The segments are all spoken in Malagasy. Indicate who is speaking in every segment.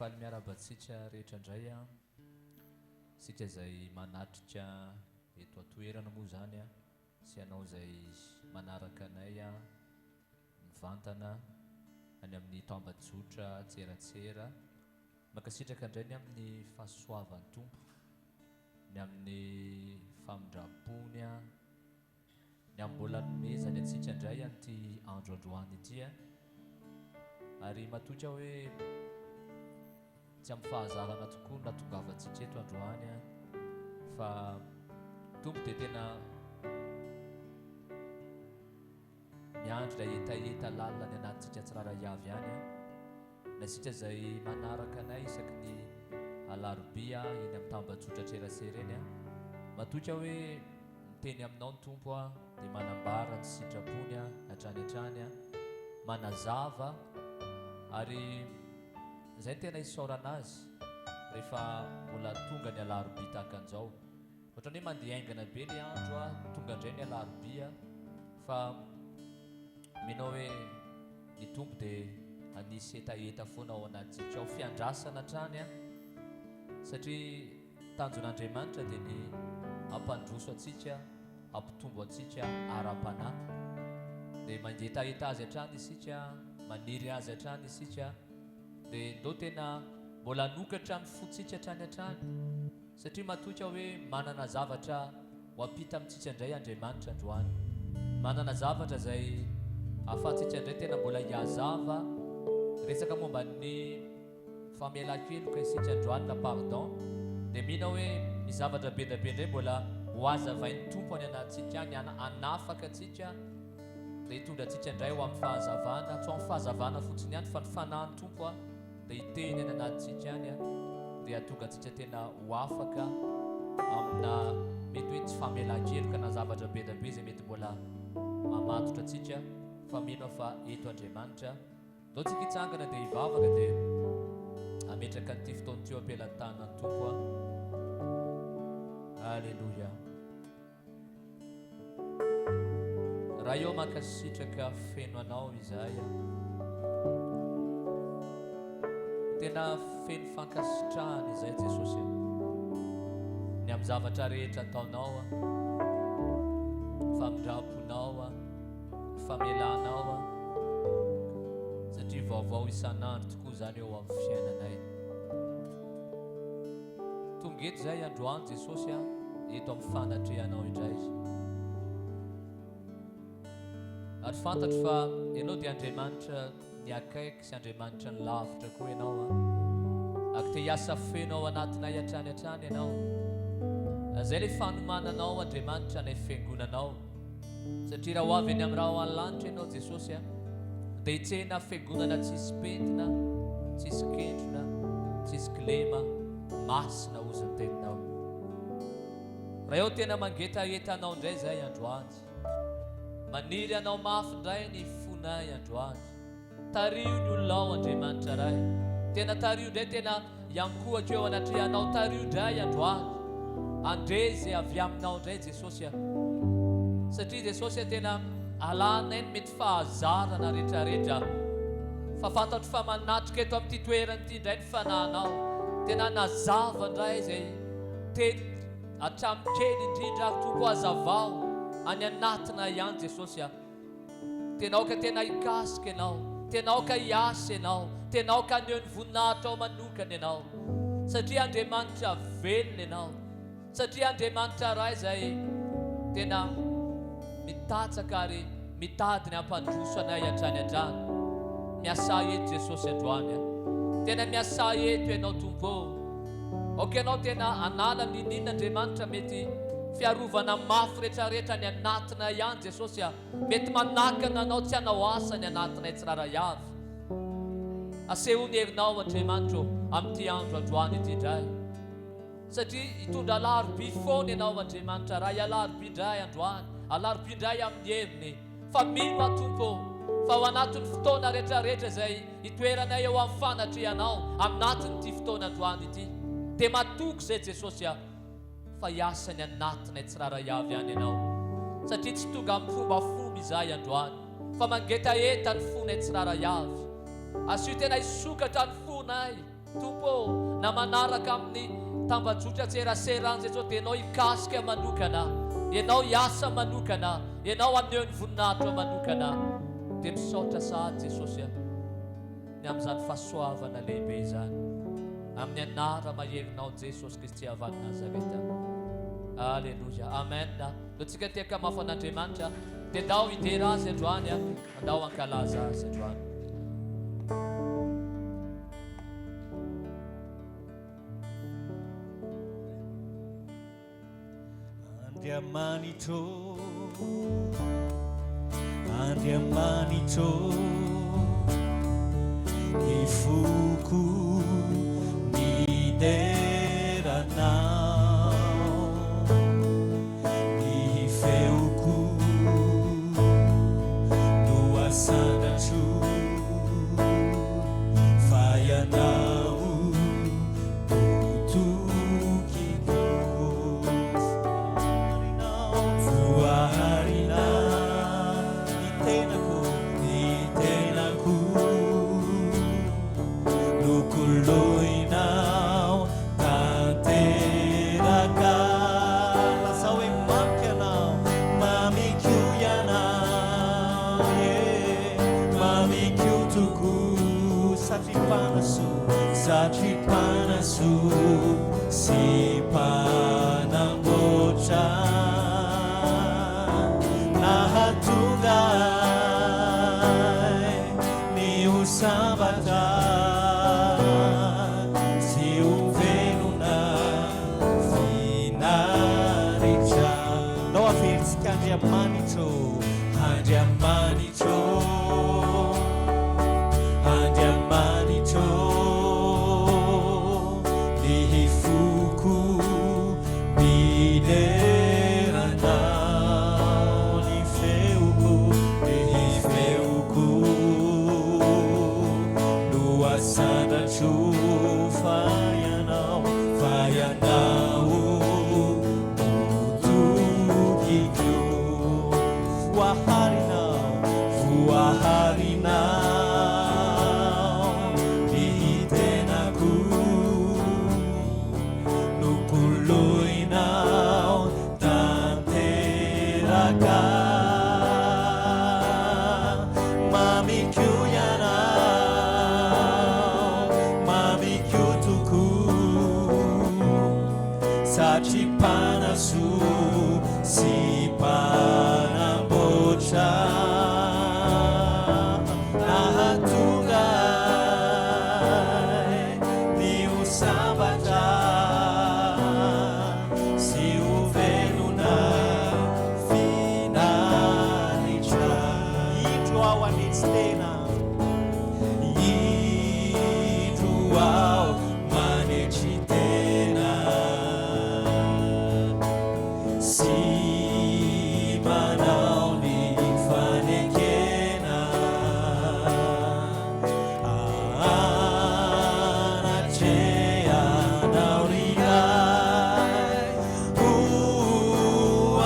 Speaker 1: Faly miarahaba antsika rehetra indray an, isika izay manatrika eto an-toerana moa izany an, sy ianao izay manaraka anay an, mivantana any amin'ny tambajotra tseratsera. Mankasitraka indray ny amin'ny fahasoavan'ny Tompo, ny amin'ny famindram-pony an, Ny amin'ny mbola anomezany antsika indray an'ity andro androany ity a. Ary matoky aho hoe tsy amin'ny fahazarana tokoa no nahatongavantsika eto androany a. Fa Tompo dia tena miandry ilay hetaheta lalina any anatintsika tsirairay avy any a. Na isika izay manaraka anay isaky ny alarobia eny amin'ny tambajotran-tserasera eny a. Matoky aho hoe Miteny aminao ny Tompo dia manambara ny sitrapony hatrany hatrany, manazava ary izay no tena isaorana Azy rehefa mbola tonga ny alarobia tahaka an'izao. Ohatran'ny hoe mandeha haingana be ilay andro, tonga indray ny alarobia fa mino aho hoe ny Tompo dia hanisy hetaheta foana ao anatintsika ao, fiandrasana hatrany satria Tanjon'Andriamanitra dia ny hampandroso antsika, hampitombo antsika ara-panahy. Dia mangetaheta Azy hatrany isika, maniry Azy hatrany isika. Dia ndao tena mbola hanokatra ny fontsika hatrany hatrany, satria matoky aho hoe manana zavatra ho ampita amintsika indray Andriamanitra androany. Manana zavatra izay ahafahantsika indray tena mbola hihazava resaka momba ny Famelan-keloka isika androany na pardon dia mino aho hoe misy zavatra be dia be indray mbola ho hazavain'ny Tompo any anatintsika any hanafaka antsika dia hitondra antsika indray ho amin'ny fahazavana, tsy ho amin'ny fahazavana fotsiny ihany fa ny fanahin'ny Tompo dia hiteny any anatintsika any dia hahatonga antsika tena ho afaka amina mety hoe tsy famelan-keloka na zavatra be dia be izay mety mbola mamatotra antsika fa mino aho fa eto Andriamanitra. Ndao tsika hitsangana dia hivavaka dia hametraka an'ity fotoana ity eo am-pelatanan'ny Tompo aho. Aleloia. Ray ô mankasitraka feno anao izahay. Tena feno fankasitrahana izay Jesosy. Ny amin'ny zavatra rehetra ataonao, famindram-ponao, famelanao aho satria vaovao isan'andro tokoa izany eo amin'ny fiainanay. Tonga eto izay androany Jesosy a, eto amin'ny fanatrehanao indray. Ary fantatro fa ianao dia Andriamanitra ny akaiky sy Andriamanitra ny lavitra koa ianao a. Ary te hiasa feno ao anatinay hatrany hatrany ianao. Izay ilay fanomananao Andriamanitra anay fiangonanao. Satria raha ho avy eny amin'ny rahona lanitra ianao Jesosy a, dia hitsena fiangonana tsisy pentina, tsisy kentrona, tsisy kilema, masina hozy ny teninao. Ray ao tena mangetaheta anao indray izay androany. Maniry anao mafy indray ny fonay androany. Tariho ny olona ao Andriamanitra Ray. Tena tariho indray tena hiankohako eo anatrehanao tariho indray androany. Andre ze avy aminao indray Jesosy a. Satria Jesosy a tena alanay ny mety fahazarana retraretra. Fa fantatro fa manatrika eto amin'ity toerana ity indray ny fanahinao. Tena nazava indray izay teny hatramin'ny kely indrindra ary Tompo hazavao any anatinay ihany Jesosy a. Tena aoka tena hikasika Ianao. Tena aoka hiasa Ianao. Tena aoka haneho ny voninahitrao manokana Ianao. Satria Andriamanitra velona Ianao. Satria Andriamanitra Ray izay tena mitatsaka ary mitady ny hampandroso anay hatrany hatrany. Miasà eto Jesosy androany a. Tena miasà eto Ianao Tompo ô. Aoka Ianao tena hanala n'inon'inona Andriamanitra mety fiarovana mafy retraretra any anatinay ihany Jesosy a, mety manakana Anao tsy hanao asa any anatinay tsirairay avy. Asehoy ny herinao Andriamanitra ô amin'ity andro androany ity indray. Satria hitondra alarobia foana Ianao Andriamanitra Ray, alarobia indray androany, alarobia indray amin'ny heriny. Fa mino aho Tompo ô, fa ao anatin'ny fotoana retraretra izay hitoeranay eo amin'ny fanatrehanao anatin'ity fotoana androany ity, dia matoky izay Jesosy aho fa hiasa ny anatinay tsirairay avy any Ianao. Satria tsy tonga amin'ny fombafomba izahay androany, fa mangetaheta ny fonay tsirairay avy. Asio tena hisokatra ny fonay. Tompo ô, na manaraka amin'ny tambajotran-tserasera any Jesosy dia Ianao hikasika manokana, Ianao hiasa manokana, Ianao haneho ny voninahitrao manokana. Dia misaotra sahady Jesosy a, ny amin'izany fahasoavana lehibe izany. Amin'ny anara-maherinao Jesosy Kristy avy any Nazareta. Aleloia. Amen. Ndao tsika tehaka mafy an'Andriamanitra. Dia ndao hidera Azy androany a. Andao hankalaza Azy androany.
Speaker 2: Andriamanitro, Andriamanitro, ny foko midera Anao, ny feoko no asandratro, fa Ianao no tokiko. Voaharinao ny tenako, ny tenako nokoloinao tanteraka. Lazao hoe mamiko ianao, mamiko ianao, yeah, mamiko tokoa, satria mpanasoa, satria mpanasoa sy mpanamboatra nahatonga ahy ny ho sambatra sy ho velona finaritra. Ndao averintsika Andriamanitro, Andriamanitro, Andriamanitro, ny foko midera Anao, ny feoko, ny feoko no asandratro, fa Ianao, fa Ianao no tokiko. Voaharinao, voaharinao ny tenako, nokoloinao tanteraka. Mamiko ianao, mamiko tokoa, satria mpanasoa sy mpanamboatra nahatonga ahy ny ho sambatra sy ho velona finaritra. Indro aho hanetry tena, indro aho manetry tena sy manao ny fanekena anatrehanao ry Ray, ho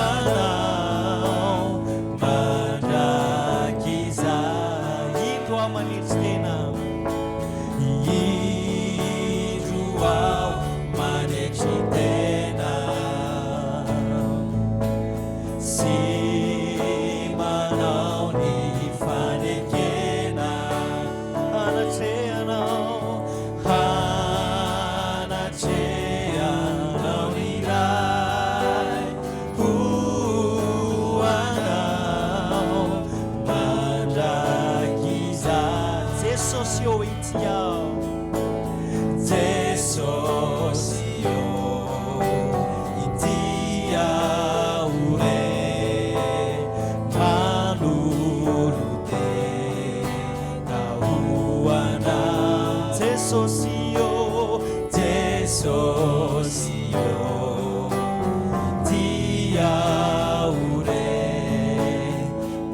Speaker 2: anao mandrakizay. Indro aho manetry tena, indro aho manetry tena sy manao ny fanekena anatrehanao, anatrehanao ry Ray, ho anao mandrakizay. Jesosy ô, ity aho, Jesosy ô, ity aho re, manolotena ho anao. Jesosy ô, Jesosy ô, ity aho re,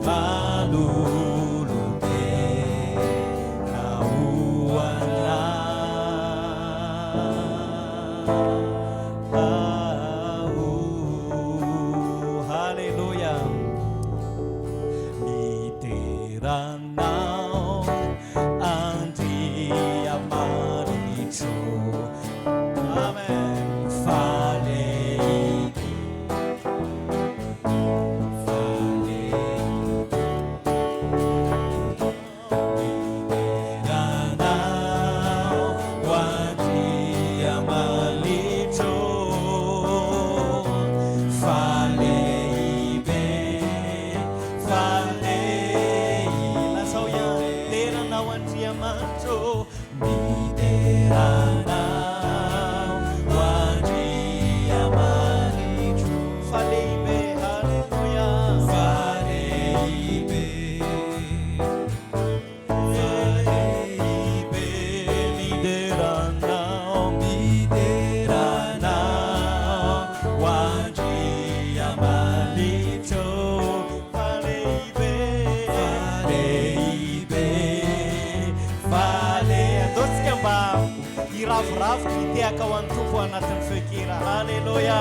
Speaker 2: manolotena ho anao. Haleloia. Midera Anao, Andriamanitro. Hiravoravo hitehaka ho an'ny Tompo ao anatin'ny feon-kira. Aleloia!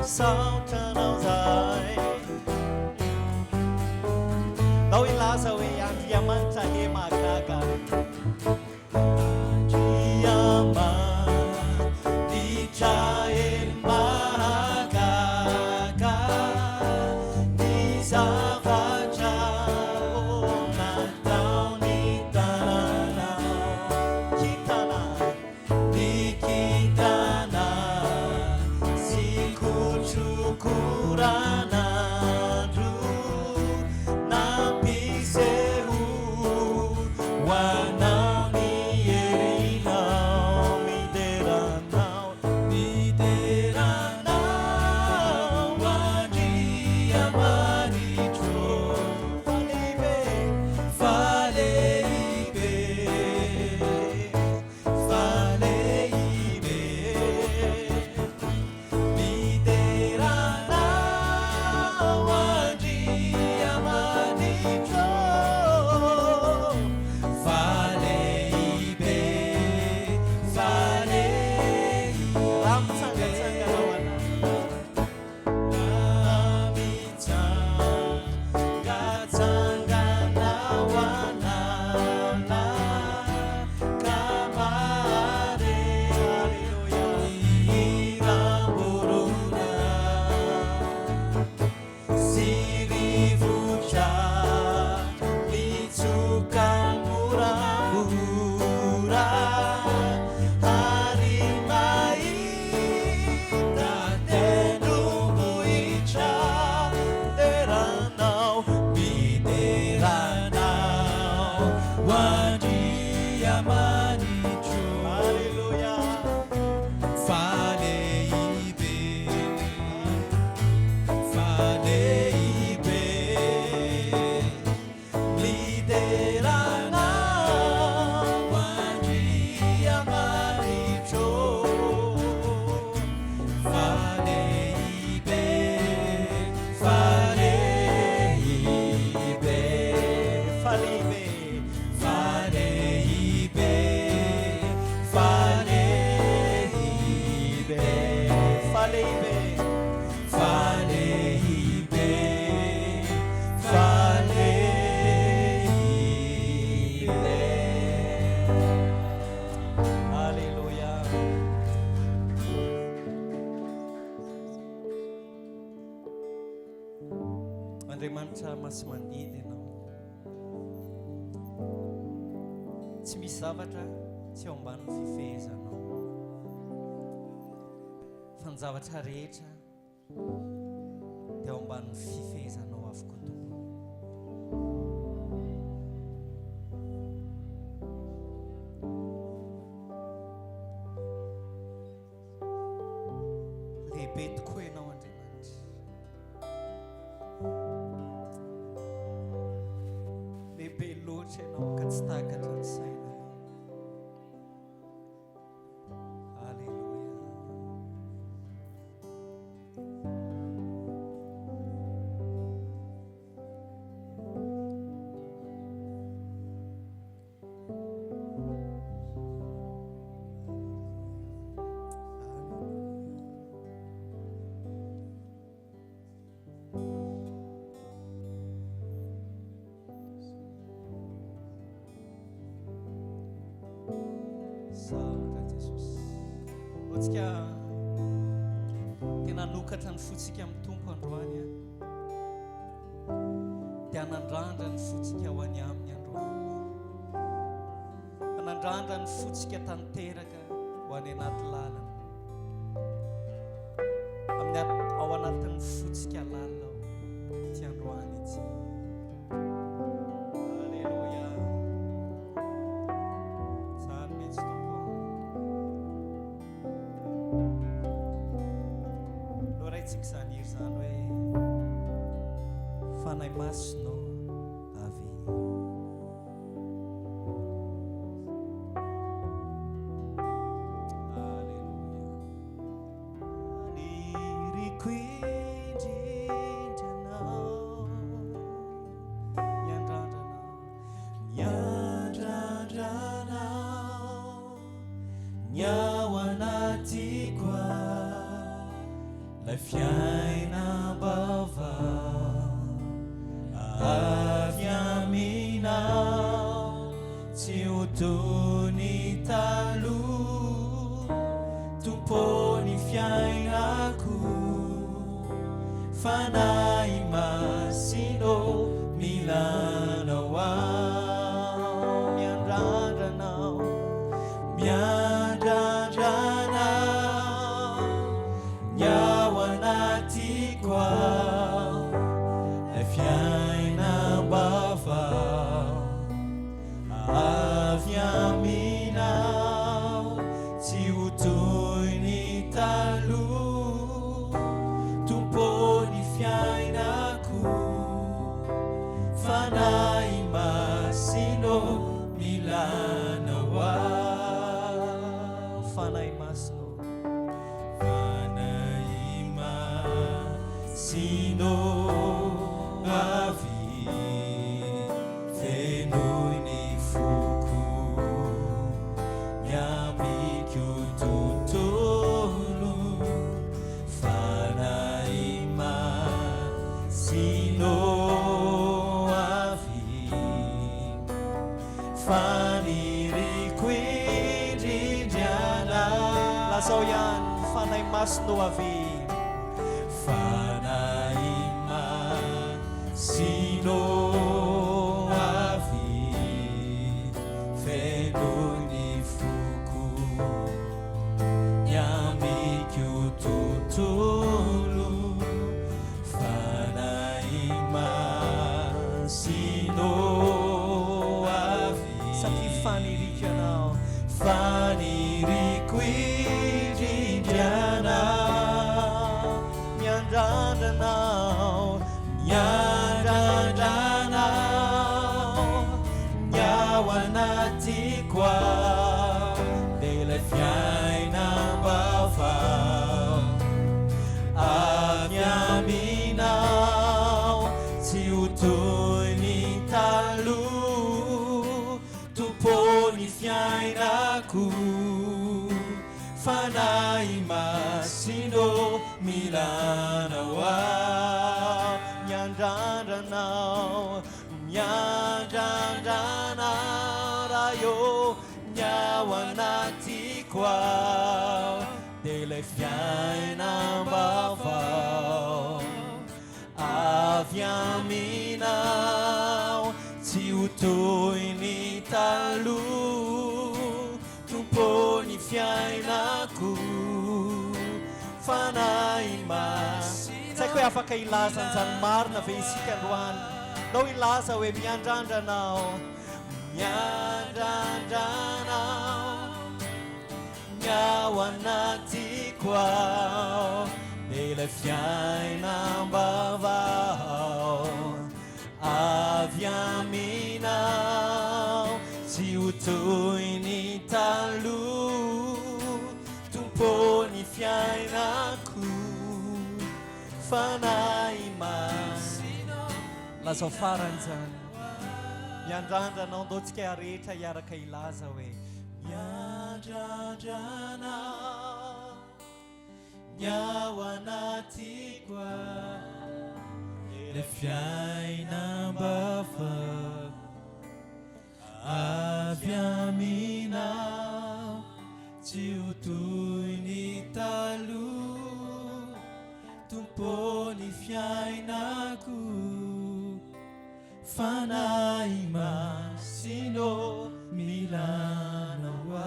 Speaker 2: Misaotra anao zahay. Ndao hilaza hoe Andriamanitra he mahagaga. Andriamanitra he mahagaga ny zavatra nataony tananao. Kintana. Ny kintana sy kotrokoran'andro nampiseho ho anao ny herinao. Midera anao, midera anao Andriamanitro. Fa lehibe, fa lehibe. Fa lehibe midera anao Andriamanitro. Fa lehibe, fa lehibe. Raha mitsangantsangana ao anaty. Raha mitsangantsangana ao an'ala ka mahare ny hiram-borona sy rivotra mitsoka moramora ary mahita tendrombohitra midera anao, midera anao, Andriamanitro. Aleloia. Fa lehibe, fa lehibe, midera anao Andriamanitro. Fa lehibe, fa lehibe, fa lehibe, fa lehibe, fa lehibe, fa lehibe, fa lehibe, fa lehibe. Alléluia. Andriamanitra masi-mandidy ianao. Tsy misy zavatra tsy ao ambanin'ny fifehezanao. Fa ny zavatra rehetra dia ao ambanin'ny fifehezanao avokoa Tompo. Lehibe tokoa ianao Andriamanitra. Lehibe loatra ianao ka tsy takatra ny sainay. Aleloia. Saotra Jesosy. Hotsika tena hanokatra ny fontsika amin'ny Tompo androany a. Dia hanandrandra ny fontsika ho any aminy androany. Hanandrandra ny fontsika tanteraka ho any anaty lalana. Amin'ny ao anatin'ny fontsika lalina ao ity androany ity. Alléluia. Zany mihitsy Tompo. Loraintsika izany hira izany hoe Fanahy Masina avy.
Speaker 3: Ny ao anatiko ilay fiainam-baovao avy aminao tsy ho toy ny taloha Tompo ny fiainako Fanahy Masina ô mila anao aho
Speaker 2: Miandrandra anao
Speaker 3: Miandrandra anao Ny ao anatiko ao Ilay fiainam-baovao Avy aminao Tsy ho toy ny taloha Tompo ny fiainako Fanahy Masina ô mila anao aho
Speaker 2: Fanahy Masina ô.
Speaker 3: Fanahy Masina ô avia fenoy ny foko Ny amiko tontolo Fanahy Masina ô avia Faniriako indrindra anao.
Speaker 2: Lazao ihany, Fanahy Masina ô avia.
Speaker 3: Fanahy Masina ô avia, fenoy ny foko, ny amiko tontolo. Fanahy Masina ô avia.
Speaker 2: Satria faniriako ianao.
Speaker 3: Faniriako indrindra anao.
Speaker 2: Miandrandra anao.
Speaker 3: Miandrandra anao. Ny ao anatiko ao. Dia ilay fiainam-baovao. Avy aminao. Tsy ho toy ny taloha. Tompo ny fiainako. Fanahy Masina ô mila anao aho.
Speaker 2: Miandrandra anao. Miandrandra anao Ray ô. Ny ao anatiko ao. Dia ilay fiainam-baovao. Avy aminao. Tsy ho toy ny taloha. Tompo ny fiainako. Fanahy Masina. Tsy haiko hoe afaka hilaza an'izany marina ve isika androany. Ndao hilaza hoe miandrandra anao. Miandrandra anao. Ny ao anatiko ao. Dia ilay fiainam-baovao. Avy aminao. Tsy ho toy ny taloha. Tompo ny fiainako. Fanahy Masina. Lazao farany izany. Miandrandra anao, ndao tsika rehetra hiaraka hilaza hoe.
Speaker 3: Miandrandra anao. Ny ao anatiko ao. Ilay fiainam-baovao. Avy aminao. Tsy ho toy ny taloha. Tompo ny fiainako. Fanahy Masina ô mila anao aho.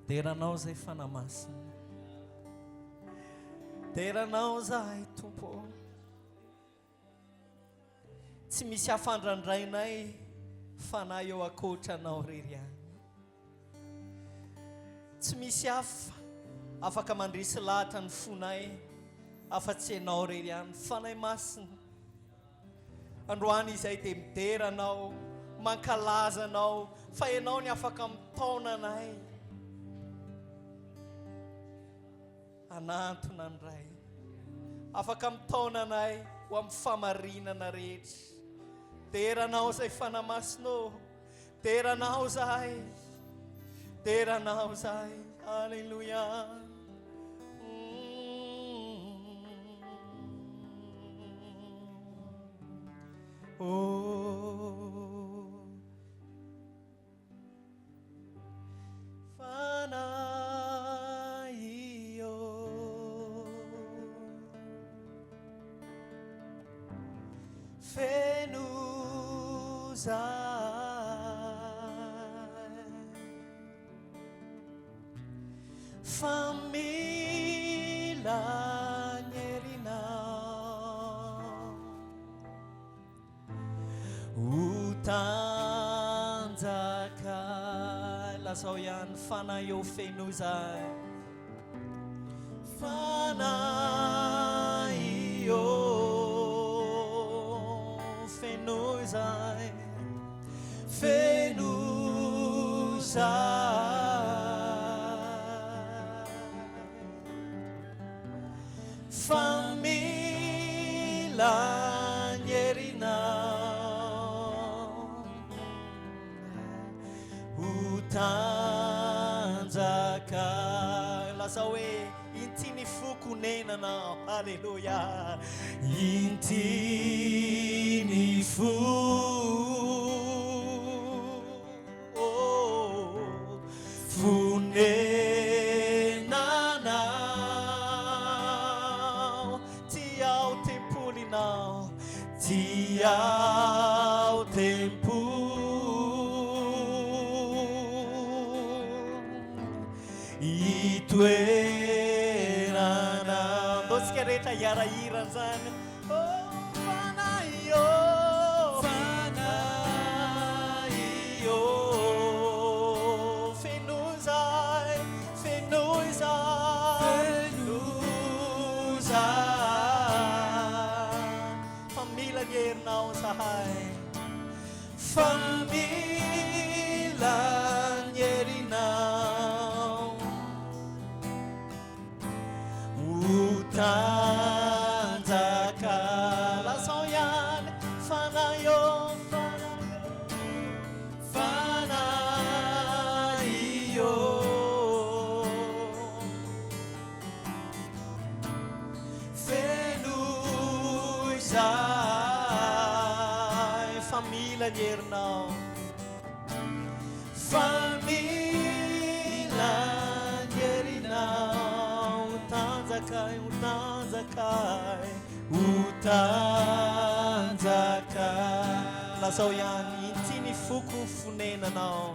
Speaker 2: Dera anao izay Fanahy Masina. Dera anao izahay Tompo ô. Tsy misy hafa andrandrainay Fanahy eo ankoatra anao irery ihany. Tsy misy hafa afaka mandresy lahatra ny fonay afa-tsy ianao irery ihany. Fanahy Masina, androany izahay dia midera anao, mankalaza anao, fa ianao ny afaka mitaona anay hanantona ny Ray. Afaka mitaona anay ho amin'ny famarinana rehetra. Dera anao izay Fanahy Masina ô. Dera Anao zahay. Dera Anao zahay. Alléluia. Oh. Fanahy ô. Feno zahay. Fa mila ny herinao. Ho tanjaka. Lazao ihany Fanahy ô fenoy zahay. Fanahy ô fenoy zahay. Fenoy zahay. Fa mila ny herinao ho tanjaka. Lazao hoe, Inty ny foko honenanao. Aleloia. Inty ny foko. Fonenanao, ty ao tempolinao, ty ao tempoly itoeranao. Ndao tsika rehetra hiara-hira an'izany. Oh, Fanahy ô, Fanahy ô, fenoy izahay, fenoy izahay, fenoy izahay, fa mila ny herinao izahay, fa mila ny herinao. Ho tanjaka. Lazao ihany, Fanahy ô, Fanahy ô, Fanahy ô. Fenoy izahay fa mila ny herinao. Fa mila ny herinao ho tanjakay, ho tanjakay, ho tanjakay. Lazao ihany, inty ny foko fonenanao,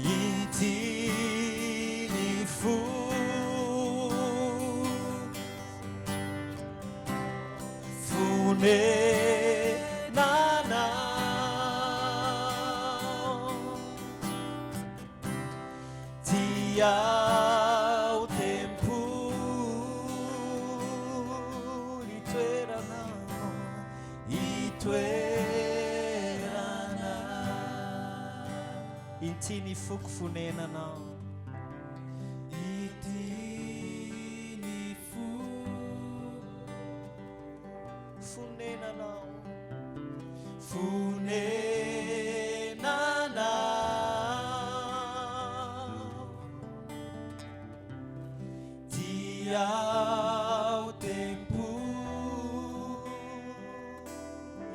Speaker 2: inty ny foko Fonenanao Ty ao tempoly itoeranao Itoeranao Inty ny foko fonenanao Ity ny Fonenanao, fonenanao. Dia ao tempoly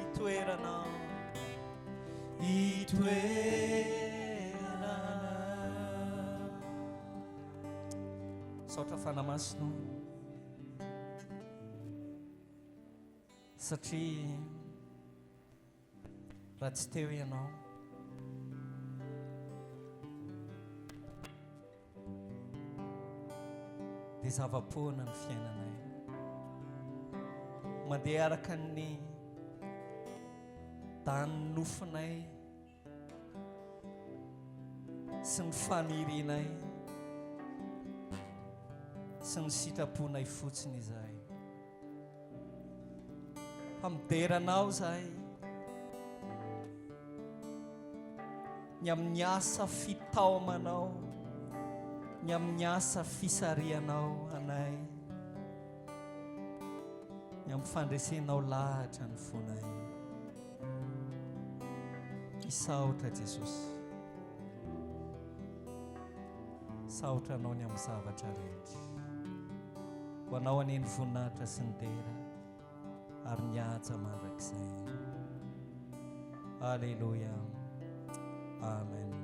Speaker 2: itoeranao, itoeranao. Misaotra Fanahy Masina o. Satria raha tsy teo ianao dia zava-poana ny fiainanay. Mandeha araka ny danin'ny nofinay. sy ny fanirianay sy ny sitraponay fotsiny izahay. Fa midera Anao izahay ny amin'ny asa fitaomanao, ny amin'ny asa fisarihanao anay, ny amin'ny fandresenao lahatra ny fonay. Misaotra Jesosy. Misaotra Anao ny amin'ny zavatra rehetra. Ho Anao anie ny voninahitra sy ny dera ary ny haja mandrakizay. Aleloia. Amen.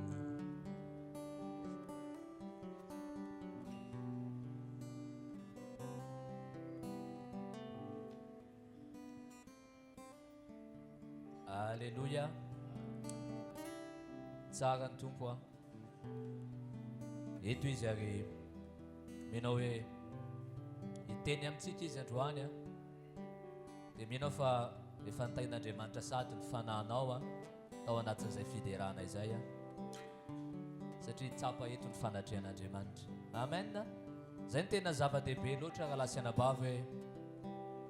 Speaker 1: Aleloia. Tsara ny Tompo a. Eto izy ary mino hoe hiteny amintsika izy androany a. Dia mino aho fa efa nitahian'Andriamanitra sady ny fanahinao a tao anatin'izay fiderana izay a. Satria tsapa eto ny fanatrehan'Andriamanitra. Amen. Izay no tena zava-dehibe loatra rahalahy sy anabavy hoe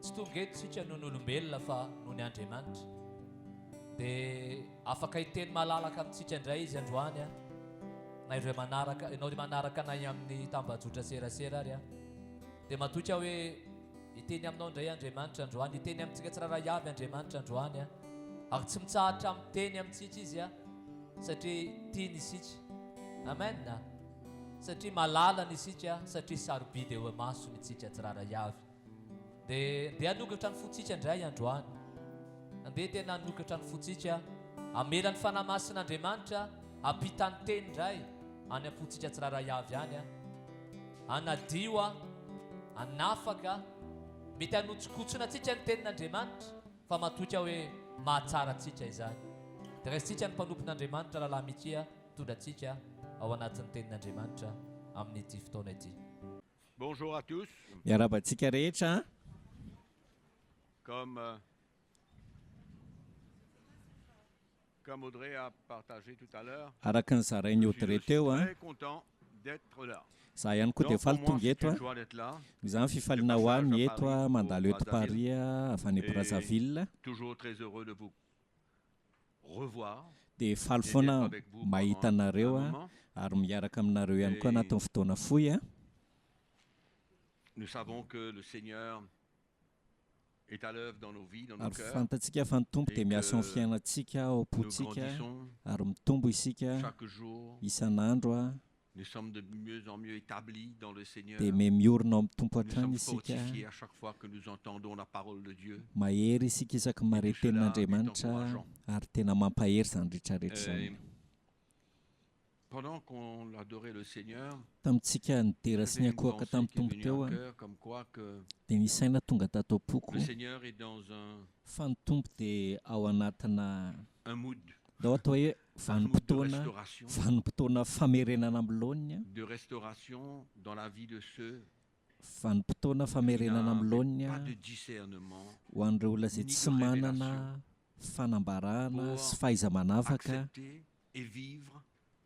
Speaker 1: tsy tonga eto isika noho ny olombelona fa noho ny Andriamanitra. Dia afaka hiteny malalaka amintsika indray izy androany a. Na ireo manaraka, ianao manaraka anay amin'ny tambajotra serasera ary a. Dia matoky aho hoe Hiteny aminao indray Andriamanitra androany, hiteny amintsika tsirairay avy Andriamanitra androany a. Ary tsy mitsahatra miteny amintsika Izy a, satria tiany isika. Amen. Satria malalany isika, satria sarobidy eo imasony isika tsirairay avy. Dia ndeha hanokatra ny fontsika indray androany. Andeha tena hanokatra ny fontsika, hamela ny Fanahy Masin'Andriamanitra hampita ny teny indray any am-pontsika tsirairay avy any a. Hanadio aho, hanafaka aho. Mety hanotsikotsona antsika ny Tenin'Andriamanitra, fa matoky aho hoe mahatsara antsika izany. Dia raisintsika ny mpanompon'Andriamanitra Rahalahy Mikia hitondra antsika ao anatin'ny Tenin'Andriamanitra amin'ity fotoana ity.
Speaker 4: Bonjour à tous.
Speaker 5: Miarahaba antsika rehetra an.
Speaker 4: Comme Comme Audrey a partagé tout à l'heure,
Speaker 5: Araka ny zarain'i
Speaker 4: je suis
Speaker 5: Audrey
Speaker 4: aussi
Speaker 5: teo an,
Speaker 4: très content d'être là.
Speaker 5: za ihany koa dia
Speaker 4: Donc pour
Speaker 5: faly
Speaker 4: moi
Speaker 5: tonga
Speaker 4: c'est
Speaker 5: eto
Speaker 4: une
Speaker 5: an.
Speaker 4: joie d'être là,
Speaker 5: Noho izany
Speaker 4: de
Speaker 5: fifaliana ho ahy
Speaker 4: passage
Speaker 5: ny
Speaker 4: à
Speaker 5: eto
Speaker 4: Paris
Speaker 5: an,
Speaker 4: au
Speaker 5: mandalo eto
Speaker 4: Brazzaville
Speaker 5: Paris avy any
Speaker 4: et
Speaker 5: Brazzaville.
Speaker 4: toujours très heureux de vous revoir
Speaker 5: Dia faly
Speaker 4: et d'être
Speaker 5: foana
Speaker 4: avec vous pendant
Speaker 5: mahita
Speaker 4: un
Speaker 5: anareo an,
Speaker 4: moment.
Speaker 5: ary miaraka aminareo ihany koa
Speaker 4: Et
Speaker 5: anatin'ny fotoana fohy an.
Speaker 4: nous savons que le Seigneur est à l'œuvre dans nos vies, dans nos
Speaker 5: Ary
Speaker 4: cœurs,
Speaker 5: fantatsika fa ny Tompo
Speaker 4: et
Speaker 5: dia miasa ao amin'ny
Speaker 4: que
Speaker 5: fiainantsika, ao
Speaker 4: nous
Speaker 5: am-pontsika,
Speaker 4: grandissons
Speaker 5: ary mitombo isika
Speaker 4: chaque jour.
Speaker 5: isan'andro a,
Speaker 4: Nous sommes de mieux en mieux établis dans le Seigneur.
Speaker 5: dia miha-miorina ao amin'ny Tompo
Speaker 4: Nous
Speaker 5: hatrany
Speaker 4: sommes
Speaker 5: isika.
Speaker 4: fortifiés à chaque fois que nous entendons la parole de Dieu.
Speaker 5: Mahery isika isaky ny
Speaker 4: Et
Speaker 5: mahare
Speaker 4: tout cela est
Speaker 5: tenin'Andriamanitra,
Speaker 4: encourageant.
Speaker 5: ary tena mampahery izany rehetrarehetra izany.
Speaker 4: Euh, Pendant qu'on adorait le Seigneur,
Speaker 5: Tamintsika nidera sy
Speaker 4: j'avais une
Speaker 5: niankohoka
Speaker 4: pensée
Speaker 5: tamin'ny
Speaker 4: qui est
Speaker 5: Tompo
Speaker 4: venue
Speaker 5: teo
Speaker 4: à
Speaker 5: a,
Speaker 4: cœur, comme quoi que
Speaker 5: dia nisy saina tonga tato am-poko
Speaker 4: le Seigneur est dans un,
Speaker 5: fa ny Tompo dia ao anatina
Speaker 4: un mood,
Speaker 5: ndao atao hoe
Speaker 4: un mood de
Speaker 5: vanim-potoana,
Speaker 4: restauration,
Speaker 5: vanim-potoana famerenana amin'ny laoniny,
Speaker 4: de restauration dans la vie de ceux
Speaker 5: vanim-potoana
Speaker 4: qui
Speaker 5: famerenana amin'ny
Speaker 4: n'avaient
Speaker 5: laoniny
Speaker 4: pas de discernement
Speaker 5: ho an'ireo olona izay
Speaker 4: ni
Speaker 5: tsy
Speaker 4: de
Speaker 5: manana
Speaker 4: révélation
Speaker 5: fanambarana
Speaker 4: pour
Speaker 5: sy fahaiza-manavaka
Speaker 4: accepter et vivre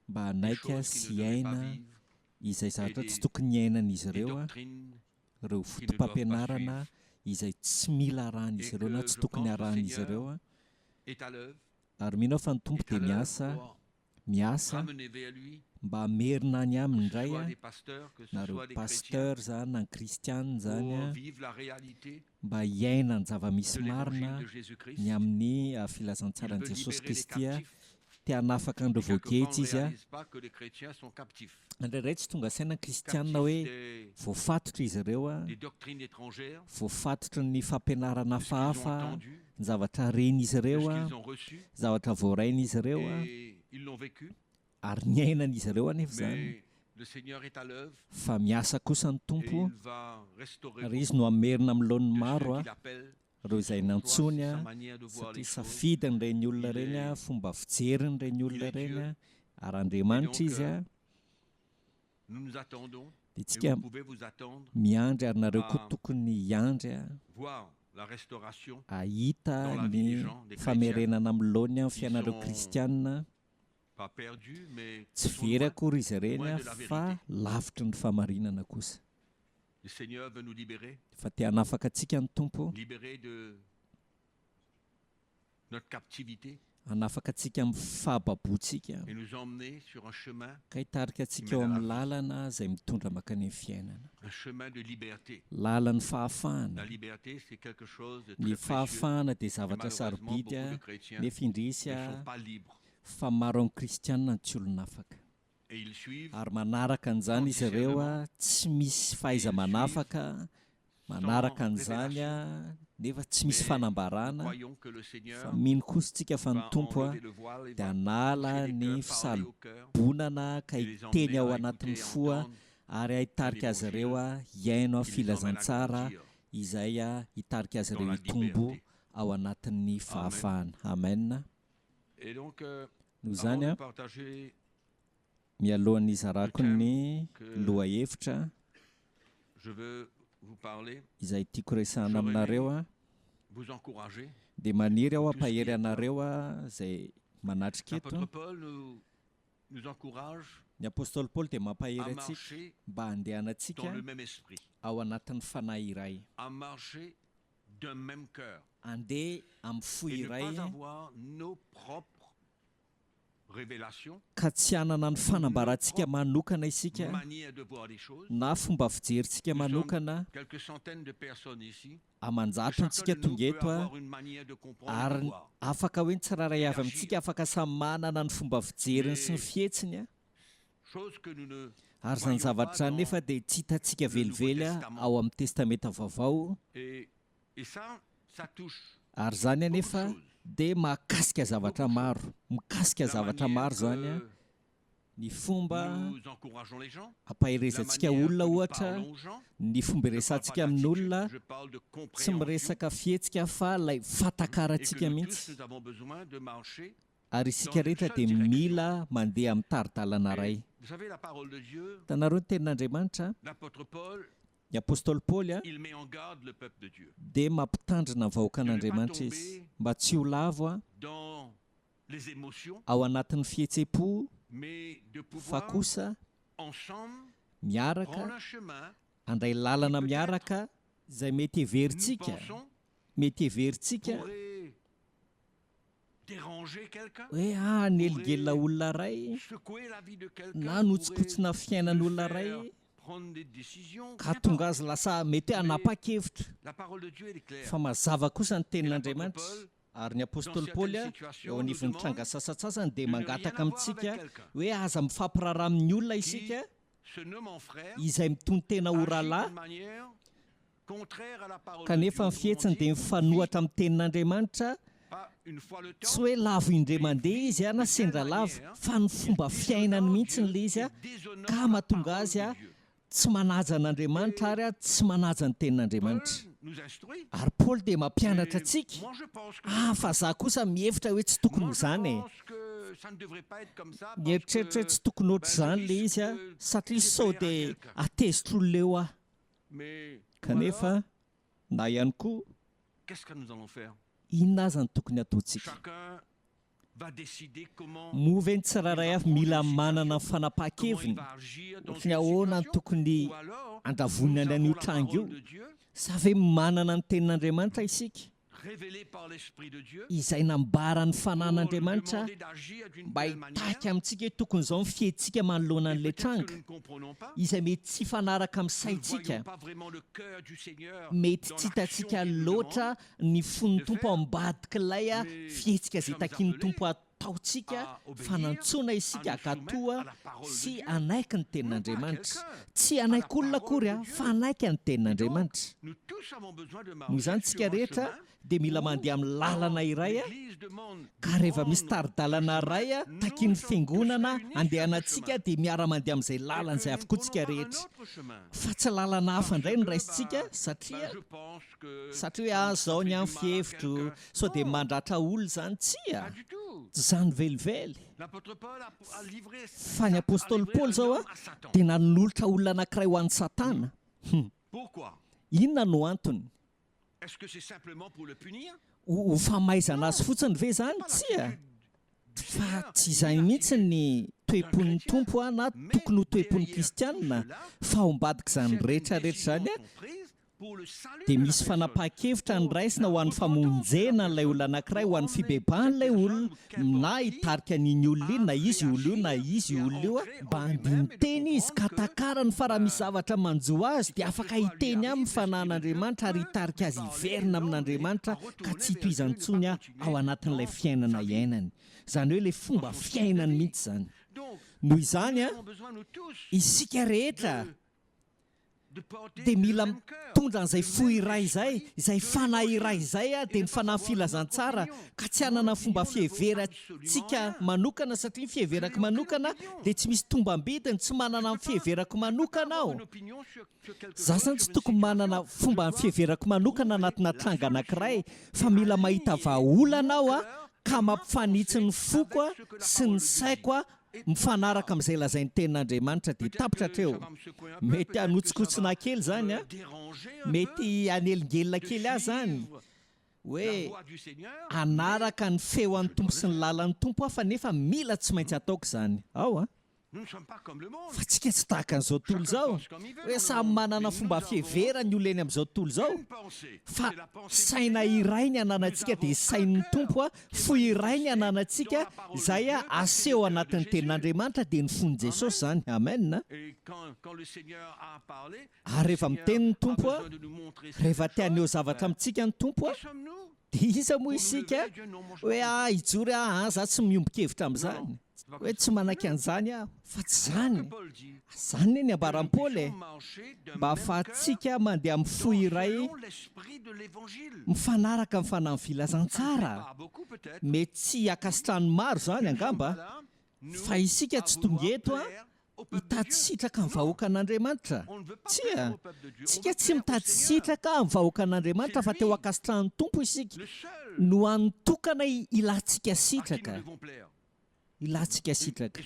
Speaker 5: mba
Speaker 4: des
Speaker 5: hanaiky
Speaker 4: choses qu'ils
Speaker 5: sy
Speaker 4: ne devaient pas
Speaker 5: hiaina
Speaker 4: vivre
Speaker 5: izay
Speaker 4: et
Speaker 5: zavatra tsy
Speaker 4: des,
Speaker 5: tokony hiainan'izy
Speaker 4: des
Speaker 5: ireo,
Speaker 4: doctrines
Speaker 5: ireo
Speaker 4: qu'ils ne doivent pas
Speaker 5: foto-pampianarana
Speaker 4: suivre.
Speaker 5: izay tsy mila arahan'izy
Speaker 4: Et
Speaker 5: ireo na
Speaker 4: que
Speaker 5: tsy
Speaker 4: je
Speaker 5: tokony
Speaker 4: pense que le
Speaker 5: arahan'izy
Speaker 4: Seigneur
Speaker 5: ireo.
Speaker 4: est à l'œuvre,
Speaker 5: Ary mino aho fa ny Tompo
Speaker 4: est à
Speaker 5: dia
Speaker 4: l'œuvre
Speaker 5: miasa,
Speaker 4: pour
Speaker 5: miasa
Speaker 4: ramener vers lui,
Speaker 5: mba hamerina any aminy
Speaker 4: que ce
Speaker 5: indray,
Speaker 4: soit des pasteurs, que ce
Speaker 5: na ireo
Speaker 4: soit des chrétiens,
Speaker 5: pasteur izany na ny kristianina izany,
Speaker 4: pour vivre la réalité
Speaker 5: mba hiaina ny zava-misy
Speaker 4: de l'évangile
Speaker 5: marina
Speaker 4: de Jésus-Christ.
Speaker 5: ny amin'ny
Speaker 4: Il
Speaker 5: filazantsaran'i
Speaker 4: veut
Speaker 5: Jesosy
Speaker 4: libérer les
Speaker 5: Kristy.
Speaker 4: captifs.
Speaker 5: Te hanafaka an'ireo
Speaker 4: Et quelquefois, on
Speaker 5: voageja
Speaker 4: ne
Speaker 5: izy.
Speaker 4: réalise pas que les chrétiens sont captifs.
Speaker 5: Indraindray tsy tonga saina ny kristianina
Speaker 4: Captifs
Speaker 5: hoe
Speaker 4: des,
Speaker 5: voafatotra izy ireo,
Speaker 4: des doctrines étrangères,
Speaker 5: voafatotry ny fampianarana
Speaker 4: de ce qu'ils ont
Speaker 5: hafahafa,
Speaker 4: entendu,
Speaker 5: ny zavatra ren'izy
Speaker 4: de
Speaker 5: ireo,
Speaker 4: ce qu'ils ont reçu,
Speaker 5: zavatra voarain'izy ireo,
Speaker 4: et ils l'ont vécu.
Speaker 5: ary niainan'izy ireo anefa izany.
Speaker 4: Mais le Seigneur est à l'œuvre
Speaker 5: Fa miasa kosa ny
Speaker 4: et
Speaker 5: Tompo,
Speaker 4: il va restaurer
Speaker 5: ary izy
Speaker 4: beaucoup
Speaker 5: no hamerina amin'ny laoniny
Speaker 4: de ceux
Speaker 5: maro
Speaker 4: qu'il appelle.
Speaker 5: ireo izay
Speaker 4: Son choix,
Speaker 5: nantsoiny,
Speaker 4: c'est sa manière de voir
Speaker 5: satria
Speaker 4: les choses.
Speaker 5: safidiny ireny olona
Speaker 4: Il
Speaker 5: ireny,
Speaker 4: est,
Speaker 5: fomba fijeriny ireny
Speaker 4: il
Speaker 5: olona
Speaker 4: est
Speaker 5: ireny,
Speaker 4: Dieu.
Speaker 5: ary
Speaker 4: Et
Speaker 5: Andriamanitra
Speaker 4: donc,
Speaker 5: izy.
Speaker 4: nous nous attendons,
Speaker 5: Dia
Speaker 4: et
Speaker 5: tsika
Speaker 4: vous pouvez vous attendre
Speaker 5: miandry, ary nareo koa
Speaker 4: à
Speaker 5: tokony hiandry
Speaker 4: voir la restauration
Speaker 5: hahita
Speaker 4: dans la vie des
Speaker 5: ny
Speaker 4: gens, des chrétiens
Speaker 5: famerenana amin'ny laoniny amin'ny
Speaker 4: qui
Speaker 5: fiainan'ireo
Speaker 4: sont
Speaker 5: kristianina.
Speaker 4: pas perdus, mais
Speaker 5: Tsy
Speaker 4: qui sont
Speaker 5: very
Speaker 4: loin,
Speaker 5: akory izy ireny
Speaker 4: loin de la
Speaker 5: fa
Speaker 4: vérité.
Speaker 5: lavitry ny fahamarinana kosa.
Speaker 4: Le Seigneur veut nous libérer,
Speaker 5: Fa te hanafaka antsika ny Tompo,
Speaker 4: libérer de notre captivité
Speaker 5: hanafaka antsika amin'ny fahababoantsika,
Speaker 4: et nous emmener sur un chemin
Speaker 5: ka hitarika
Speaker 4: qui
Speaker 5: antsika eo
Speaker 4: mène à
Speaker 5: amin'ny
Speaker 4: la vie,
Speaker 5: lalana izay mitondra mankany amin'ny fiainana.
Speaker 4: un chemin de liberté.
Speaker 5: Lalan'ny fahafahana.
Speaker 4: La liberté, c'est quelque chose de
Speaker 5: Ny
Speaker 4: très précieux.
Speaker 5: fahafahana dia
Speaker 4: Et
Speaker 5: zavatra
Speaker 4: malheureusement,
Speaker 5: sarobidy,
Speaker 4: beaucoup de chrétiens
Speaker 5: nefa indrisy
Speaker 4: ne sont pas libres.
Speaker 5: Fa maro amin'ny kristiana no tsy olon'afaka. Ary manaraka an'izany izy ireo, tsy misy fahaiza-manafaka, manaraka an'izany nefa tsy misy fanambarana, fa mino kosa isika fa ny Tompo dia hanala ny fisalobonana ka hiteny ao anatin'ny fo ary hitarika azy ireo hihaino filazantsara izay hitarika azy ireo hitombo ao anatin'ny fahafahana. Amen. Noho izany, mialohan'ny hizarako ny lohahevitra izay tiako resahana aminareo, dia maniry aho hampahery anareo izay manatrika eto. Ny apostoly Paoly dia mampahery antsika mba handehanantsika ao anatin'ny fanahy iray.
Speaker 4: d'un même cœur.
Speaker 5: Andeha amin'ny fo
Speaker 4: Et ne
Speaker 5: iray.
Speaker 4: pas avoir nos propres révélations,
Speaker 5: Ka tsy hanana ny
Speaker 4: nos
Speaker 5: fanambarantsika
Speaker 4: propres
Speaker 5: manokana isika,
Speaker 4: manières de voir les choses.
Speaker 5: na fomba fijerintsika
Speaker 4: Nous sommes
Speaker 5: manokana,
Speaker 4: quelques centaines de personnes ici.
Speaker 5: aman-jatony
Speaker 4: Chacun
Speaker 5: tsika
Speaker 4: de nous
Speaker 5: tonga
Speaker 4: peut
Speaker 5: eto,
Speaker 4: avoir une manière de comprendre et de
Speaker 5: ary
Speaker 4: voir.
Speaker 5: afaka hoe ny tsirairay
Speaker 4: Et
Speaker 5: avy
Speaker 4: d'agir.
Speaker 5: amintsika afaka samy manana ny fomba fijeriny sy ny
Speaker 4: Mais
Speaker 5: fihetsiny.
Speaker 4: chose que nous ne
Speaker 5: Ary izany
Speaker 4: voyons pas
Speaker 5: zavatra izany
Speaker 4: dans
Speaker 5: nefa dia tsy hitantsika
Speaker 4: le Nouveau
Speaker 5: velively
Speaker 4: Testament.
Speaker 5: ao amin'ny Testamenta Vaovao,
Speaker 4: Et, et ça, ça touche
Speaker 5: ary izany
Speaker 4: beaucoup de
Speaker 5: anefa
Speaker 4: choses.
Speaker 5: dia mahakasika zavatra
Speaker 4: Beaucoup de
Speaker 5: maro,
Speaker 4: choses.
Speaker 5: mikasika
Speaker 4: La
Speaker 5: zavatra
Speaker 4: manière
Speaker 5: maro izany,
Speaker 4: que
Speaker 5: ny fomba
Speaker 4: nous encourageons les gens, la
Speaker 5: ampaherezantsika
Speaker 4: manière
Speaker 5: olona
Speaker 4: que nous
Speaker 5: ohatra,
Speaker 4: parlons aux gens.
Speaker 5: ny fomba
Speaker 4: Je ne parle pas
Speaker 5: iresahantsika
Speaker 4: d'attitude,
Speaker 5: amin'olona,
Speaker 4: je parle de
Speaker 5: tsy
Speaker 4: compréhension.
Speaker 5: miresaka fihetsika fa ilay
Speaker 4: Et que
Speaker 5: fahatakarantsika
Speaker 4: nous tous,
Speaker 5: mihitsy.
Speaker 4: nous avons besoin de marcher
Speaker 5: Ary isika rehetra dia mila mandeha amin'ny tari-dalana iray. Hitanareo ny Tenin'Andriamanitra, ny apostoly Paoly dia mampitandrina ny vahoakan'Andriamanitra izy mba tsy ho lavo ao anatin'ny fihetseham-po fa kosa miaraka, handray lalana miaraka izay mety heverintsika, mety heverintsika hoe ah hanelingelina olona iray na hanotsikotsina fiainan'olona iray ka hahatonga azy lasa mety hoe hanapa-kevitra. Fa mazava kosa ny tenin'Andriamanitra, ary ny apostoly Paoly eo anivon'ny tranga sasantsasany dia mangataka amintsika hoe aza mifampiraharaha amin'ny olona isika izay mitonon-tena ho rahalahy kanefa ny fihetsiny dia mifanohatra amin'ny tenin'Andriamanitra, tsy hoe lavo indray mandeha izy na sendra lavo, fa ny fomba fiainany mihitsy ilay izy ka mahatonga azy tsy manaja an'Andriamanitra ary tsy manaja ny tenin'Andriamanitra. Ary Paoly dia mampianatra antsika, ah fa za kosa mihevitra hoe tsy tokony ho izany e! Mieritreritra hoe tsy tokony ohatr'izany ilay izy satria sao dia hatezitr'olona eo aho. Kanefa, na ihany koa, inona aza no tokony hataontsika? Moa ve ny tsirairay avy mila manana ny fanapahan-keviny ohatry ny ahoana no tokony handravonany an'io tranga io? Sa ve manana ny Tenin'Andriamanitra isika, izay nambaran'ny Fanahin'Andriamanitra mba hitaky amintsika hoe tokony izao ny fihetsika manoloana an'ilay tranga, izay mety tsy hifanaraka amin'ny saintsika, mety tsy hitantsika loatra ny fon'ny Tompo ao ambadik'ilay fihetsika izay takian'ny Tompo ataontsika fa nantsoina isika hankatoa sy hanaiky ny Tenin'Andriamanitra. Tsy hanaiky olona akory fa hanaiky ny Tenin'Andriamanitra. Noho izany isika rehetra dia mila mandeha amin'ny lalana iray ka rehefa misy tari-dalana iray takian'ny Fiangonana handehanantsika dia miara-mandeha amin'izay lalana izay avokoa isika rehetra fa tsy lalana hafa indray no raisintsika satria Satria hoe ah zao ny an fihevitro, sao dia mandratra olona izany, tsia! Tsy izany velively! Fa ny apostoly Paoly izao an, dia nanolotra olona anankiray ho an'i Satana. Hum. Inona no antony? Ho famaizana azy fotsiny ve izany? Tsia! Fa tsy izay mihitsy ny toe-pon'ny Tompo na tokony ho toe-pon'ny kristiana, fa ao ambadik'izany rehetra rehetra izany an, Dia misy fanapahan-kevitra noraisina ho an'ny famonjena an'ilay olona anankiray, ho an'ny fibebahan'ilay olona, na hitarika an'iny olona iny, na izy io olona io, na izy io olona io, mba handini-tena izy ka takarany fa raha misy zavatra manjo azy dia afaka hiteny aminy ny Fanahin'Andriamanitra ary hitarika azy hiverina amin'Andriamanitra ka tsy hitohizany intsony ao anatin'ilay fiainana iainany. Izany hoe ilay fomba fiainany mihitsy izany. Noho izany, isika rehetra dia mila mitondra an'izay fo iray izay, izay fanahy iray izay, dia ny fanahy filazantsara, ka tsy hanana ny fomba fiheverantsika manokana, satria ny fiheverako manokana dia tsy misy tombam-bidiny, tsy manana ny fiheverako manokana aho. Za zany tsy tokony manana fomba fiheverako manokana anatina tranga anankiray, fa mila mahita vahaolana aho ka mampifanitsy ny foko sy ny saiko mifanaraka amin'izay lazain'ny Tenin'Andriamanitra dia tapitra hatreo. Mety hanotsikotsina kely izany an, mety hanelingelina kely ahy izany hoe hanaraka ny feo an'ny Tompo sy ny lalan'ny Tompo aho fa nefa mila tsy maintsy ataoko izany. Ao an. Fa tsika tsy tahaka an'izao tontolo izao, hoe samy manana fomba fiheverany ny olona eny amin'izao tontolo izao, fa saina iray ny ananantsika dia sain'ny Tompo, fo iray ny ananantsika izay aseho anatin'ny Tenin'Andriamanitra dia ny fon'i Jesosy izany. Amen. Ary rehefa miteny ny Tompo, rehefa te haneho zavatra amintsika ny Tompo, Dia iza moa isika hoe ah hijory ah ah za tsy miombon-kevitra amin'izany, hoe tsy manaiky an'izany aho, fa tsy izany, izany anie ny ambaran'i Paoly e, mba ahafahantsika mandeha amin'ny fo iray mifanaraka amin'ny fanahin'ny filazantsara, mety tsy hankasitrahan'ny maro izany angamba, fa isika tsy tonga eto an Hitady sitraka amin'ny vahoakan'Andriamanitra? Tsia! Tsika tsy mitady sitraka amin'ny vahoakan'Andriamanitra fa te ho ankasitrahan'ny Tompo isika. No hany tokana ilantsika sitraka. Ilantsika sitraka.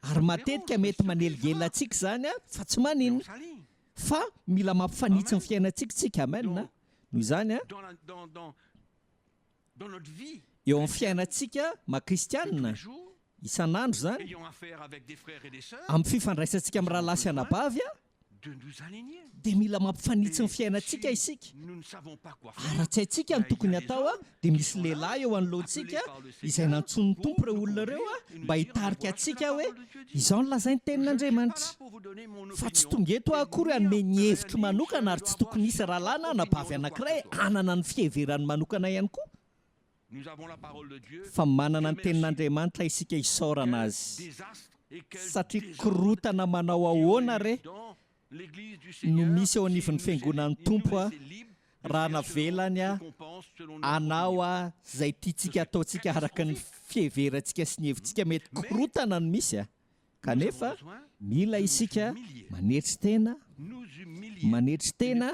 Speaker 5: Ary matetika mety manelingelina antsika izany fa tsy maninona. Fa mila mampifanitsy ny fiainantsika isika. Amen. Noho izany, eo amin'ny fiainantsika maha kristianina, isan'andro izany, amin'ny fifandraisantsika amin'ny rahalahy sy anabavy, dia mila mampifanitsy ny fiainantsika isika. Ary raha tsy haintsika ny tokony hatao, dia misy lehilahy eo anoloantsika izay nantsoin'ny Tompo ireo olona ireo mba hitarika antsika hoe, Izao no lazain'ny Tenin'Andriamanitra. Fa tsy tonga eto aho akory hanome ny hevitro manokana ary tsy tokony hisy rahalahy na anabavy anankiray hanana ny fiheverany manokana ihany koa. Fa manana ny Tenin'Andriamanitra isika hisaorana Azy. Satria korontana manao ahoana re no misy eo anivon'ny Fiangonan'ny Tompo raha navelany hanao izay tiantsika hataontsika araka ny fiheverantsika sy ny hevitsika? Mety korontana no misy. Kanefa, mila isika manetry tena, manetry tena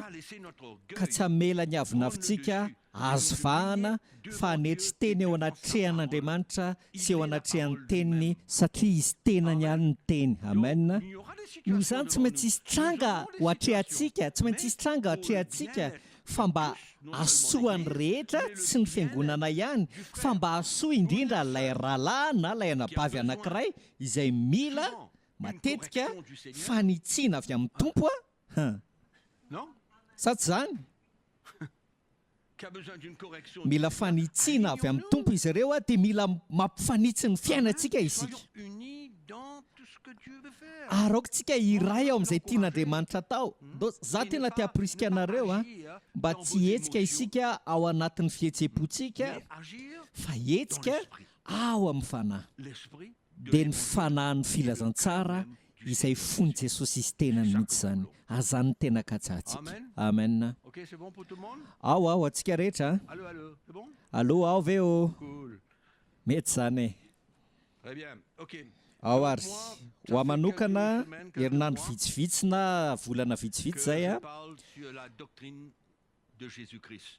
Speaker 5: ka tsy hamela ny avonavontsika hahazo vahana fa hanetry tena eo anatrehan'Andriamanitra sy eo anatrehan'ny Teniny satria Izy tenany ihany no Teny. Amen. Noho izany, tsy maintsy hisy tranga ho atrehantsika, tsy maintsy hisy tranga ho atrehantsika fa mba hahasoa ny rehetra, tsy ny fiangonana ihany, fa mba hahasoa indrindra ilay rahalahy na ilay anabavy anankiray izay mila, matetika, fanitsiana avy amin'ny Tompo a! Sa tsy izany? Mila fanitsiana avy amin'ny Tompo izy ireo dia mila mampifanitsy ny fiainantsika isika. Ary aoka tsika hiray ao amin'izay tian'Andriamanitra atao. Za tena te hamporisika anareo an, mba tsy hihetsika isika ao anatin'ny fihetseham-pontsika fa hihetsika ao amin'ny Fanahy. Dia ny Fanahin'ny Filazantsara izay fon'i Jesosy Izy tenany mihitsy izany. Ary izany no tena katsahantsika. Amen. Ao ao antsika rehetra an. Allo, ao ve ô? Mety izany e. Ao ary. Ho ahy manokana, herinandro vitsivitsy na volana vitsivitsy izay an,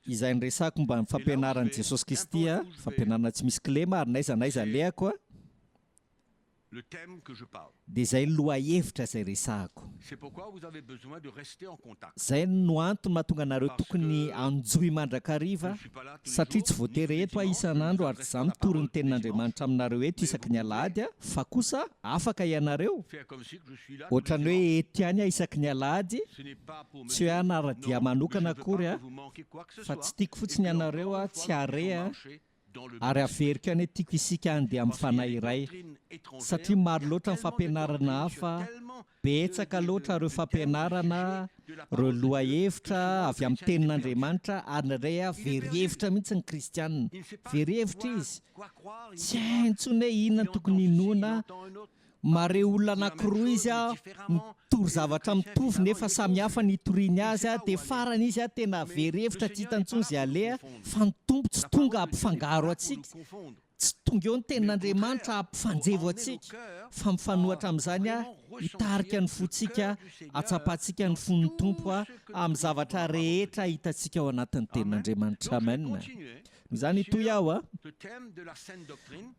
Speaker 5: izay niresahako momba ny fampianaran'i Jesosy Kristy, fampianarana tsy misy kilema ary n'aiza n'aiza alehako an. Dia izay ny lohahevitra izay resahako. Izay no antony mahatonga anareo tokony hanjohy mandrakariva, satria tsy voatery eto aho isan'andro ary tsy izaho mitory ny tenin'Andriamanitra aminareo eto isaky ny alahady fa kosa afaka ianareo, ohatran'ny hoe eto ihany aho isaky ny alahady, tsy hoe hanara-dia manokana akory fa tsy tiako fotsiny ianareo tsy hare Ary averiko ihany hoe tiako isika handeha amin'ny fanahy iray, satria maro loatra ny fampianarana hafa, betsaka loatra ireo fampianarana, ireo lohahevitra avy amin'ny Tenin'Andriamanitra, ary indraindray aho very hevitra mihitsy ny kristiana. Very hevitra izy. Tsy hainy intsony hoe inona no tokony hinoana, Mahare olona anakiroa izy mitory zavatra mitovy nefa samy hafa ny itoriany azy dia farany izy tena very hevitra tsy hitany intsony izay aleha fa ny Tompo tsy tonga hampifangaro antsika, tsy tonga eo ny tenin'Andriamanitra hampifanjevo antsika fa mifanohatra amin'izany hitarika ny fontsika hatsapantsika ny fon'ny Tompo amin'ny zavatra rehetra hitantsika ao anatin'ny tenin'Andriamanitra. Amen. Noho izany hitohy aho a!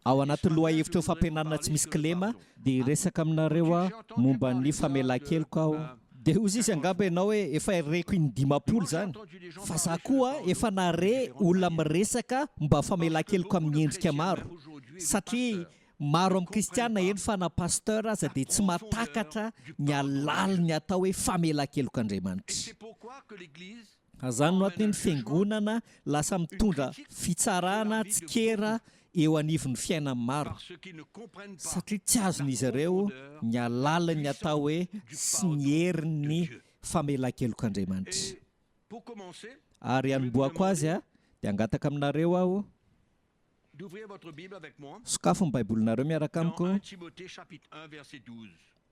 Speaker 5: Ao anatin'ny lohahevitra eo fampianarana tsy misy kilema dia hiresaka aminareo aho momba ny famelan-keloka aho. Dia hozy izy angamba ianao hoe efa reko in-dimampolo izany. Fa za koa efa nahare olona miresaka momba famelan-keloka amin'ny endrika maro. Satria maro amin'ny kristiana eny fa na pasteur aza dia tsy mahatakatra ny halalin'ny atao hoe famelan-kelok'Andriamanitra. Izany no antony ny fiangonana lasa mitondra fitsarana, tsikera eo anivon'ny fiainan'ny maro, satria tsy azon'izy ireo ny halalin'ny atao hoe sy ny herin'ny famelan-kelok'Andriamanitra. Ary hanombohako azy dia hangataka aminareo aho, sokafy ny Baibolinareo miaraka amiko ao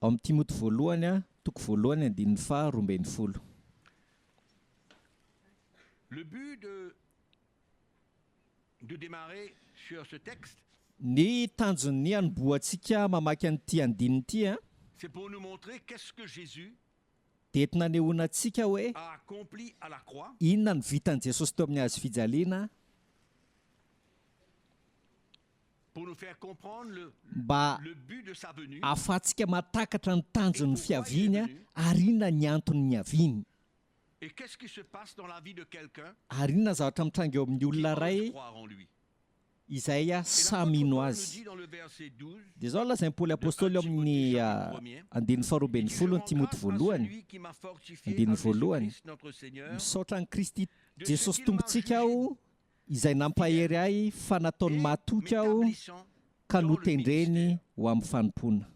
Speaker 5: amin'ny Timoty voalohany, toko voalohany andininy faha 12.
Speaker 4: Le but de de démarrer sur ce texte.
Speaker 5: Ny tanjon'ny hanombohantsika mamaky an'ity andininy ity an.
Speaker 4: C'est pour nous montrer qu'est-ce que Jésus.
Speaker 5: Dia entina anehoana antsika hoe.
Speaker 4: A accompli à la croix.
Speaker 5: Inona no vitan'i Jesosy teo amin'ny hazo fijaliana.
Speaker 4: Pour nous faire comprendre le
Speaker 5: Mba
Speaker 4: le but de sa venue.
Speaker 5: hahafahantsika mahatakatra ny tanjon'ny
Speaker 4: Et pourquoi il est
Speaker 5: fiaviany
Speaker 4: venu.
Speaker 5: ary inona ny antony niaviany.
Speaker 4: Et qu'est-ce qui se passe dans la vie de quelqu'un
Speaker 5: Ary inona ny zavatra mitranga eo amin'ny
Speaker 4: qui
Speaker 5: olona
Speaker 4: ose
Speaker 5: iray
Speaker 4: croire en lui?
Speaker 5: izay
Speaker 4: Et
Speaker 5: sahy
Speaker 4: l'apôtre
Speaker 5: mino
Speaker 4: Paul nous
Speaker 5: azy?
Speaker 4: dit dans le verset 12
Speaker 5: Dia izao no lazain'i Paoly
Speaker 4: de 1
Speaker 5: Apostoly ao
Speaker 4: Timothée
Speaker 5: amin'ny
Speaker 4: chapitre premier,
Speaker 5: andininy faharoa
Speaker 4: il
Speaker 5: ambin'ny
Speaker 4: dit, Je
Speaker 5: folo ny
Speaker 4: rends
Speaker 5: Timoty
Speaker 4: grâce à
Speaker 5: voalohany,
Speaker 4: celui qui m'a fortifié à
Speaker 5: andininy voalohany,
Speaker 4: Jésus-Christ notre Seigneur,
Speaker 5: Misaotra an'i Kristy
Speaker 4: de ce
Speaker 5: Jesosy
Speaker 4: qu'il m'a
Speaker 5: Tompontsika
Speaker 4: jugé
Speaker 5: aho, izay nampahery
Speaker 4: fidèle
Speaker 5: ahy fa nataony
Speaker 4: et
Speaker 5: mahatoky aho
Speaker 4: m'établissant
Speaker 5: ka
Speaker 4: dans le
Speaker 5: notendreny
Speaker 4: ministère.
Speaker 5: ho amin'ny fanompoana.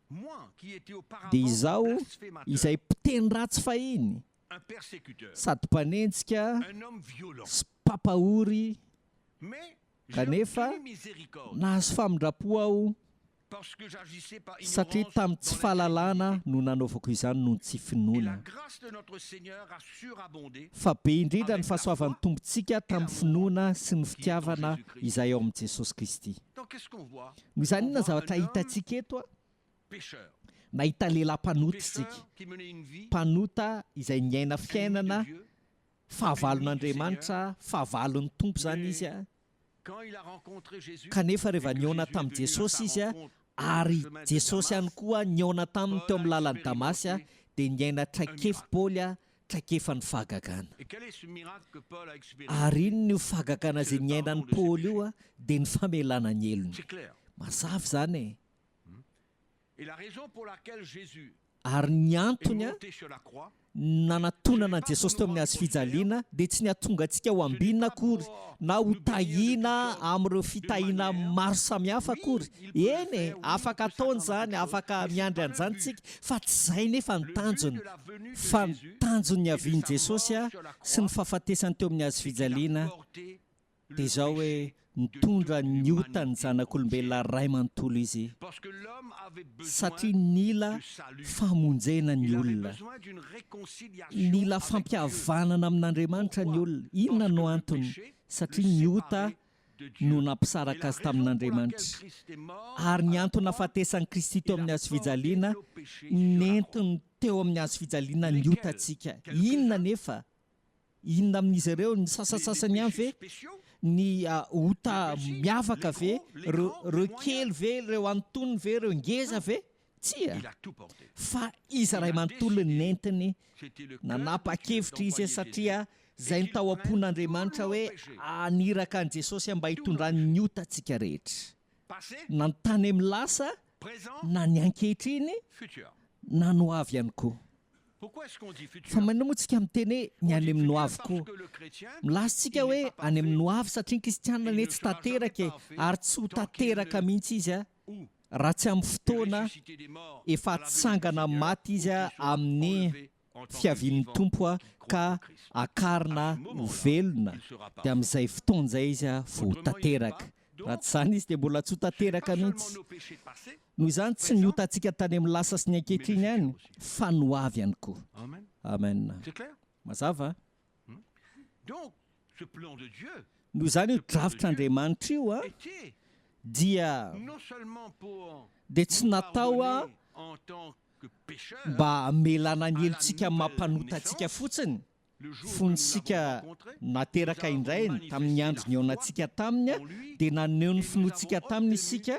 Speaker 4: Moi qui étais
Speaker 5: Dia
Speaker 4: auparavant
Speaker 5: izaho
Speaker 4: blasphémateur,
Speaker 5: izay mpiteny ratsy fahiny,
Speaker 4: un persécuteur,
Speaker 5: sady mpanenjika
Speaker 4: un homme violent,
Speaker 5: sy mpampahory,
Speaker 4: mais j'ai
Speaker 5: kanefa
Speaker 4: obtenu miséricorde
Speaker 5: nahazo famindram-po aho
Speaker 4: parce que j'agissais par
Speaker 5: satria
Speaker 4: ignorance
Speaker 5: tamin'ny tsy
Speaker 4: dans
Speaker 5: fahalalana
Speaker 4: l'incrédulité.
Speaker 5: no nanaovako izany noho ny tsy
Speaker 4: Et la
Speaker 5: finoana.
Speaker 4: grâce de notre Seigneur a surabondé
Speaker 5: Fa be indrindra ny
Speaker 4: avec la
Speaker 5: fahasoavan'ny
Speaker 4: foi
Speaker 5: Tompontsika
Speaker 4: et
Speaker 5: tamin'ny
Speaker 4: l'amour
Speaker 5: finoana sy ny
Speaker 4: qui est en
Speaker 5: fitiavana
Speaker 4: Jésus-Christ.
Speaker 5: izay ao amin'i Jesosy Kristy.
Speaker 4: Donc qu'est-ce qu'on voit?
Speaker 5: Noho izany
Speaker 4: On
Speaker 5: inona ny
Speaker 4: voit
Speaker 5: zavatra
Speaker 4: un homme
Speaker 5: hitantsika eto a?
Speaker 4: pécheur,
Speaker 5: Nahita lehilahy mpanota isika,
Speaker 4: pécheur qui menait une vie
Speaker 5: mpanota izay niaina
Speaker 4: ennemi de
Speaker 5: fiainana
Speaker 4: Dieu, ennemi du Seigneur,
Speaker 5: fahavalon'Andriamanitra, fahavalon'ny Tompo izany
Speaker 4: mais
Speaker 5: izy a.
Speaker 4: quand il a rencontré Jésus
Speaker 5: Kanefa
Speaker 4: et
Speaker 5: rehefa
Speaker 4: que
Speaker 5: nihaona
Speaker 4: Jésus est
Speaker 5: tamin'i
Speaker 4: venu à sa
Speaker 5: Jesosy izy a,
Speaker 4: rencontre sur le
Speaker 5: ary
Speaker 4: chemin de
Speaker 5: Jesosy ihany
Speaker 4: Damas,
Speaker 5: koa nihaona taminy teo
Speaker 4: Paul a
Speaker 5: amin'ny lalan'i Damasy a,
Speaker 4: expérimenté
Speaker 5: dia niaina
Speaker 4: un
Speaker 5: traikefa
Speaker 4: miracle.
Speaker 5: Paoly a, traikefan'ny fahagagana.
Speaker 4: Et quel est ce miracle que Paul a
Speaker 5: Ary
Speaker 4: expérimenté?
Speaker 5: inona io fahagagana
Speaker 4: C'est
Speaker 5: izay
Speaker 4: le
Speaker 5: niainan'i
Speaker 4: pardon de ses
Speaker 5: Paoly io
Speaker 4: péchés.
Speaker 5: a, dia ny famelana ny helony.
Speaker 4: C'est clair.
Speaker 5: Mazava izany e.
Speaker 4: Et la raison pour laquelle Jésus
Speaker 5: Ary ny
Speaker 4: est
Speaker 5: antony
Speaker 4: monté sur la croix,
Speaker 5: nanatonana an'i Jesosy teo amin'ny hazo fijaliana dia tsy ny hahatonga antsika ho ambinina akory na ho tahiana amin'ireo fitahiana maro samihafa akory. Eny e, afaka ataony izany, afaka miandry an'izany isika, fa tsy izay nefa ny tanjony. Fa ny tanjon'ny niavian'i Jesosy sy ny fahafatesany teo amin'ny hazo fijaliana dia izao hoe nitondra ny otan'ny zanak'olombelona ray manontolo Izy, satria nila famonjena ny olona. Nila fampihavanana amin'Andriamanitra ny olona. Inona no antony? Satria ny ota no nampisaraka azy tamin'Andriamanitra. Ary ny antony nahafatesan'i Kristy teo amin'ny hazofijaliana, nentiny teo amin'ny hazofijaliana ny otantsika. Inona anefa? Inona amin'izy ireo? Ny sasantsasany ihany ve? ny ota miavaka ve, ireo ireo kely ve, ireo antonony ve, ireo ngeza ve? Tsia! Fa izy iray manontolo nentiny nanapa-kevitra izy satria izay ny tao am-pon'Andriamanitra hoe haniraka an'i Jesosy mba hitondrany ny otantsika rehetra. Na ny tany amin'ny lasa, na ny ankehitriny, na ny ho avy ihany koa. Fa maninona moa tsika miteny hoe ny any amin'ny ho avy koa? Milaza tsika hoe any amin'ny ho avy satria ny kristianina anie tsy tanteraka e, ary tsy ho tanteraka mihitsy izy raha tsy amin'ny fotoana efa hatsangana amin'ny maty izy amin'ny fiavian'ny Tompo ka akarina ho velona dia amin'izay fotoana izay izy vao ho tanteraka. Raha tsy izany izy dia mbola tsy ho tanteraka mihitsy. Noho izany tsy ny otantsika tany amin'ny lasa sy ny ankehitriny ihany fa ny ho avy ihany koa. Amen. Mazava? Noho izany io drafitr'Andriamanitra io dia dia tsy natao mba hamelana ny helotsika amin'ny maha mpanota antsika fotsiny, fony isika nateraka indray tamin'ny andro nihaonantsika taminy dia naneho ny finoantsika taminy isika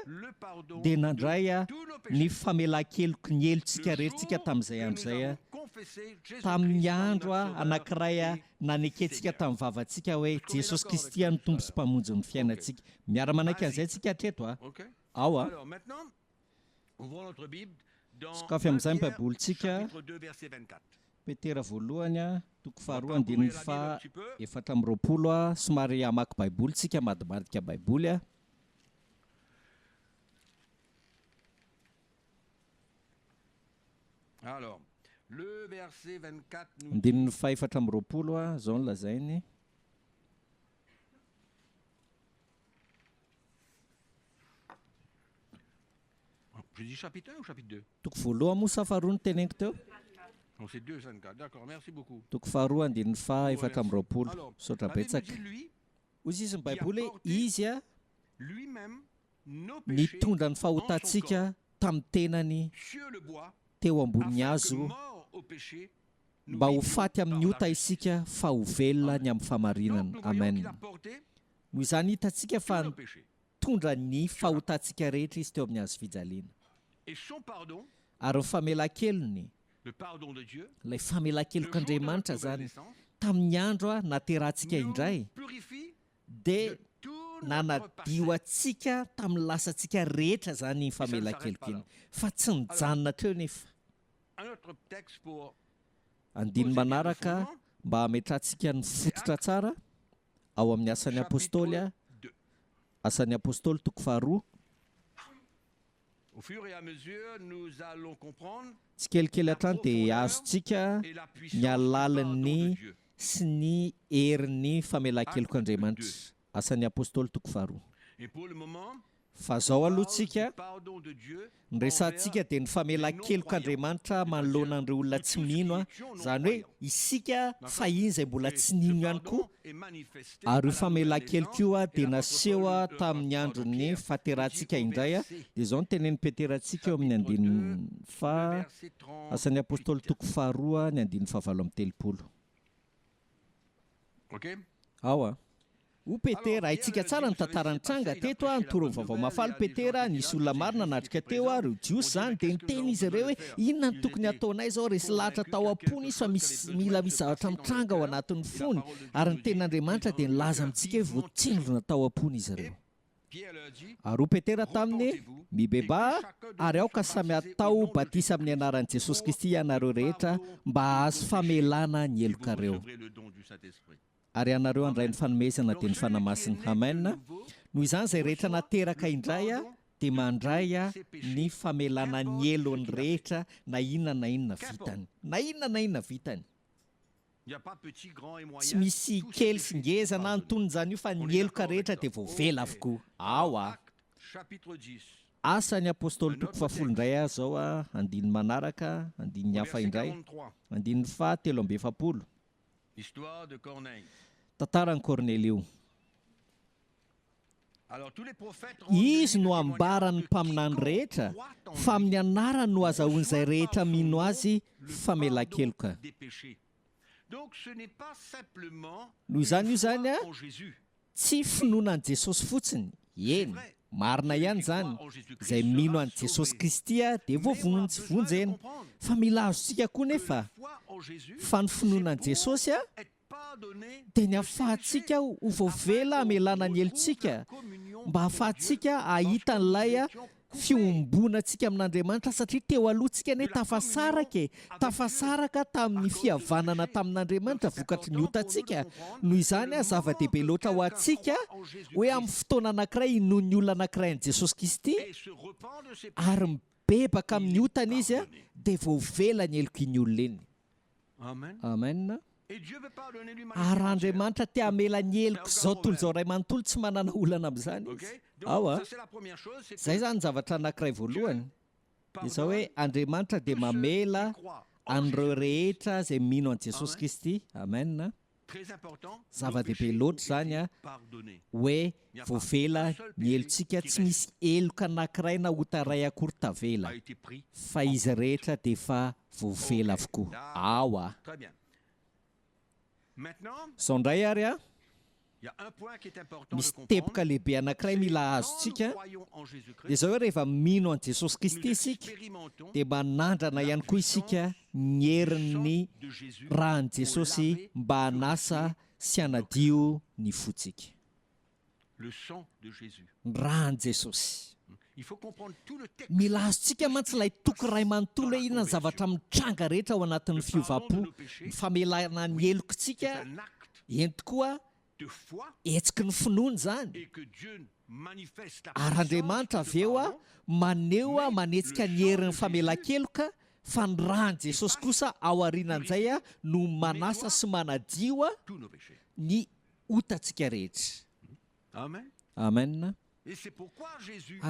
Speaker 5: dia nandray ny famelan-keloky ny helotsika rehetra isika tamin'izay andro izay, tamin'ny andro anankiray nanekentsika tamin'ny vavantsika hoe Jesosy Kristy no Tompo sy Mpamonjy ny fiainantsika. Miara-manaiky an'izay isika hatreto a. Ao a. Sokafy amin'izay ny Baibolintsika, Petera voalohany, toko faharoa andininy faha 24, somary hamaky Baiboly tsika, hamadibadika Baiboly a. Andininy faha 24, izao no lazainy.
Speaker 4: J'ai dit chapitre 1 ou chapitre 2
Speaker 5: Toko voalohany moa sa faharoa no teneniko teo?
Speaker 4: Non, c'est 2, 24. D'accord, merci beaucoup.
Speaker 5: Toko faharoa andininy faha 24. Misaotra betsaka. Hoy izy ny Baiboly hoe Izy nitondra ny fahotantsika tamin'ny tenany teo ambonin'ny hazo mba ho faty amin'ny ota isika fa ho velona ny amin'ny fahamarinana. Amen. Noho izany hitantsika fa nitondra ny fahotantsika rehetra Izy teo amin'ny hazo fijaliana. Ary ny famelan-kelony, ilay famelan-kelok'Andriamanitra izany, tamin'ny andro naterahantsika indray, dia nanadio antsika tamin'ny lasantsika rehetra izany iny famelan-keloka iny. Fa tsy nijanona hatreo nefa. Andininy manaraka mba hametrahantsika ny fototra tsara ao amin'ny Asan'ny Apostoly, Asan'ny Apostoly toko faharoa. Tsikelikely hatrany dia azontsika ny halalin'ny sy ny herin'ny famelan-kelok'Andriamanitra. Asan'ny Apostoly toko faharoa. Fa zao aloha tsika, ny resahantsika dia ny famelan-kelok'Andriamanitra manoloana an'ireo olona tsy mino an, izany hoe isika fahiny izay mbola tsy nino ihany koa, ary io famelan-keloka io dia naseho tamin'ny andron'ny fahaterahantsika indray, dia izao no tenenin'i Petera antsika eo amin'ny andininy faha, Asan'ny Apostoly toko faharoa ny andininy fahavalo amby 30. Ao a. O Petera, haintsika tsara ny tantara nitranga teto a, nitory ny vaovao mahafaly Petera, nisy olona maro nanatrika teo a, ireo Jiosy izany, dia niteny izy ireo hoe, inona no tokony hataonay izao, resy lahatra tao am-pony izy fa misy, mila misy zavatra mitranga ao anatin'ny fony, ary ny tenin'Andriamanitra dia nilaza amintsika hoe voatsindrona tao am-pony izy ireo. Ary hoy Petera taminy, Mibebaha, ary aoka samy hatao batisa amin'ny anaran'i Jesosy Kristy ianareo rehetra, mba hahazo famelana ny helokareo. Ary ianareo handray ny fanomezana, dia ny Fanahy Masina. Amen. Noho izany, izay rehetra nateraka indray dia mandray ny famelana ny helony rehetra, na inona na inona vitany. Na inona na inona vitany. Tsy misy kely sy ngeza na antonony izany io fa ny heloka rehetra dia voavela avokoa. Ao a! Asan'ny Apostoly toko fahafolo indray aho izao a, andininy manaraka, andininy hafa indray, andininy faha 43. Tantaran'i Kornelio. Izy no ambaran'ny mpaminany rehetra fa amin'ny anarany no azahoan'izay rehetra mino Azy famelan-keloka. Noho izany io izany. Tsy finoana an'i Jesosy fotsiny, eny, marina ihany izany, izay mino an'i Jesosy Kristy dia voavonjy, vonjena. Fa mila azontsika koa nefa fa ny finoana an'i Jesosy dia ny ahafahantsika ho voavela hamelana ny helotsika, mba hahafahantsika hahita an'ilay fiombonantsika amin'Andriamanitra satria teo aloha tsika anie tafasaraka e, tafasaraka tamin'ny fihavanana tamin'Andriamanitra vokatry ny otantsika, noho izany a zava-dehibe loatra ho antsika hoe amin'ny fotoana anankiray inoan'ny olona anankiray an'i Jesosy Kristy ary mibebaka amin'ny otany izy dia voavela ny helok'iny olona iny. Amen. Ary raha Andriamanitra te hamela ny helok'izao tontolo izao iray manontolo, tsy manana olana amin'izany Izy. Ao a. Izay izany ny zavatra anankiray voalohany. Dia izao hoe, Andriamanitra dia mamela an'ireo rehetra izay mino an'i Jesosy Kristy. Amen. Zava-dehibe loatra izany a, hoe voavela ny helotsika, tsy misy heloka anankiray na ota iray akory tavela, fa izy rehetra dia efa voavela avokoa. Ao a. Izao indray ary a, misy teboka lehibe anankiray mila azontsika, dia izao hoe rehefa mino an'i Jesosy Kristy isika, dia manandrana ihany koa isika ny herin'ny ràn'i Jesosy mba hanasa sy hanadio ny fontsika. Ny ràn'i Jesosy. Mila azontsika mantsy ilay toko iray manontolo hoe inona ny zavatra mitranga rehetra ao anatin'ny fiovam-po, ny famelana ny helokintsika, eny tokoa, hetsiky ny finoana izany, ary Andriamanitra avy eo maneho, manetsika ny herin'ny famelan-keloka, fa ny ràn'i Jesosy kosa ao aorianan'izay no manasa sy manadio ny otantsika rehetra. Amen. Ary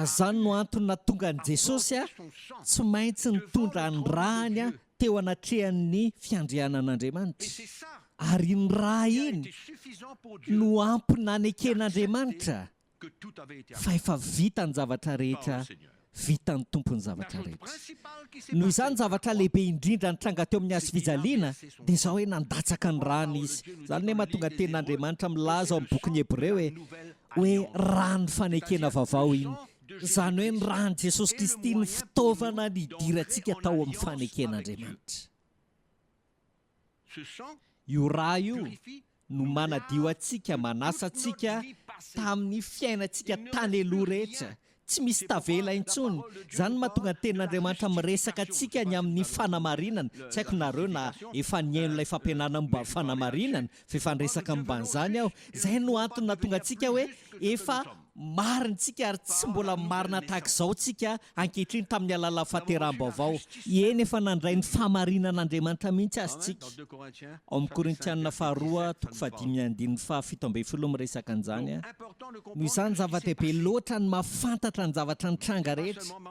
Speaker 5: izany no antony nahatonga an'i Jesosy tsy maintsy nitondra ny ràny teo anatrehan'ny fiandrianan'Andriamanitra. Ary iny rà iny no ampy naneken'Andriamanitra fa efa vita ny zavatra rehetra Vitan'ny Tompo ny zavatra rehetra. Noho izany, ny zavatra lehibe indrindra nitranga teo amin'ny hazofijaliana dia izao hoe nandatsaka ny rany Izy. Izany anie mahatonga ny Tenin'Andriamanitra milaza ao amin'ny bokin'ny Hebreo hoe, hoe ran'ny fanekena vaovao iny. Izany hoe ny ran'i Jesosy Kristy no fitaovana nidirantsika tao amin'ny faneken'Andriamanitra. Io rà io no manadio antsika, manasa antsika tamin'ny fiainantsika tany aloha rehetra. Tsy misy tavela intsony. Izany no mahatonga ny Tenin'Andriamanitra miresaka antsika ny amin'ny fanamarinana. Tsy haiko nareo na efa nihaino ilay fampianarana momba ny fanamarinana, fa efa niresaka momba an'izany aho. Izay no antony nahatonga antsika hoe efa marina isika ary tsy mbola marina tahaka izao tsika ankehitriny tamin'ny alalan'ny fahateraham-baovao. Eny, efa nandray ny fahamarinan'Andriamanitra mihitsy aza isika. Ao amin'ny Korintiana faharoa, toko fahadimy andininy faha 17 miresaka an'izany. Noho izany, zava-dehibe loatra ny mahafantatra ny zavatra nitranga rehetra.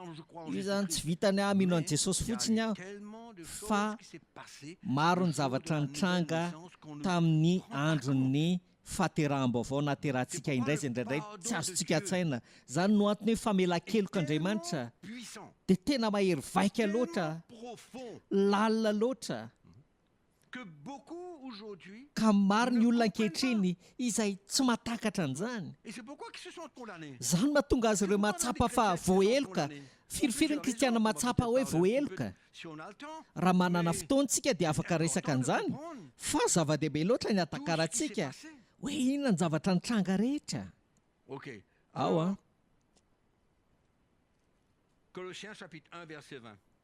Speaker 5: Io izany tsy vitan'ny hoe mino an'i Jesosy fotsiny aho, fa maro ny zavatra nitranga tamin'ny andron'ny fahateraham-baovao nahaterahantsika indray izay indraindray tsy azontsika an-tsaina. Izany no antony hoe famelan-kelok'Andriamanitra dia tena mahery vaika loatra, lalina loatra, ka maro ny olona ankehitriny izay tsy mahatakatra an'izany. Izany no mahatonga azy ireo mahatsapa fa voaheloka. Firifiry ny kristiana mahatsapa hoe voaheloka? Raha manana fotoana isika dia afaka resaka an'izany, fa zava-dehibe loatra ny hatakarantsika hoe inona ny zavatra nitranga rehetra. Ao an.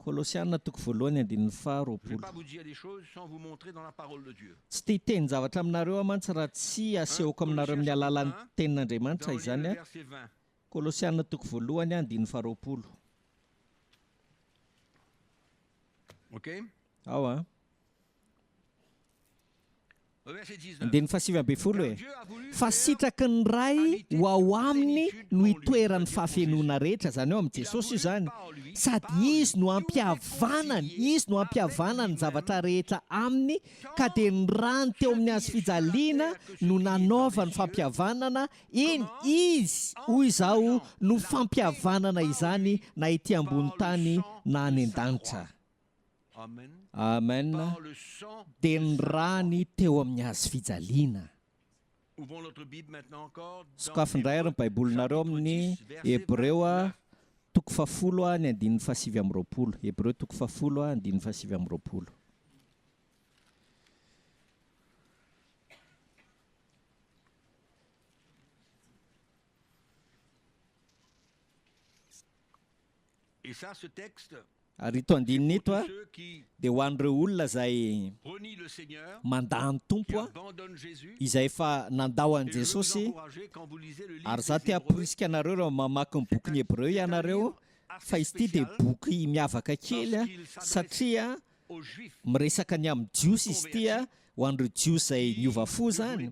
Speaker 5: Kolosiana toko voalohany andininy faha 20. Tsy te hiteny zavatra aminareo aho mantsy raha tsy asehoko aminareo amin'ny alalan'ny tenin'Andriamanitra izany. Kolosiana toko voalohany andininy faha 20. Ao an. Andininy faha 19 e. Fa sitraky ny Ray ho ao aminy no hitoeran'ny fahafenoana rehetra, izany hoe ao amin'i Jesosy io izany, sady Izy no hampihavanany, Izy no hampihavanany ny zavatra rehetra aminy, ka dia ny rany teo amin'ny hazo fijaliana no nanaovany fampihavanana Eny, Izy, hoy izaho, no fampihavanana izany na ety ambony tany na any an-danitra. Amen. Dia ny rany teo amin'ny hazo fijaliana. Sokafy indray ary ny Baibolinareo amin'ny Hebreo toko fahafolo ny andininy fahasivy amby 20. Hebreo toko fahafolo andininy fahasivy amby 20. Ary ito andininy ito dia ho an'ireo olona izay mandà ny Tompo, izay efa nandao an'i Jesosy, ary izaho te hamporisika anareo raha mamaky ny bokin'ny Hebreo ianareo, fa izy ity dia boky miavaka kely satria Miresaka ny amin'ny Jiosy izy ity, ho an'ireo Jiosy izay niova fo izany,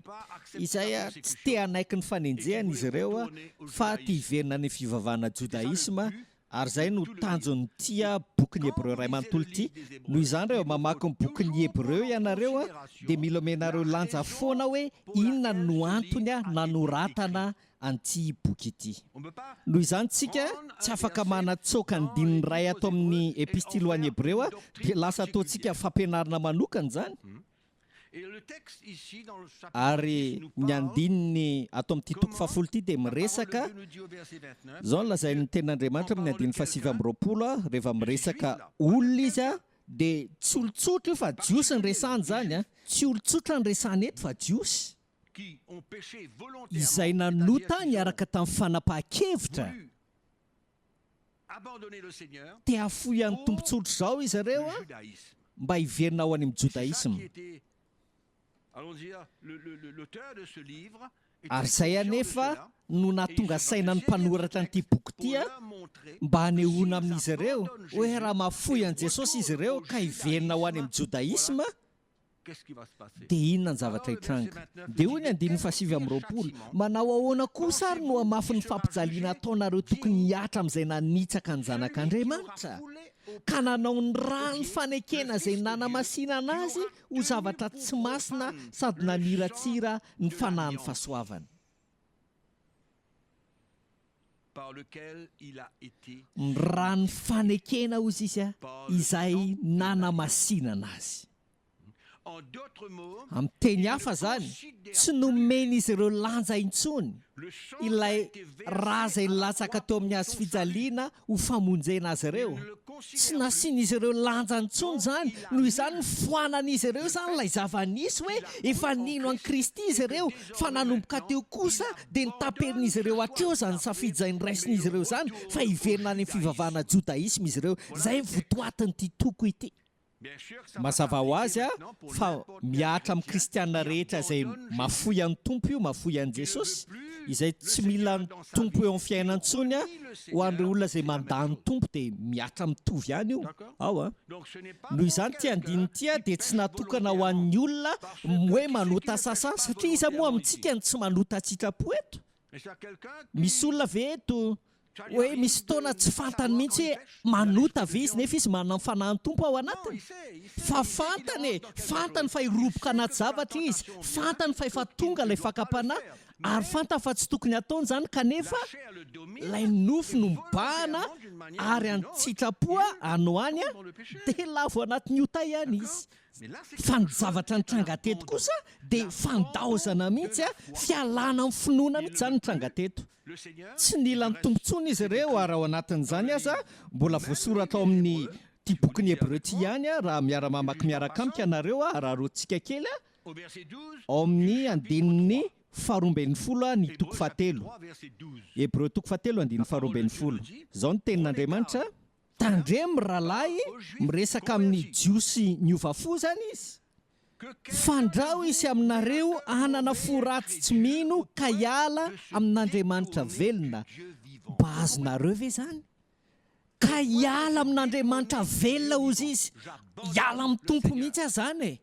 Speaker 5: izay tsy te hanaiky ny fanenjehana izy ireo fa te hiverina any amin'ny fivavahana jodaisma, ary izay no tanjon'ity bokin'ny Hebreo iray manontolo ity. Noho izany, rehefa mamaky ny bokin'ny Hebreo ianareo, dia mila omenareo lanja foana hoe inona no antony nanoratana an'ity boky ity. Noho izany tsika tsy afaka manatsoaka andininy iray ato amin'ny Epistily ho an'ny Hebreo dia lasa ataontsika fampianarana manokana izany. Ary ny andininy ato amin'ity toko fahafolo ity dia miresaka, izao no lazain'ny Tenin'Andriamanitra amin'ny andininy fahasivy amby 20, rehefa miresaka olona izy dia tsy olon-tsotra io fa Jiosy no resahany izany, tsy olon-tsotra no resahany eto fa Jiosy. izay nanota niaraka tamin'ny fanapahan-kevitra te hahafoy an'ny Tompo tsotra izao izy ireo mba hiverina ho any amin'ny Jodaisma. Ary izay anefa no nahatonga saina ny mpanoratra an'ity boky ity mba hanehoana amin'izy ireo hoe raha mahafoy an'i Jesosy izy ireo ka hiverina ho any amin'ny Jodaisma, Dia inona ny zavatra hitranga? Dia hoy ny andininy fahasivy amby 20, Manao ahoana kosa ary no hamafin'ny fampijaliana ataonareo tokony hihatra amin'izay nanitsaka ny Zanak'Andriamanitra, ka nanao ny ràn'ny fanekena izay nanamasinana azy ho zavatra tsy masina sady naniratsira ny fanahin'ny fahasoavana? Ny ràn'ny fanekena, hozy izy, izay nanamasinana azy. Amin'ny teny hafa izany, tsy nomen'izy ireo lanja intsony ilay ra izay nilatsaka teo amin'ny hazo fijaliana ho famonjena azy ireo. Tsy nasian'izy ireo lanja intsony izany, noho izany nofoanan'izy ireo izany ilay zava-nisy hoe efa nino an'i Kristy izy ireo, fa nanomboka teo kosa dia notaperin'izy ireo hatreo izany safidy izay noraisin'izy ireo izany fa hiverina any amin'ny fivavahana jodaisma izy ireo. Izay ny votoatin'ity toko ity. Mazava ho azy fa mihatra amin'ny kristiana rehetra izay mafoy an'ny Tompo io, mafoy an'i Jesosy, izay tsy mila ny Tompo eo amin'ny fiainany intsony, ho an'ireo olona izay mandà ny Tompo dia mihatra mitovy ihany io ao an. Noho izany ity andininy ity dia tsy natokana ho an'ny olona hoe manota sasa, satria iza moa amintsika no tsy manota an-tsitrapo eto? Misy olona ve eto hoe misy fotoana tsy fantany mihitsy hoe manota ve izy nefa izy manana ny fanahin'ny Tompo ao anatiny? Fa fantany e! Fantany fa hiroboka anaty zavatra izy, fantany fa efa tonga ilay fakam-panahy, ary fantany fa tsy tokony hataony izany kanefa ilay nofo no mibahana ary an-tsitrapo any ho any dia lavo anatin'ny ota ihany izy. Fa ny zavatra nitranga teto kosa dia fandaozana mihitsy, fialana amin'ny finoana mihitsy izany nitranga teto. Tsy nila ny Tompo intsony izy ireo ary ao anatin'izany aza mbola voasoratra ao amin'ny ity bokin'ny Hebreo ity ihany raha miara-mamaky miaraka amiko ianareo araroantsika kely ao amin'ny andininy faharoa ambin'ny folo ny toko fahatelo. Hebreo toko fahatelo andininy faharoa ambin'ny folo. Izao ny tenin'Andriamanitra. Tandremo ry rahalahy, miresaka amin'ny Jiosy niova fo izany izy, fandrao hisy aminareo hanana fo ratsy tsy mino ka hiala amin'Andriamanitra velona. Mba azonareo ve izany? Ka hiala amin'Andriamanitra velona hozy izy, hiala amin'ny Tompo mihitsy aza izany e!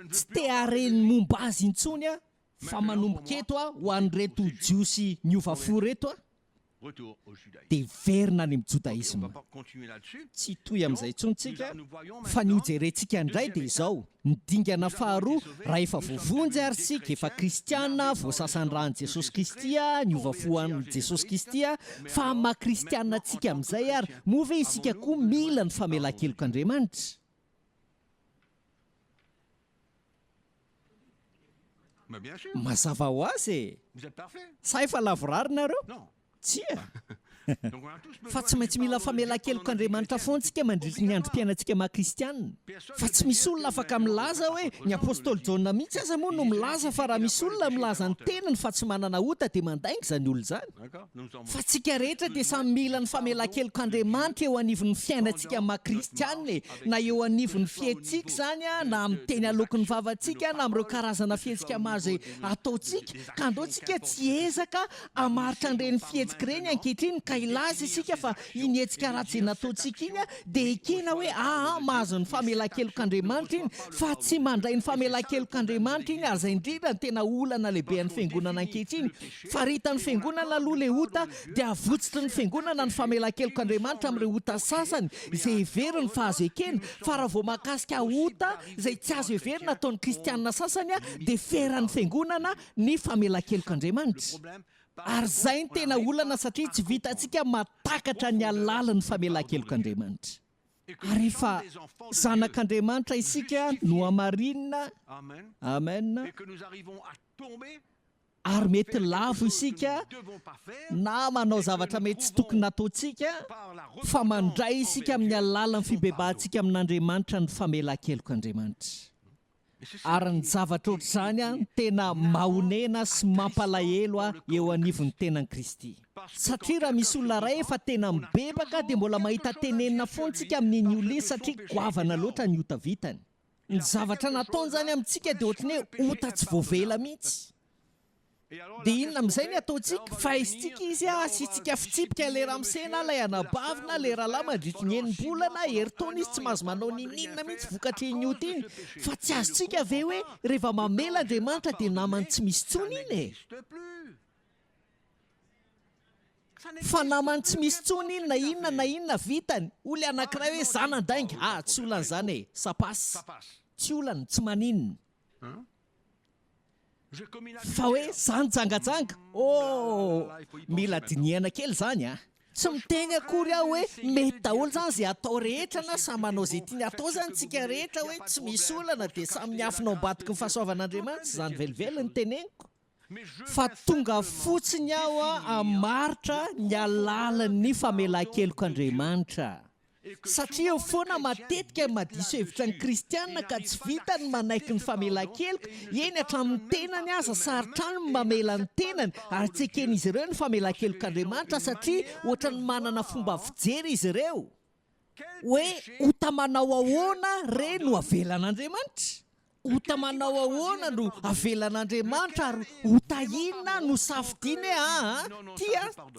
Speaker 5: Tsy te hahare ny momba azy intsony aho, fa manomboka eto aho ho an'ireto Jiosy niova fo ireto aho. dia hiverina any amin'ny jodaisma. Tsy hitohy amin'izay intsony tsika, fa ny hojerentsika indray dia izao, ny dingana faharoa, raha efa voavonjy ary isika, efa kristiana, voasasan'ny ràn'i Jesosy Kristy, niova fo an'i Jesosy Kristy, fa amin'ny maha kristiana antsika amin'izay ary, moa ve isika koa mila ny famelan-kelok'Andriamanitra? Mazava ho azy e! Sa efa lavorary nareo? Tsia! Fa tsy maintsy mila famelan-kelok'Andriamanitra foana isika mandritry ny androm-piainantsika maha kristianina. Fa tsy misy olona afaka milaza hoe, ny apostoly Jaona mihitsy aza moa no milaza fa raha misy olona milaza ny tenany fa tsy manana ota dia mandainga izany olona izany. Fa tsika rehetra dia samy mila ny famelan-kelok'Andriamanitra eo anivon'ny fiainantsika maha kristianina e, na eo anivon'ny fihetsika izany na amin'ny teny aloaky ny vavantsika na amin'ireo karazana fihetsika maro izay ataontsika, ka andao tsika tsy hiezaka hamaritra an'ireny fihetsika ireny ankehitriny ka hilaza isika fa iny hetsika ratsy izay nataontsika iny dia ekena hoe aa mahazo ny famelan-kelok'Andriamanitra iny fa tsy mandray ny famelan-kelok'Andriamanitra iny ary izay indrindra no tena olana lehibe an'ny fiangonana ankehitriny. Faritan'ny fiangonana aloha ilay ota dia avotsotry ny fiangonana ny famelan-kelok'Andriamanitra amin'ireo ota sasany izay heveriny fa azo ekena fa raha vao mahakasika ota izay tsy azo heverina ataon'ny kristiana sasany dia feran'ny fiangonana ny famelan-kelok'Andriamanitra. Ary izay no tena olana satria tsy vitantsika mahatakatra ny halalin'ny famelan-kelok'Andriamanitra. Ary rehefa zanak'Andriamanitra isika nohamarinina, Amen, ary mety lavo isika na manao zavatra mety tsy tokony nataontsika, fa mandray isika amin'ny alalan'ny fibebahantsika amin'Andriamanitra ny famelan-kelok'Andriamanitra. Ary ny zavatra ohatr'izany no tena mahonena sy mampalahelo ahy eo anivon'ny tenan'i Kristy. Satria raha misy olona iray efa tena mibebaka dia mbola mahita tenenina foana tsika amin'iny olona iny satria goavana loatra ny ota vitany. Ny zavatra nataony izany amintsika dia ohatran'ny hoe ota tsy voavela mihitsy. Dia inona amin'izay ny ataontsika? Faizintsika izy, asiantsika fitsipika ilay ramose na ilay anabavy na ilay rahalahy mandritry ny enim-bolana, herintaona izy tsy mahazo manao n'inon'inona mihitsy vokatr'iny ota iny. Fa tsy azontsika ve hoe rehefa mamela Andriamanitra dia namany tsy misy intsony iny e? Fa namany tsy misy intsony iny na inona na inona vitany. Hoy ilay anankiray hoe za nandainga. Ah, tsy olana izany e. Ça passe. Tsy olana, tsy maninona. Fa hoe za nijangajanga? Oh! Mila dinihana kely izany an! Tsy miteny akory aho hoe mety daholo izany izay atao rehetra na samy manao izay tiany atao izany tsika rehetra hoe tsy misy olana dia samy miafina ao ambadiky ny fahasoavan'Andriamanitra, tsy izany velively ny teneniko. Fa tonga fotsiny aho hamaritra ny halalin'ny famelan-kelok'Andriamanitra. Satria eo foana matetika ny madiso hevitra ny kristiana ka tsy vita ny manaiky ny famelan-keloka, eny hatramin'ny tenany aza sarotra aminy ny mamela ny tenany ary tsy eken'izy ireo ny famelan-kelok'Andriamanitra satria ohatran'ny manana fomba fijery izy ireo hoe ota manao ahoana re no avelan'Andriamanitra? Ota manao ahoana no avelan'Andriamanitra ary ota inona no safidiany hoe aa ty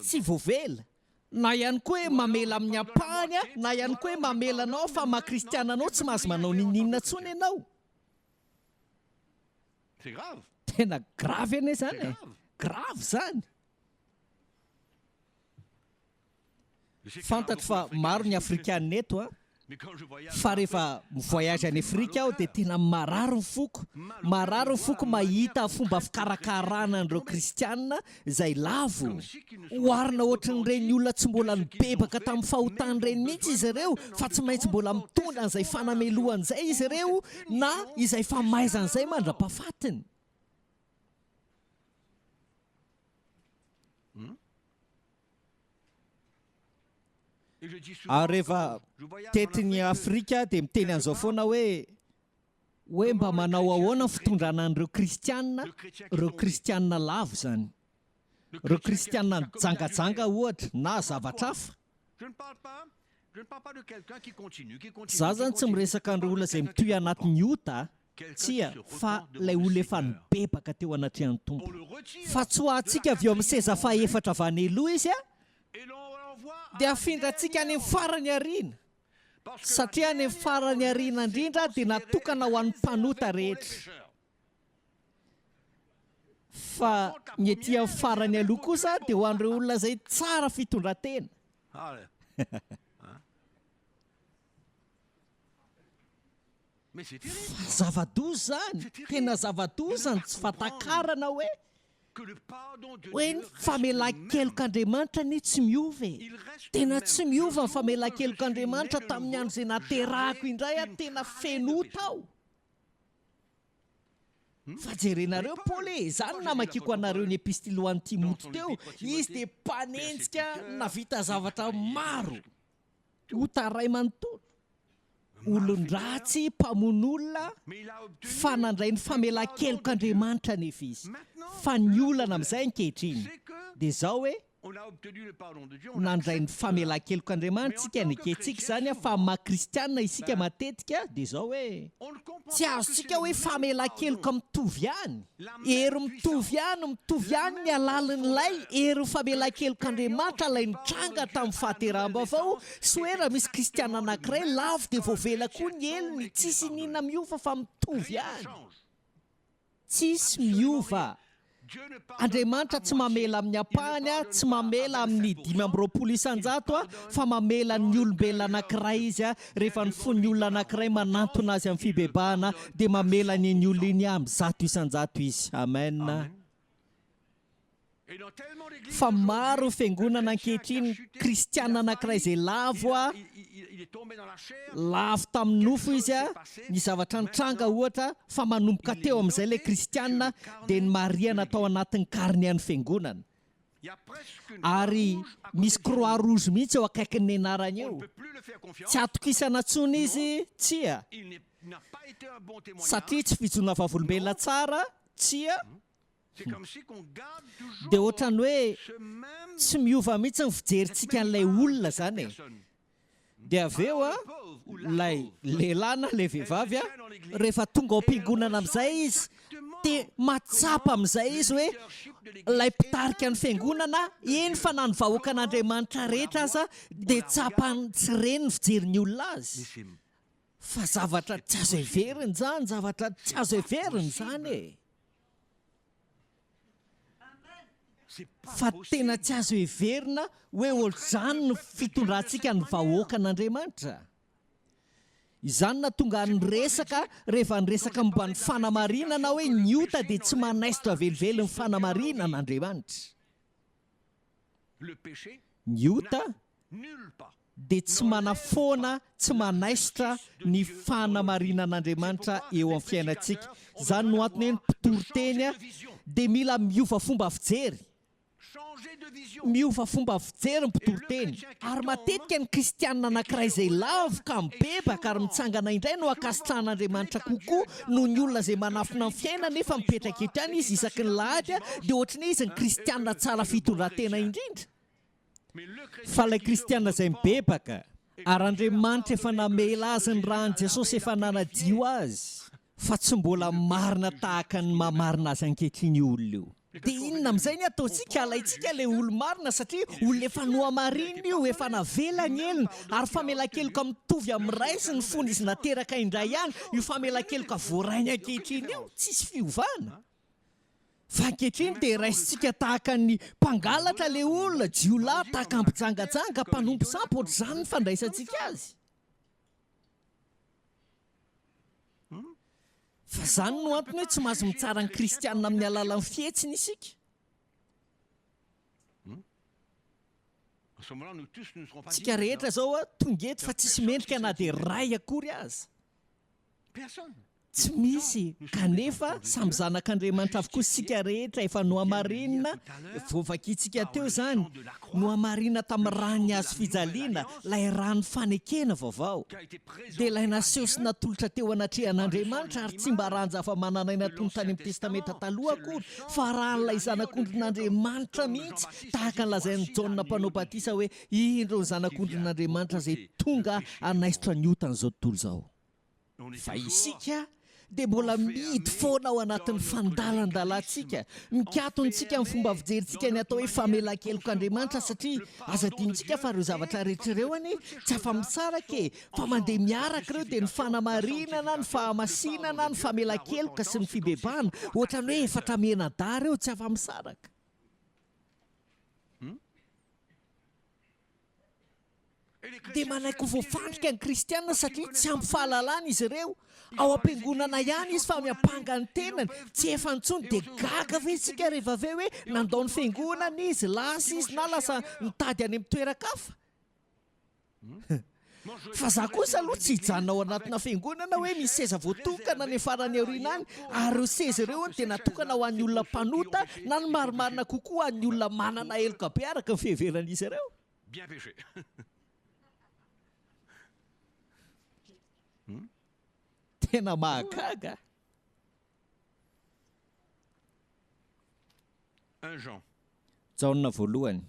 Speaker 5: tsy voavela? Na ihany koa hoe mamela amin'ny ampahany aho, na ihany koa hoe mamela anao aho fa maha kristiana anao tsy mahazo manao n'inon'inona intsony ianao. Tena grave anie izany e! Grave izany! Fantatro fa maro ny afrikana eto an! Fa rehefa mi-voyage any Afrika aho dia tena marary ny foko, marary ny foko mahita fomba fikarakarana an'ireo kristiana izay lavo. Oharina ohatran'ireny olona tsy mbola nibebaka tamin'ny fahotany ireny mihitsy izy ireo fa tsy maintsy mbola mitondra an'izay fanamelohana izay izy ireo na izay famaizana izay mandra-pahafatiny. Ary rehefa tety ny Afrika dia miteny an'izao foana hoe, hoe mba manao ahoana ny fitondrana an'ireo kristiana, ireo kristiana lavo izany. Ireo kristiana nijangajanga ohatra na zavatra hafa. Za zany tsy miresaka an'ireo olona izay mitohy anatin'ny ota Tsia, fa ilay olona efa nibebaka teo anatrehan'ny Tompo. Fa tsoahantsika avy eo amin'ny seza fahefatra avy any aloha izy, dia afindrantsika any amin'ny farany aoriana, satria any amin'ny farany aoriana indrindra dia natokana ho an'ny mpanota rehetra. Fa ny ety amin'ny farany aloha kosa dia ho an'ireo olona izay tsara fitondran-tena. Fa zava-doza izany, tena zava-doza ny tsy fahatakarana hoe hoe ny famelan-kelok'Andriamanitra anie tsy miova e! Tena tsy miova ny famelan-kelok'Andriamanitra tamin'ny andro izay naterahako indray aho tena feno ota aho. Fa jerenareo Paoly e, izany no namakiako anareo ny epistily ho an'i Timoty teo, izy dia mpanenjika navita zavatra maro, ota ray manontolo, olon-dratsy, mpamono olona, fa nandray ny famelan-kelok'Andriamanitra anefa izy. Fa ny olana amin'izay ankehitriny dia izao hoe, Nandray ny famelan-kelok'Andriamanitra isika, nekentsika izany fa maha kristiana isika matetika dia izao hoe, tsy azontsika hoe famelan-keloka mitovy ihany, hery mitovy ihany, mitovy ihany ny halalin'ilay herin'ny famelan-kelok'Andriamanitra ilay nitranga tamin'ny fahateraham-baovao, sy hoe raha misy kristiana anankiray lavo dia voavela koa ny helony, tsisy iniana miova fa mitovy ihany. Tsisy miova. Andriamanitra tsy mamela amin'ny ampahany, tsy mamela amin'ny 25%, fa mamela ny olombelona anankiray Izy. Rehefa ny fon'ny olona anankiray manantona Azy amin'ny fibebahana, dia mamela an'iny olona iny amin'ny 100% Izy. Amen. Fa maro ny fiangonana ankehitriny, kristiana anankiray izay lavo a, lavo tamin'ny nofo izy a, ny zavatra nitranga ohatra, fa manomboka teo amin'izay ilay kristiana dia ny marihana tao anatin'ny carnet an'ny fiangonana. Ary misy croix rouge mihitsy eo akaikin'ny anarany eo. Tsy atokisana intsony izy, tsia. Satria tsy fijoroana vavolombelona tsara, tsia. Dia ohatran'ny hoe tsy miova mihitsy ny fijerintsika an'ilay olona izany e. Dia avy eo an, ilay lehilahy na ilay vehivavy an, rehefa tonga ao am-piangonana amin'izay izy, dia mahatsapa amin'izay izy hoe ilay mpitarika ny fiangonana, eny fa na ny vahoakan'Andriamanitra rehetra aza, dia tsapany tsy reny ny fijerin'ny olona azy. Fa zavatra tsy azo heverina izany, zavatra tsy azo heverina izany e. Fa tena tsy azo heverina hoe ohatr'izany no fitondrantsika ny vahoakan'Andriamanitra. Izany no nahatonga ny resaka rehefa niresaka momba ny fanamarinana hoe ny ota dia tsy manaisotra velively ny fanamarinan'Andriamanitra. Ny ota dia tsy manafoana, tsy manaisotra ny fanamarinan'Andriamanitra eo amin'ny fiainantsika. Izany no antony hoe ny mpitory teny dia mila miova fomba fijery. Miova fomba fijery ny mpitory teny. Ary matetika ny kristiana anankiray izay lavo ka mibebaka ary mitsangana indray no ankasitrahan'Andriamanitra kokoa noho ny olona izay manafina ny fiainany nefa mipetraka eto ihany izy isaky ny lahady dia ohatry ny hoe izy ny kristiana tsara fitondran-tena indrindra. Fa ilay kristiana izay mibebaka, ary Andriamanitra efa namela azy ny ràn'i Jesosy efa nanadio azy, fa tsy mbola marina tahaka ny maha marina azy ankehitriny io olona io. Dia inona amin'izay ny ataontsika? Alaintsika ilay olo-marina satria olona efa nohamarinina io, efa navela ny helony, ary famelan-keloka mitovy amin'ny raisiny fony izy nateraka indray ihany io famelan-keloka voarainy ankehitriny io, tsisy fiovana. Fa ankehitriny dia raisintsika tahaka ny mpangalatra ilay olona, jiolahy, tahaka ny mpijangajanga, mpanompo sampy, ohatr'izany ny fandraisantsika azy. Fa izany no antony hoe tsy mahazo mitsara ny kristiana amin'ny alalan'ny fihetsiny isika. Tsika rehetra izao tonga eto fa tsisy mendrika na dia iray akory aza. Tsy misy, kanefa samy zanak'Andriamanitra avokoa isika rehetra, efa nohamarinina, voavakintsika teo izany, nohamarinina tamin'ny ràn'ny hazo fijaliana, ilay ràn'ny fanekena vaovao, dia ilay naseho sy natolotra teo anatrehan'Andriamanitra, ary tsy mba ràn-java-manan'aina toy ny tany amin'ny Testamenta Taloha akory, fa ràn'ilay Zanak'ondrin'Andriamanitra mihitsy, tahaka ny lazain'i Jaona Mpanao Batisa hoe, Indro ny Zanak'ondrin'Andriamanitra izay tonga hanaisotra ny otan'izao tontolo izao. Fa isika dia mbola mihidy foana ao anatin'ny fandalandalantsika, mikatontsika ny fomba fijerintsika ny atao hoe famelan-kelok'Andriamanitra satria aza adinontsika fa ireo zavatra rehetra ireo anie tsy afa-misaraka e, fa mandeha miaraka ireo dia ny fanamarinana, ny fahamasinana, ny famelan-keloka sy ny fibebahana, ohatran'ny hoe efatra mianadahy ireo tsy afa-misaraka. Dia manaiky ho voafandrika ny kristiana satria tsy ampy fahalalana izy ireo. Ao am-piangonana ihany izy fa miampanga ny tenany, tsy efa intsony. Dia gaga ve isika rehefa avy eo hoe nandao ny fiangonana izy, lasa izy na lasa nitady any amin'ny toeran-kafa? Fa za kosa aloha tsy hijanona ao anatina fiangonana hoe misy seza voatokana any farany aoriana any ary ireo seza ireo hono dia natokana ho an'ny olona mpanota na ny marimarina kokoa ho an'ny olona manana heloka be araka ny fiheveran'izy ireo. Tena mahagaga. Jaona voalohany.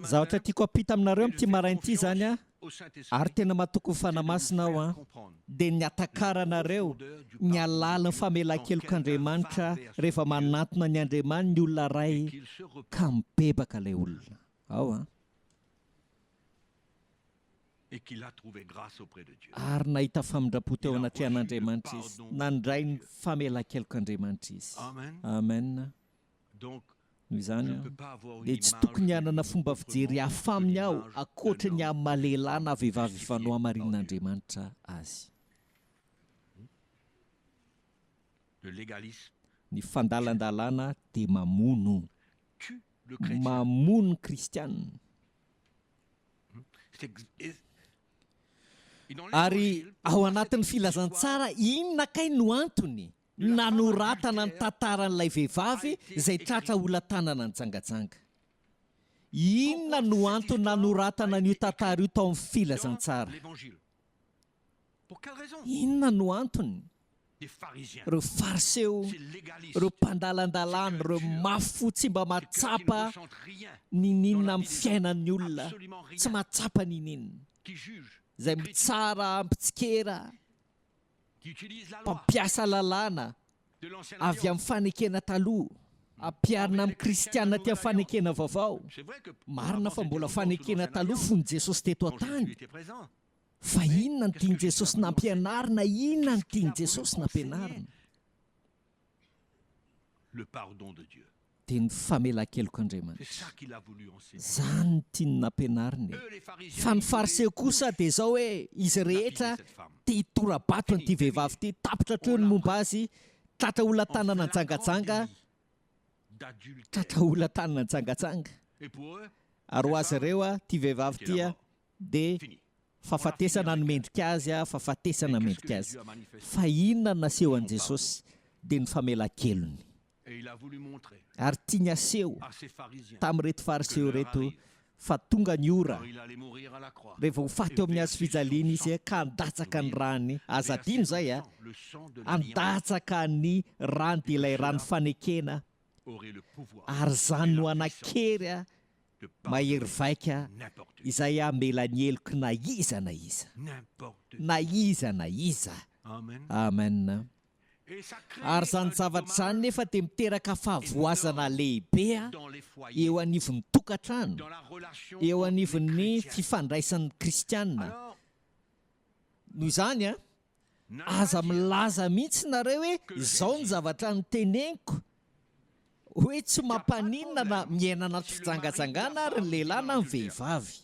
Speaker 5: Zavatra tiako hampita aminareo amin'ity maraina ity izany an, ary tena matoky ny Fanahy Masina aho an, dia ny hatakaranareo ny halalin'ny famelan-kelok'Andriamanitra rehefa manantona ny Andriamaniny ny olona iray ka mibebaka ilay olona. Ao an. Ary nahita famindram-po teo anatrehan'Andriamanitra izy. Nandray ny famelan-kelok'Andriamanitra izy. Amen. Noho izany, dia tsy tokony hanana fomba fijery hafa aminy aho ankoatry ny amin'ny maha lehilahy na vehivavy efa nohamarinin'Andriamanitra azy. Ny fandalan-dalàna dia mamono. Mamono ny kristiana. Ary ao anatin'ny filazantsara, inona kay no antony nanoratana ny tantaran'ilay vehivavy izay tratra hola-tanana nijangajanga? Inona no antony nanoratana an'io tantara io tao amin'ny filazantsara? Inona no antony? Ireo Fariseo, ireo mpandalan-dalàna, ireo mafy fo tsy mba mahatsapa ninininona amin'ny fiainan'ny olona, tsy mahatsapa ninininona, izay mitsara, mpitsikera, mpampiasa lalàna avy amin'ny fanekena taloha, ampiharina amin'ny kristiana aty amin'ny fanekena vaovao. Marina fa mbola fanekena taloha fony Jesosy teto an-tany. Fa inona no tian'i Jesosy nampianarina? Inona no tian'i Jesosy nampianarina? Dia ny famelan-kelok'Andriamanitra. Izany no tiany nampianarina e. Fa ny Fariseo kosa dia izao hoe, izy rehetra te hitora-bato an'ity vehivavy ity, tapitra hatreo ny momba azy, tratra olon-tanana nijangajanga, tratra olon-tanana nijangajanga. Ary ho azy ireo, ity vehivavy ity dia fahafatesana no mendrika azy, fahafatesana mendrika azy. Fa inona no naseho an'i Jesosy? Dia ny famelan-kelony. Ary tiany haseho tamin'ireto Fariseo ireto fa tonga ny ora rehefa ho faty eo amin'ny hazo fijaliana Izy ka handatsaka ny rany, aza adino izay a, handatsaka ny rany dia ilay rano fanekena, ary izany no hanan-kery mahery vaika izay hamela ny heloky na iza na iza. Na iza na iza. Amen. Ary izany zavatra izany nefa dia miteraka fahavoazana lehibe eo anivon'ny tokantrano, eo anivon'ny fifandraisan'ny kristiana. Noho izany, Aza milaza mihitsy nareo hoe izao ny zavatra noteneniko, hoe tsy mampaninona na miaina anaty fijangajangana ary ny lehilahy na ny vehivavy.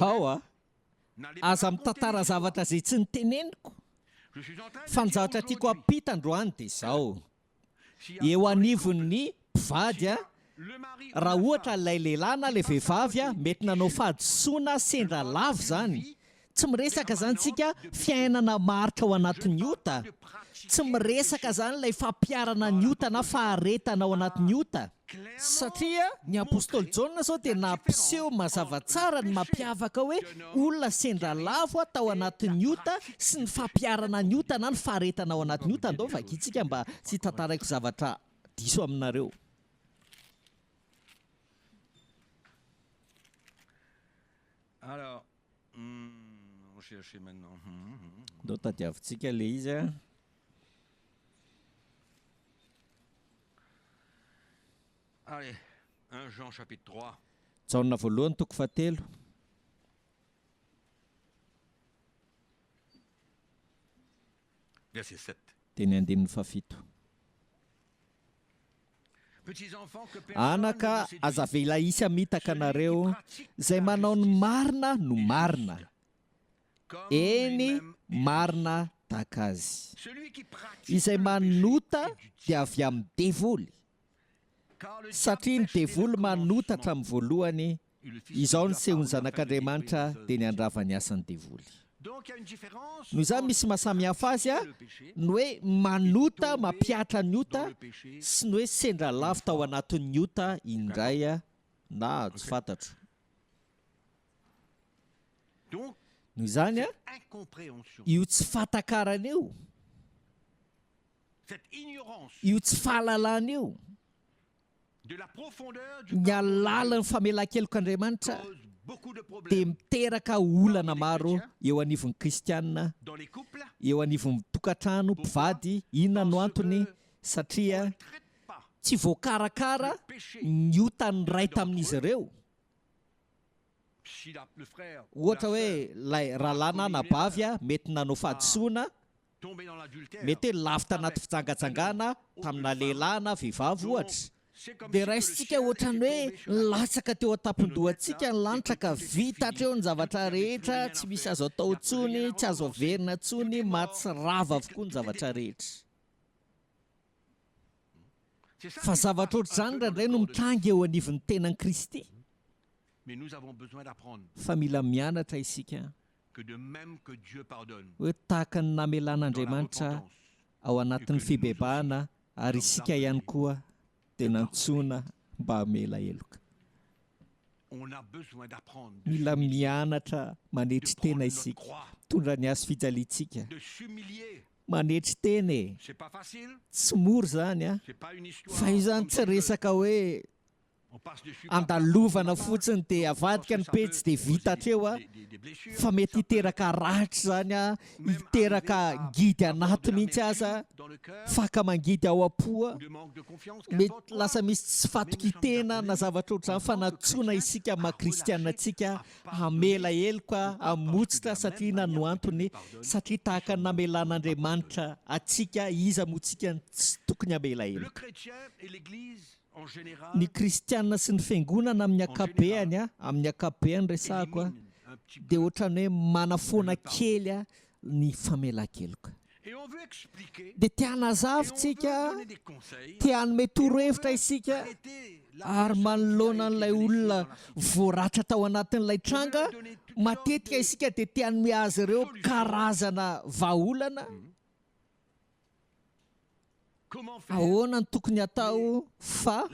Speaker 5: Ao a! Aza mitantara zavatra izay tsy noteneniko. Fa ny zavatra tiako hampita androany dia izao. Eo anivon'ny mpivady, raha ohatra ilay lehilahy na ilay vehivavy mety nanao fahadisoana sendra lavo izany, tsy miresaka izany isika fiainana maharitra ao anatin'ny ota, tsy miresaka izany ilay fampiharana ny ota na faharetana ao anatin'ny ota. Satria ny apostoly Jaona izao dia nampiseho mazava tsara ny mampiavaka hoe olona sendra lavo tao anatin'ny ota sy ny fampiharana ny ota na ny faharetana ao anatin'ny ota. Andao vakintsika mba tsy hitantaraiko zavatra diso aminareo. Andao tadiavintsika ilay izy a. Jaona voalohany toko fahatelo. Dia ny andininy fahafito. Anaka, aza avela hisy hamitaka anareo, izay manao ny marina no marina. Eny, marina tahaka azy. Izay manota dia avy amin'ny devoly, satria ny devoly manota hatramin'ny voalohany. Izao niseho ny Zanak'Andriamanitra dia ny handrava ny asan'ny devoly. Noho izany misy maha samy hafa azy ny hoe manota, mampihatra ny ota sy ny hoe sendra lavo tao anatin'ny ota indray na tsy fantatro. Noho izany, io tsy fahatakarana io, io tsy fahalalana io, Ny alalan'ny famelan-kelok'Andriamanitra dia miteraka olana maro eo anivon'ny kristiana, eo anivon'ny tokantrano, mpivady. Inona no antony? Satria tsy voakarakara ny otan'ny iray tamin'izy ireo. Ohatra hoe ilay rahalahy na anabavy mety nanao fahadisoana, mety hoe lavo tanaty fijangajangana tamina lehilahy na vehivavy ohatra. Dia raisintsika ohatran'ny hoe nilatsaka teo an-tampon-dohantsika ny lanitra ka vita hatreo ny zavatra rehetra, tsy misy azo atao intsony, tsy azo averina intsony, maty sy rava avokoa ny zavatra rehetra. Fa zavatra ohatr'izany indraindray no mitranga eo anivon'ny tenan'i Kristy. Fa mila mianatra isika hoe tahaka ny namelan'Andriamanitra ao anatin'ny fibebahana ary isika ihany koa dia nantsoina mba hamela heloka. Mila mianatra manetry tena isika, mitondra ny hazo fijaliantsika. Manetry tena e! Tsy mora izany an! Fa io izany tsy resaka hoe andalovana fotsiny dia avadika ny pejy dia vita hatreo an! Fa mety hiteraka ratra izany an, hiteraka ngidy anaty mihitsy aza, faka mangidy ao am-po an, mety lasa misy tsy fatokian-tena na zavatra ohatr'izany fa nantsoina isika maha kristiana antsika Hamela heloka hamotsitra satria inona no antony? Satria tahaka ny namelan'Andriamanitra antsika, iza moa tsika no tsy tokony hamela heloka? Ny kristiana sy ny fiangonana amin'ny ankapobeany, amin'ny ankapobeany resahako, dia ohatran'ny hoe manafoana kely ny famelan-keloka. Dia te hanazava isika, te hanome torohevitra isika, ary manoloana an'ilay olona voaratra tao anatin'ilay tranga, matetika isika dia te hanome azy ireo karazana vahaolana. Ahoana no tokony hatao fa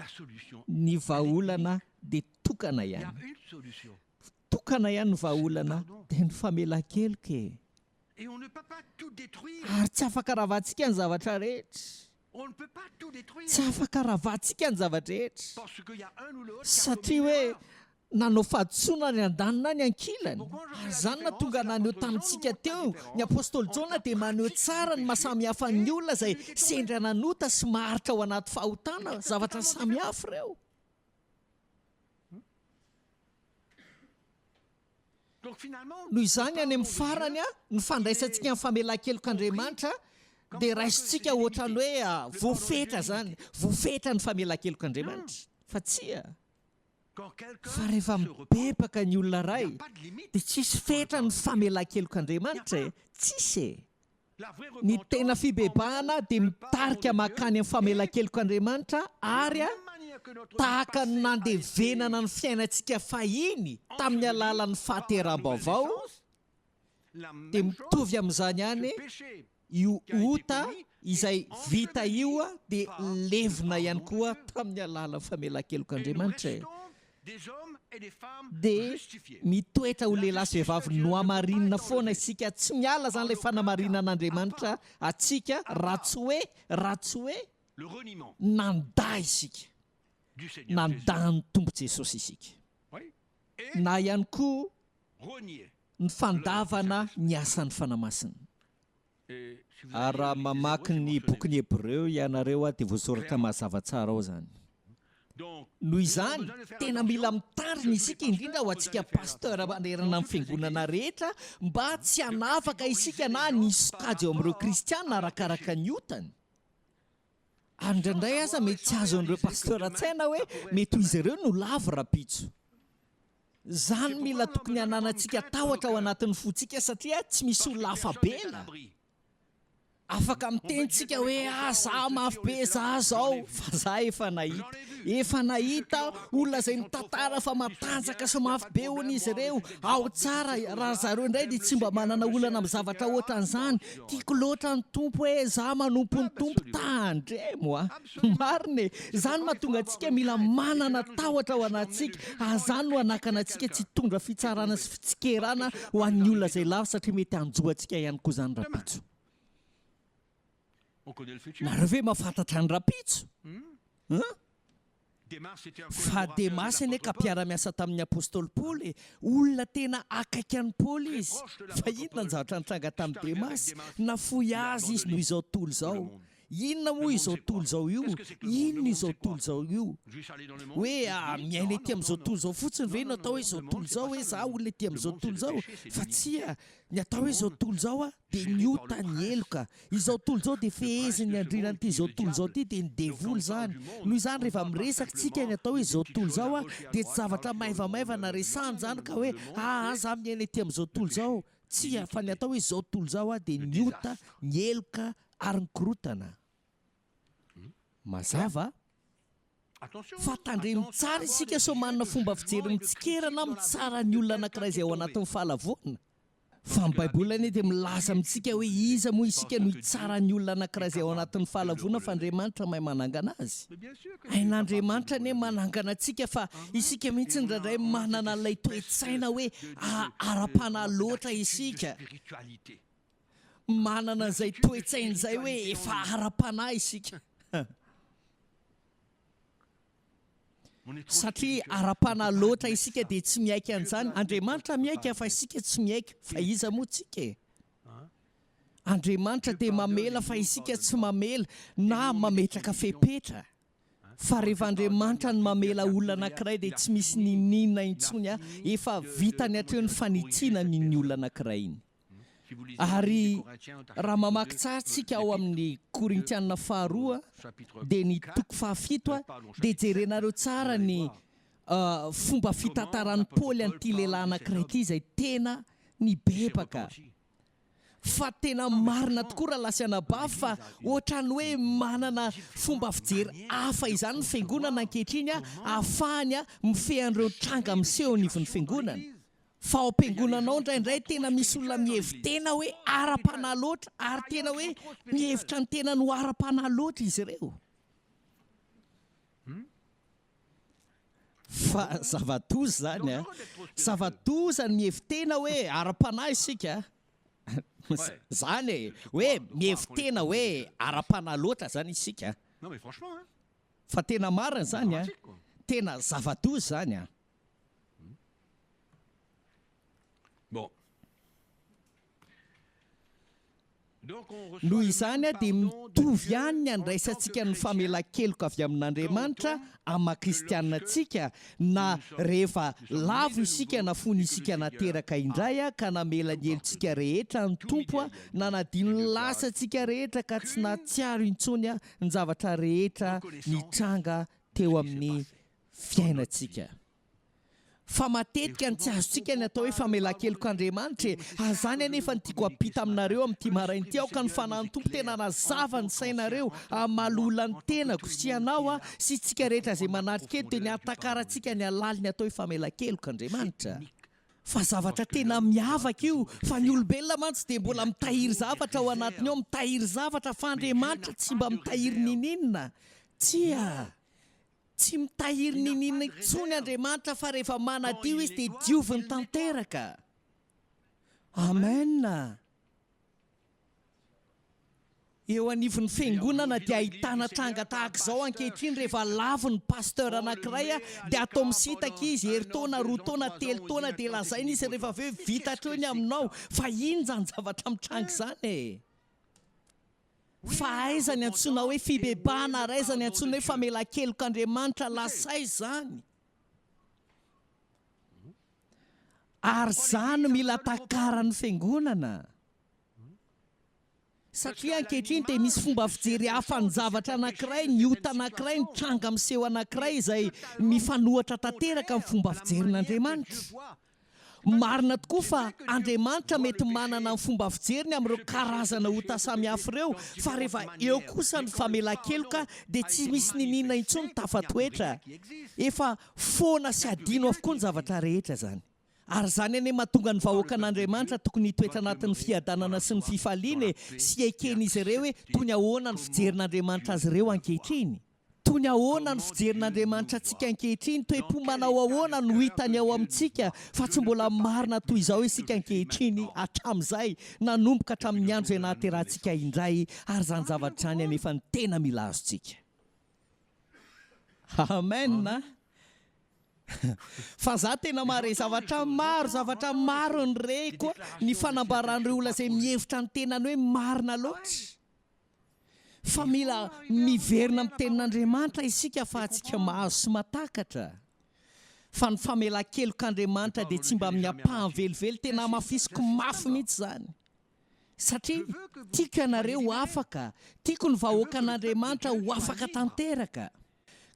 Speaker 5: ny vahaolana dia tokana ihany. Tokana ihany ny vahaolana dia ny famelan-keloka e. Ary tsy afaka ravantsika ny zavatra rehetra. Tsy afaka ravantsika ny zava-drehetra. Satria hoe nanao fahadisoana ny andaniny na ny ankilany. Ary izany no nahatonga naneho tamintsika teo. Ny apostoly Jaona dia maneho tsara ny maha samy hafa ny olona izay sendra nanota sy maharitra ao anaty fahotana. Zavatra samy hafa ireo. Noho izany, any amin'ny farany, ny fandraisantsika ny famelan-kelok'Andriamanitra dia raisintsika ohatran'ny hoe voafetra izany, voafetra ny famelan-kelok'Andriamanitra. Fa tsia! Fa rehefa mibebaka ny olona iray, dia tsisy fetra ny famelan-kelok'Andriamanitra e! Tsisy e! Ny tena fibebahana dia mitarika mankany amin'ny famelan-kelok'Andriamanitra ary tahaka ny nandevenana ny fiainantsika fahiny tamin'ny alalan'ny fahateraham-baovao dia mitovy amin'izany ihany io ota izay vita io dia levona ihany koa tamin'ny alalan'ny famelan-kelok'Andriamanitra e. Dia mitoetra ho lehilahy sy vehivavy nohamarinina foana isika. Tsy miala izany ilay fanamarinan'Andriamanitra antsika raha tsy hoe, raha tsy hoe nandà isika. Nandà ny Tompo Jesosy isika. Na ihany koa ny fandavana ny asan'ny Fanahy Masina. Ary raha mamaky ny bokin'ny Hebreo ianareo dia voasoratra mazava tsara ao izany. Noho izany, tena mila mitandrina isika, indrindra ho antsika pasteur manerana ny fiangonana rehetra, mba tsy hanavaka isika na hanisy sokajy eo amin'ireo kristiana arakaraka ny otany. Ary indraindray aza mety tsy azon'ireo pasteur an-tsaina hoe mety ho izy ireo no lavo rahampitso. Izany mila tokony hananantsika tahotra ao anatin'ny fontsika satria tsy misy olona afa-bela. Afaka miteny tsika hoe ah za mafy be za zao fa za efa nahita efa nahita olona izay mitantara fa matanjaka sy mafy be hono izy ireo ao tsara raha zareo indray dia tsy mba manana olana amin'ny zavatra ohatran'izany tiako loatra ny Tompo e za manompo ny Tompo tandremo a marina e izany mahatonga antsika mila manana tahotra ao anatintsika ary izany no hanakana antsika tsy hitondra fitsarana sy fitsikerana ho an'ny olona izay lavo satria mety hanjo antsika ihany koa izany rahampitso. Nareo ve mahafantatra ny rahampitso? Hein? Fa Demasy anie ka mpiara-miasa tamin'ny apostoly Paoly e! Olona tena akaiky an'i Paoly izy. Fa inona ny zavatra nitranga tamin'i Demasy? Nafoy azy izy noho izao tontolo izao. Inona moa izao tontolo izao io? Inona izao tontolo izao io? Hoe miaina ety amin'izao tontolo izao fotsiny ve no atao hoe izao tontolo izao? Hoe za olona ety amin'izao tontolo izao? Fa tsia, ny atao hoe izao tontolo izao dia ny ota, ny heloka. Izao tontolo izao dia fehezin'ny andrinan'ity izao tontolo izao ity, dia ny devoly izany. Noho izany rehefa miresaka tsika ny atao hoe izao tontolo izao dia tsy zavatra maivamaivana resahana izany ka hoe aa za miaina ety amin'izao tontolo izao. Tsia, fa ny atao hoe izao tontolo izao dia ny ota, ny heloka, ary ny korotana. Mazava fa tandremo tsara isika sao manana fomba fijery mitsikera na mitsara ny olona anankiray izay ao anatin'ny fahalavoana. Fa ny Baiboly anie dia milaza amintsika hoe iza moa isika no hitsara ny olona anankiray izay ao anatin'ny fahalavoana fa Andriamanitra mahay manangana azy. Hain'Andriamanitra anie manangana antsika fa isika mihitsy indraindray manana an'ilay toe-tsaina hoe ara-panahy loatra isika. Manana an'izay toe-tsaina izay hoe efa ara-panahy isika. Satria ara-panahy loatra isika dia tsy miaiky an'izany. Andriamanitra miaiky fa isika tsy miaiky. Fa iza moa tsika e? Andriamanitra dia mamela fa isika tsy mamela na mametraka fepetra. Fa rehefa Andriamanitra no mamela olona anankiray dia tsy misy niniana intsony, efa vitany hatreo ny fanitsiana an'iny olona anankiray iny. Ary raha mamaky tsara tsika ao amin'ny Korintiana faharoa dia ny toko fahafito dia jerenareo tsara ny fomba fitantaran'i Paoly an'ity lehilahy anankiray ity izay tena nibebaka. Fa tena marina tokoa rahalahy sy anabavy fa ohatran'ny hoe manana fomba fijery hafa izany ny fiangonana ankehitriny ahafahany mifehy an'ireo tranga miseho anivon'ny fiangonana. Fa ao am-piangonana ao indraindray tena misy olona mihevi-tena hoe ara-panahy loatra ary tena hoe mihevitra ny tenany ho ara-panahy loatra izy ireo. Fa zava-doza izany an! Zava-doza ny mihevi-tena hoe ara-panahy isika. Izany e! Hoe mihevi-tena hoe ara-panahy loatra izany isika. Fa tena marina izany an! Tena zava-doza izany an! Noho izany dia mitovy ihany ny andraisantsika ny famelan-keloka avy amin'Andriamanitra amin'ny maha kristiana antsika na rehefa lavo isika na fony isika nateraka indray ka namela ny helotsika rehetra ny Tompo nanadino ny lasantsika rehetra ka tsy nahatsiaro intsony ny zavatra rehetra nitranga teo amin'ny fiainantsika. Fa matetika ny tsy azontsika ny atao hoe famelan-kelok'Andriamanitra e! Ary izany anefa no tiako hampita aminareo amin'ity maraina ity, aoka ny Fanahin'ny Tompo tena hanazava ny sainareo amin'ny maha loholona ny tenako sy ianao aho sy isika rehetra izay manatrika eto dia ny hahatakarantsika ny halalin'ny atao hoe famelan-kelok'Andriamanitra. Fa zavatra tena miavaka io, fa ny olombelona mantsy dia mbola mitahiry zavatra ao anatiny ao, mitahiry zavatra fa Andriamanitra tsy mba mitahiry niniana. Tsia! Tsy mitahiry niniana intsony Andriamanitra fa rehefa manadio Izy dia dioviny tanteraka. Amen. Eo anivon'ny fiangonana dia ahitana tranga tahaka izao ankehitriny rehefa lavo ny pasteur anankiray dia atao misintaka izy herintaona, roa taona, telo taona dia lazaina izy rehefa avy eo vita hatreo ny aminao fa inona izany zavatra mitranga izany e? Fa aiza ny antsoina hoe fibebahana ary aiza ny antsoina hoe famelan-kelok'Andriamanitra? Lasa aiza izany? Ary izany no mila takaran'ny Fiangonana. Satria ankehitriny dia misy fomba fijery hafa ny zavatra anankiray, ny ota anankiray, ny tranga miseho anankiray izay mifanohatra tanteraka amin'ny fomba fijerin'Andriamanitra. Marina tokoa fa Andriamanitra mety manana ny fomba fijeriny amin'ireo karazana ota samihafa ireo, fa rehefa eo kosa ny famelan-keloka dia tsy misy niniana intsony tafatoetra. Efa foana sy adino avokoa ny zavatra rehetra izany. Ary izany anie mahatonga ny vahoakan'Andriamanitra tokony hitoetra anatin'ny fiadanana sy ny fifaliana e, sy eken'izy ireo hoe toy ny ahoana ny fijerin'Andriamanitra azy ireo ankehitriny. Toy ny ahoana ny fijerin'Andriamanitra antsika ankehitriny, toe-po manao ahoana no hitany ao amintsika fa tsy mbola marina toy izao isika ankehitriny hatramin'izay, nanomboka hatramin'ny andro izay nahaterahantsika indray, ary izany zavatra izany anefa no tena mila azontsika. Amen a! Fa za tena mahare zavatra maro, zavatra maro ny reko ny fanambaran'ireo olona izay mihevitra ny tenany hoe marina loatra. Fa mila miverina amin'ny tenin'Andriamanitra isika afahantsika mahazo sy mahatakatra fa ny famelan-kelok'Andriamanitra dia tsy mba amin'ny ampahany velively, tena hamafisiko mafy mihitsy izany. Satria tiako ianareo ho afaka, tiako ny vahoakan'Andriamanitra ho afaka tanteraka,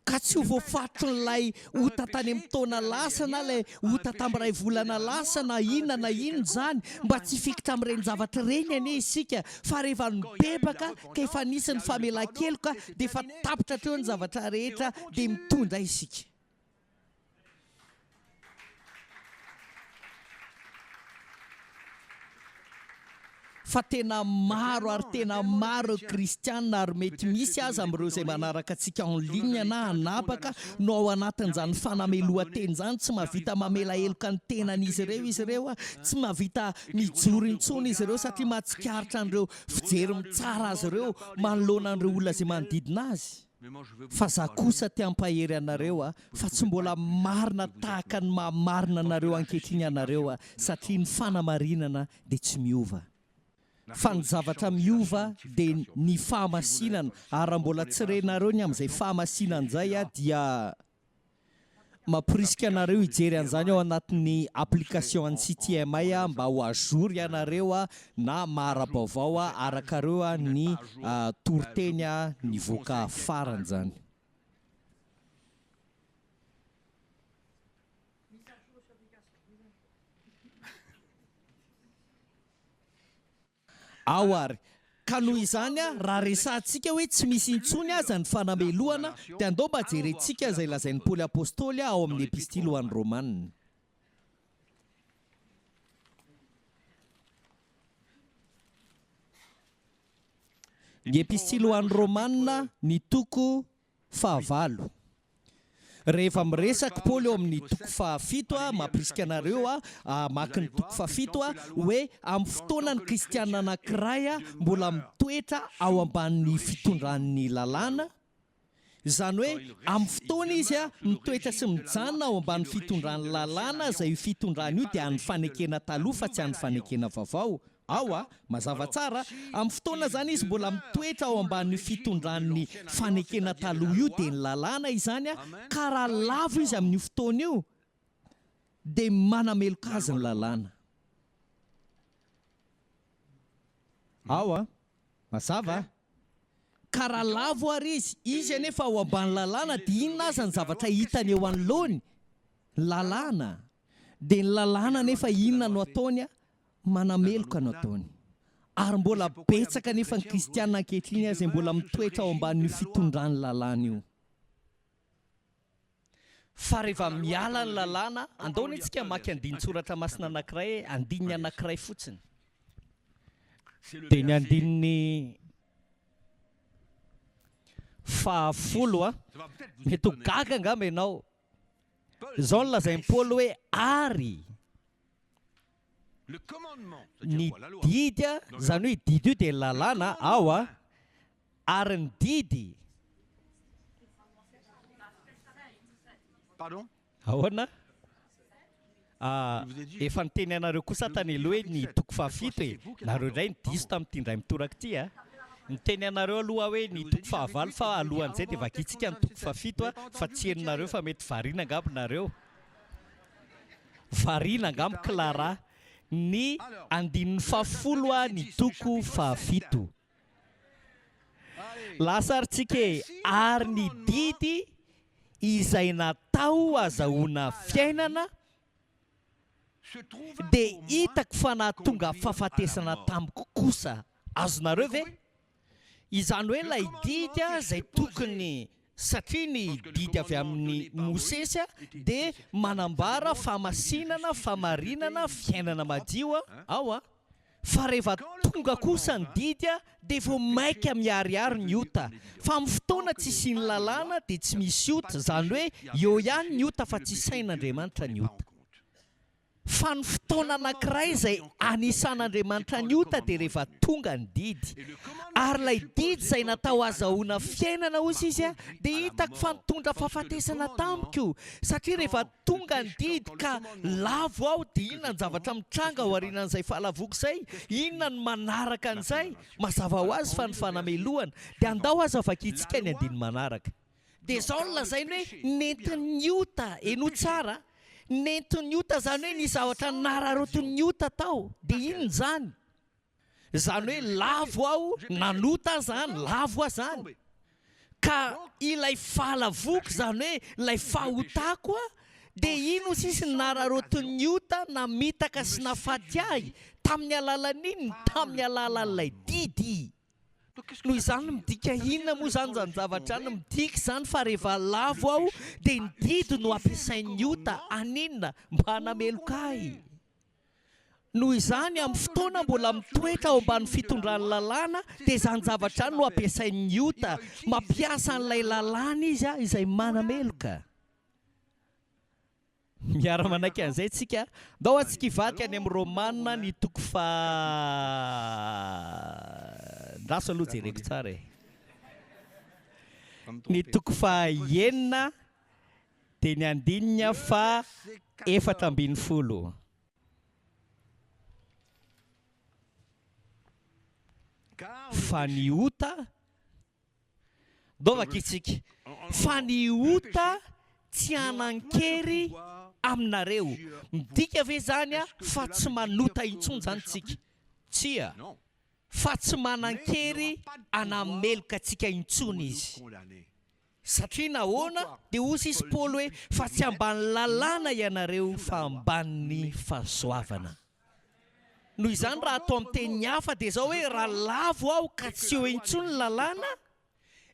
Speaker 5: ka tsy ho voafatron'ilay ota tany amin'ny taona lasa na ilay ota tamin'ny iray volana lasa na inona na inona izany, mba tsy hifikitra amin'ireny zavatra ireny anie isika, fa rehefa nibebaka ka efa nisy ny famelan-keloka dia efa tapitra hatreo ny zavatra rehetra dia mitohy indray isika. Fa tena maro ary tena maro ireo kristiana ary mety misy aza amin'ireo izay manaraka antsika en ligne na hanapaka no ao anatin'izany fanamelohan-tena izany, tsy mahavita mamela heloka ny tenan'izy ireo izy ireo, tsy mahavita mijoro intsony izy ireo satria mahatsikaritra an'ireo fijery mitsara azy ireo manoloana an'ireo olona izay manodidina azy. Fa za kosa te hampahery anareo a, fa tsy mbola marina tahaka ny maha marina anareo ankehitriny ianareo a, satria ny fanamarinana dia tsy miova. Fa ny zavatra miova dia ny fahamasinana, ary raha mbola tsy renareo ny amin'izay fahamasinana izay a, dia. Mamporisika anareo hijery an'izany ao anatin'ny application an'ny CTMI mba ho à jour ianareo na mahara-baovao arakareo ny toriteny nivoaka farany izany. Ao ary. Ka noho izany, raha resahantsika hoe tsy misy intsony aza ny fanamelohana, dia andao mba jerentsika izay lazain'i Paoly Apostoly ao amin'ny Epistily ho an'ny Romana. Ny Epistily ho an'ny Romana, ny toko fahavalo. Rehefa miresaka Paoly ao amin'ny toko fahafito, mampirisika anareo hamaky ny toko fahafito, hoe amin'ny fotoana ny kristiana anankiray mbola mitoetra ao ambanin'ny fitondran'ny lalàna, izany hoe amin'ny fotoana izy mitoetra sy mijanona ao ambanin'ny fitondran'ny lalàna, izay io fitondrana io dia an'ny fanekena taloha fa tsy an'ny fanekena vaovao. Ao a! Mazava tsara a! Amin'ny fotoana izany izy mbola mitoetra ao ambanin'io fitondran'ny fanekena taloha io dia ny lalàna izany a! Ka raha lavo izy amin'io fotoana io dia manameloka azy ny lalàna. Ao a! Mazava a! Ka raha lavo ary izy, izy anefa ao ambany lalàna dia inona aza ny zavatra hitany eo anoloany? Lalàna. Dia ny lalàna anefa inona no ataony a? Manameloka no ataony. Ary mbola betsaka anefa ny kristiana ankehitriny izay mbola mitoetra ao ambanin'io fitondran'ny lalàna io. Fa rehefa miala ny lalàna, andao anie tsika hamaky andinin-tsoratra masina anankiray e, andininy anankiray fotsiny. Dia ny andininy fahafolo a. Mety ho gaga angamba ianao. Izao no lazain'i Paoly hoe, Ary ny didy, izany hoe io didy io dia lalàna, ao a, Ary ny didy. Ahoana? Ah, efa niteny anareo kosa aho tany aloha hoe ny toko fahafito e. Nareo indray no diso tamin'ity indray mitoraka ity a. Niteny anareo aloha aho hoe ny toko fahavalo fa alohan'izay dia vakintsika ny toko fahafito a, fa tsy henonareo fa mety variana angamba nareo. Variana angamba Clara. Ny andininy fahafolo a ny toko fahafito. Lasa ary tsika e! Ary ny didy izay natao azahoana fiainana.
Speaker 2: Dia hitako fa nahatonga fahafatesana tamiko kosa. Azonareo ve? Izany hoe ilay didy izay tokony, satria ny didy avy amin'i Mosesy dia manambara fahamasinana, fahamarinana, fiainana madio ao. Fa rehefa tonga kosa ny didy dia vao maika miharihary ny ota. Fa amin'ny fotoana tsy isian'ny lalàna dia tsy misy ota, izany hoe eo ihany ny ota fa tsy isain'Andriamanitra ny ota. Fa ny fotoana anankiray izay anisan'Andriamanitra ny ota dia rehefa tonga ny didy. Ary ilay didy izay natao hazahoana fiainana hozy izy dia hitako fa nitondra fahafatesana tamiko satria rehefa tonga ny didy ka lavo aho dia inona ny zavatra mitranga ao aorianan'izay fahalavoako izay? Inona no manaraka an'izay? Mazava ho azy fa ny fanamelohana. Dia andao aza vakintsika ny andininy manaraka. Dia izao no lazainy hoe nentin'ny ota, henoy tsara a, nentin'ny ota izany hoe nisy zavatra nararaotin'ny ota tao, dia inona izany? Izany hoe lavo aho, nanota aho izany, lavo aho izany. Ka ilay fahalavoako, izany hoe ilay fahotako, dia iny hoy sisa ny nararaotin'ny ota namitaka sy nahafaty ahy, tamin'ny alalan'inona? Tamin'ny alalan'ilay didy. Noho izany midika inona moa izany izany zavatra izany? Midika izany fa rehefa lavo aho dia ny didy no ampiasain'ny ota haninona? Mba hanameloka ahy. Noho izany amin'ny fotoana mbola mitoetra ao ambany fitondran'ny lalàna dia izany zavatra izany no ampiasain'ny ota. Mampiasa an'ilay lalàna izy izay manameloka. Miara-manaiky an'izay tsika. Ndao antsika hivadika any amin'ny Romana ny toko faha, ndraso aloha jereko tsara e. Ny toko faha enina dia ny andininy faha 14. Fa ny ota Ndao vakintsika. Fa ny ota tsy hanan-kery aminareo. Midika ve izany fa tsy manota intsony izany isika? Tsia. Fa tsy manan-kery hanameloka antsika intsony izy. Satria nahoana? Dia hoy sisa Paoly hoe, Fa tsy ambany lalàna ianareo fa ambanin'ny fahasoavana. Noho izany raha atao amin'ny teny hafa dia izao hoe raha lavo aho ka tsy eo intsony ny lalàna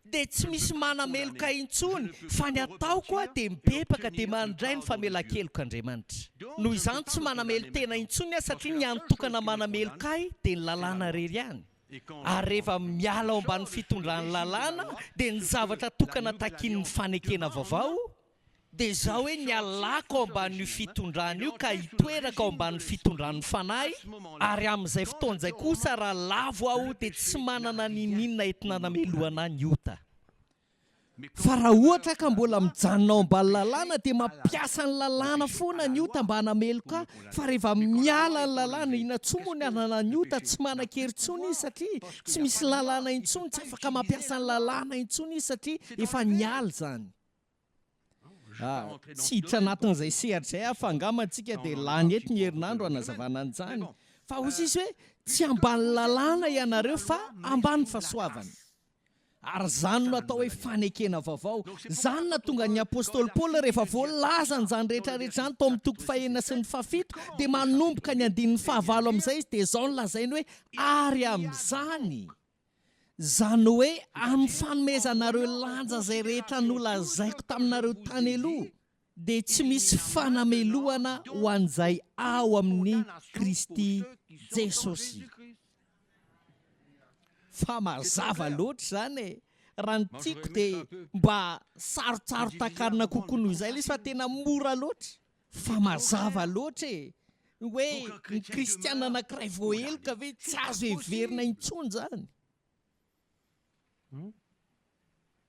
Speaker 2: dia tsy misy manameloka ahy intsony fa ny ataoko dia mibebaka dia mandray ny famelan-kelok'Andriamanitra. Noho izany tsy manamelo-tena intsony aho satria ny hany tokana manameloka ahy dia ny lalàna irery ihany. Ary rehefa miala ao ambany fitondran'ny lalàna dia ny zavatra tokana takian'ny fanekena vaovao Dia izao hoe nialako ao ambanin'io fitondrana io ka hitoerako ao ambanin'ny fitondran'ny Fanahy, ary amin'izay fotoana izay kosa raha lavo aho dia tsy manana n'inon'inona entina hanamelohana ahy ny ota. Fa raha ohatra ka mbola mijanona ao ambany lalàna dia mampiasa ny lalàna foana ny ota mba hanameloka ahy, fa rehefa miala ny lalàna, inona intsony moa ny hananan'ny ota, tsy manan-kery intsony izy satria tsy misy lalàna intsony, tsy afaka mampiasa ny lalàna intsony izy satria efa niala izany. Tsy hiditra anatin'izay sehatra izay aho fa angamba antsika dia lany eto ny herinandro hanazavana an'izany. Fa hoy izy hoe tsy ambany lalàna ianareo fa ambany fahasoavana. Ary izany no atao hoe fanekena vaovao. Izany no nahatonga ny apostoly Paoly rehefa voalaza an'izany rehetra rehetra izany tao amin'ny toko fahenina sy ny fahafito dia manomboka ny andininy fahavalo amin'izay izy dia izao no lazainy hoe ary amin'izany Izany hoe amin'ny fanomezanareo lanja izay rehetra nolazaiko taminareo tany aloha, dia tsy misy fanamelohana ho an'izay ao amin'i Kristy Jesosy. Fa mazava loatra izany e! Raha ny tiako dia mba sarotsaro-takarina kokoa noho izay ilay izy fa tena mora loatra. Fa mazava loatra e! Hoe ny kristiana anankiray voaheloka ve tsy azo heverina intsony izany?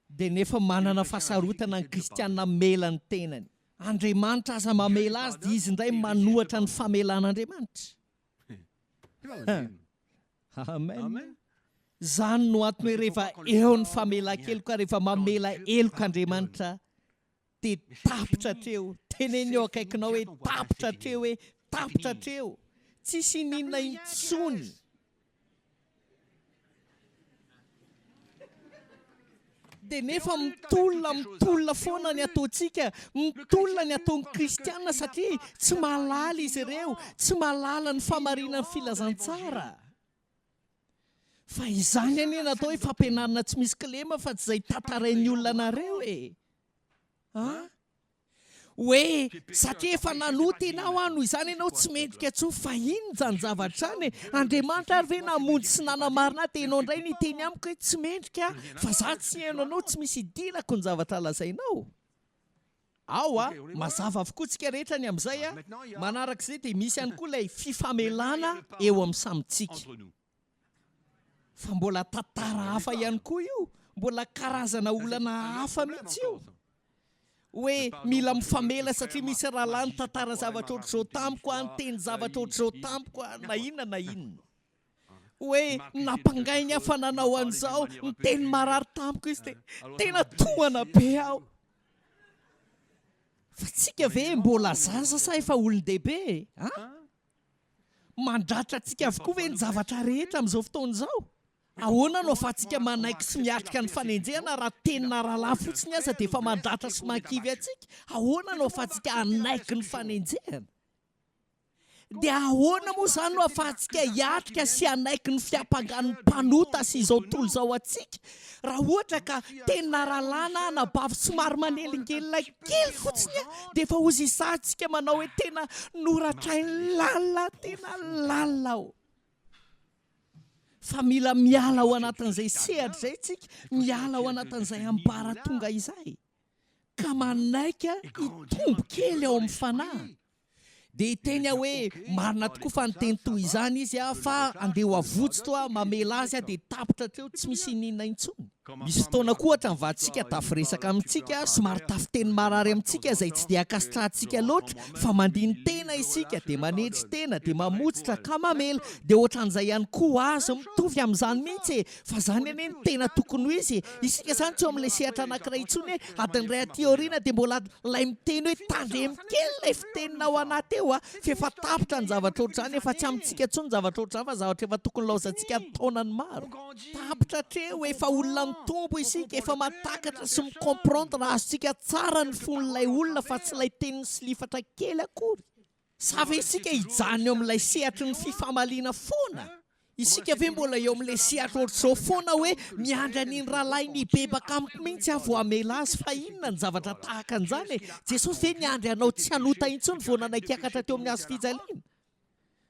Speaker 2: Dia nefa manana fahasarotana ny kristiana hamela ny tenany. Andriamanitra aza mamela azy dia izy indray manohatra ny famelan'Andriamanitra. Amen. Izany no antony hoe rehefa eo ny famelan-keloka, rehefa mamela heloka Andriamanitra dia tapitra hatreo, teneno eo akaikinao hoe tapitra hatreo hoe tapitra hatreo, tsisy ininona intsony.
Speaker 5: Dia nefa mitolona, mitolona foana ny ataontsika, mitolona ny ataon'ny kristiana satria tsy mahalala izy ireo, tsy mahalala ny fahamarinan'ny filazantsara. Fa izany anie natao hoe fampianarana tsy misy kilema fa tsy izay tantarain'ny olona anareo e! An? Hoe satria efa nanota ianao aho noho izany ianao tsy mendrika intsony fa inona izany zavatra izany e? Andriamanitra ary ve namonjy sy nanamarina ahy dia ianao indray no hiteny amiko hoe tsy mendrika aho fa za tsy hihaino anao tsy misy idirako ny zavatra lazainao. Ao a, mazava avokoa tsika rehetra ny amin'izay a, manarak'izay dia misy ihany koa ilay fifamelana eo amin'ny samy tsika. Fa mbola tantara hafa ihany koa io, mbola karazana olana hafa mihitsy io. Hoe mila mifamela satria misy rahalahy nitantara zavatra ohatr'izao tamiko aho, niteny zavatra ohatr'izao tamiko aho, na inona na inona. Hoe nampangainy aho fa nanao an'izao, niteny marary tamiko izy dia tena tohana be aho. Fa tsika ve mbola zaza sa efa olon-dehibe e? An? Mandratra antsika avokoa ve ny zavatra rehetra amin'izao fotoana izao? Ahoana no ahafahantsika manaiky sy miatrika ny fanenjehana raha tenina rahalahy fotsiny aza dia efa mandratra sy mahakivy antsika? Ahoana no ahafahantsika hanaiky ny fanenjehana? Dia ahoana moa izany no ahafahantsika hiatrika sy hanaiky ny fiampangan'ny mpanota sy izao tontolo izao antsika raha ohatra ka tenina rahalahy na anabavy somary manelingelina kely fotsiny dia efa hozizahantsika manao hoe tena noratrainy lalina, tena lalina aho. Fa mila miala ao anatin'izay sehatra izay tsika, miala ao anatin'izay ambaratonga izay, ka manaika hitombo kely ao amin'ny fanahy. Dia hiteny aho hoe, marina tokoa fa niteny toy izany izy fa andeha ho avotsito aho, mamela azy aho dia tapitra hatreo, tsy misy iniana intsony. Misy fotoana koa ohatra ny vadintsika tafiresaka amintsika, somary tafiteny marary amintsika izay tsy dia ankasitrahantsika loatra fa mandini-tena isika dia manetry tena dia mamotsitra ka mamela dia ohatran'izay ihany koa azy mitovy amin'izany mihitsy e! Fa izany anie no tena tokony ho izy e! Isika izany tsy eo amin'ilay sehatra anankiray intsony hoe adiny iray aty aoriana dia mbola ilay miteny hoe tandremo kely ilay fiteninao anà teo a! Fa efa tapitra ny zavatra ohatr'izany, efa tsy amintsika intsony ny zavatra ohatr'izany fa zavatra efa tokony laozantsika an-taonany maro. Tapitra hatreo, efa olona mitombo isika, efa mahatakatra sy mi-comprendre, azontsika tsara ny fon'ilay olona fa tsy ilay teniny silifatra kely akory. Sa ve isika hijanona eo amin'ilay sehatry ny fifamaliana foana? Isika ve mbola eo amin'ilay sehatra ohatr'izao foana hoe miandry an'iny rahalahiny hibebaka amiko mihitsy aho vao hamela azy? Fa inona ny zavatra tahaka an'izany e? Jesosy ve niandry anao tsy hanota intsony vao nanaiky hiakatra teo amin'ny hazo fijaliana?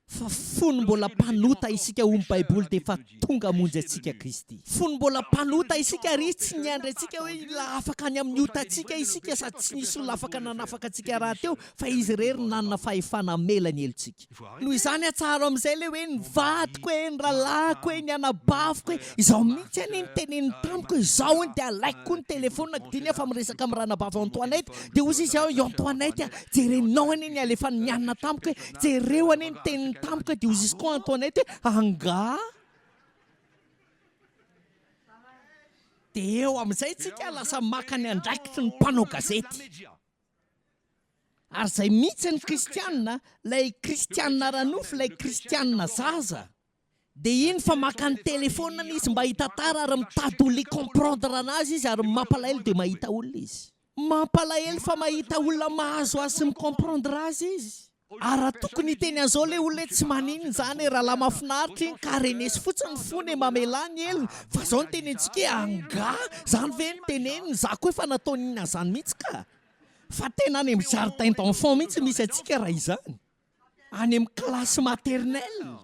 Speaker 5: Fa fony mbola mpanota isika hoy ny Baiboly dia efa tonga hamonjy antsika Kristy. Fony mbola mpanota isika ary Izy tsy niandry antsika hoe hila afaka any amin'ny otantsika isika sady tsy nisy olona afaka nanafaka antsika rahateo fa Izy irery no nanana fahefana hamela ny helotsika. Noho izany atsaharo amin'izay ilay hoe ny vadiko e, ny rahalahiko e, ny anabaviko e, izao mihitsy anie no teneniny tamiko e, izao hono dia alaiko koa ny telephone-ko diny aho fa miresaka amin'ny ranabavy Antoinette dia hozy izy aho i Antoinette a, jerenao anie ny alefan'ny anona tamiko e, jereo anie ny teniny tamiko e, dia hozy izy koa Antoinette hoe angaha? Dia eo amin'izay tsika lasa maka ny andraikitry ny mpanao gazety. Ary izay mihitsy ny kristiana, ilay kristiana ara-nofo, ilay kristiana zaza. Dia iny fa maka ny telephone-ny izy mba hitantara ary mitady olona hi-comprendre anazy izy ary ny mampalahelo dia mahita olona izy. Mampalahelo fa mahita olona mahazo azy sy mi-comprendre azy izy. Ary raha tokony hiteny an'izao ilay olona hoe tsy maninona izany e, rahalahy mahafinaritra iny ka reneso fotsiny ny fony e, mamelà ny helony, fa izao no tenentsika hoe angaha izany ve no teneniny, izaho koa efa nataony inona an'izany mihitsy ka. Fa tena any amin'ny jardin d'enfant mihitsy misy antsika raha izany. Any amin'ny classe maternelle.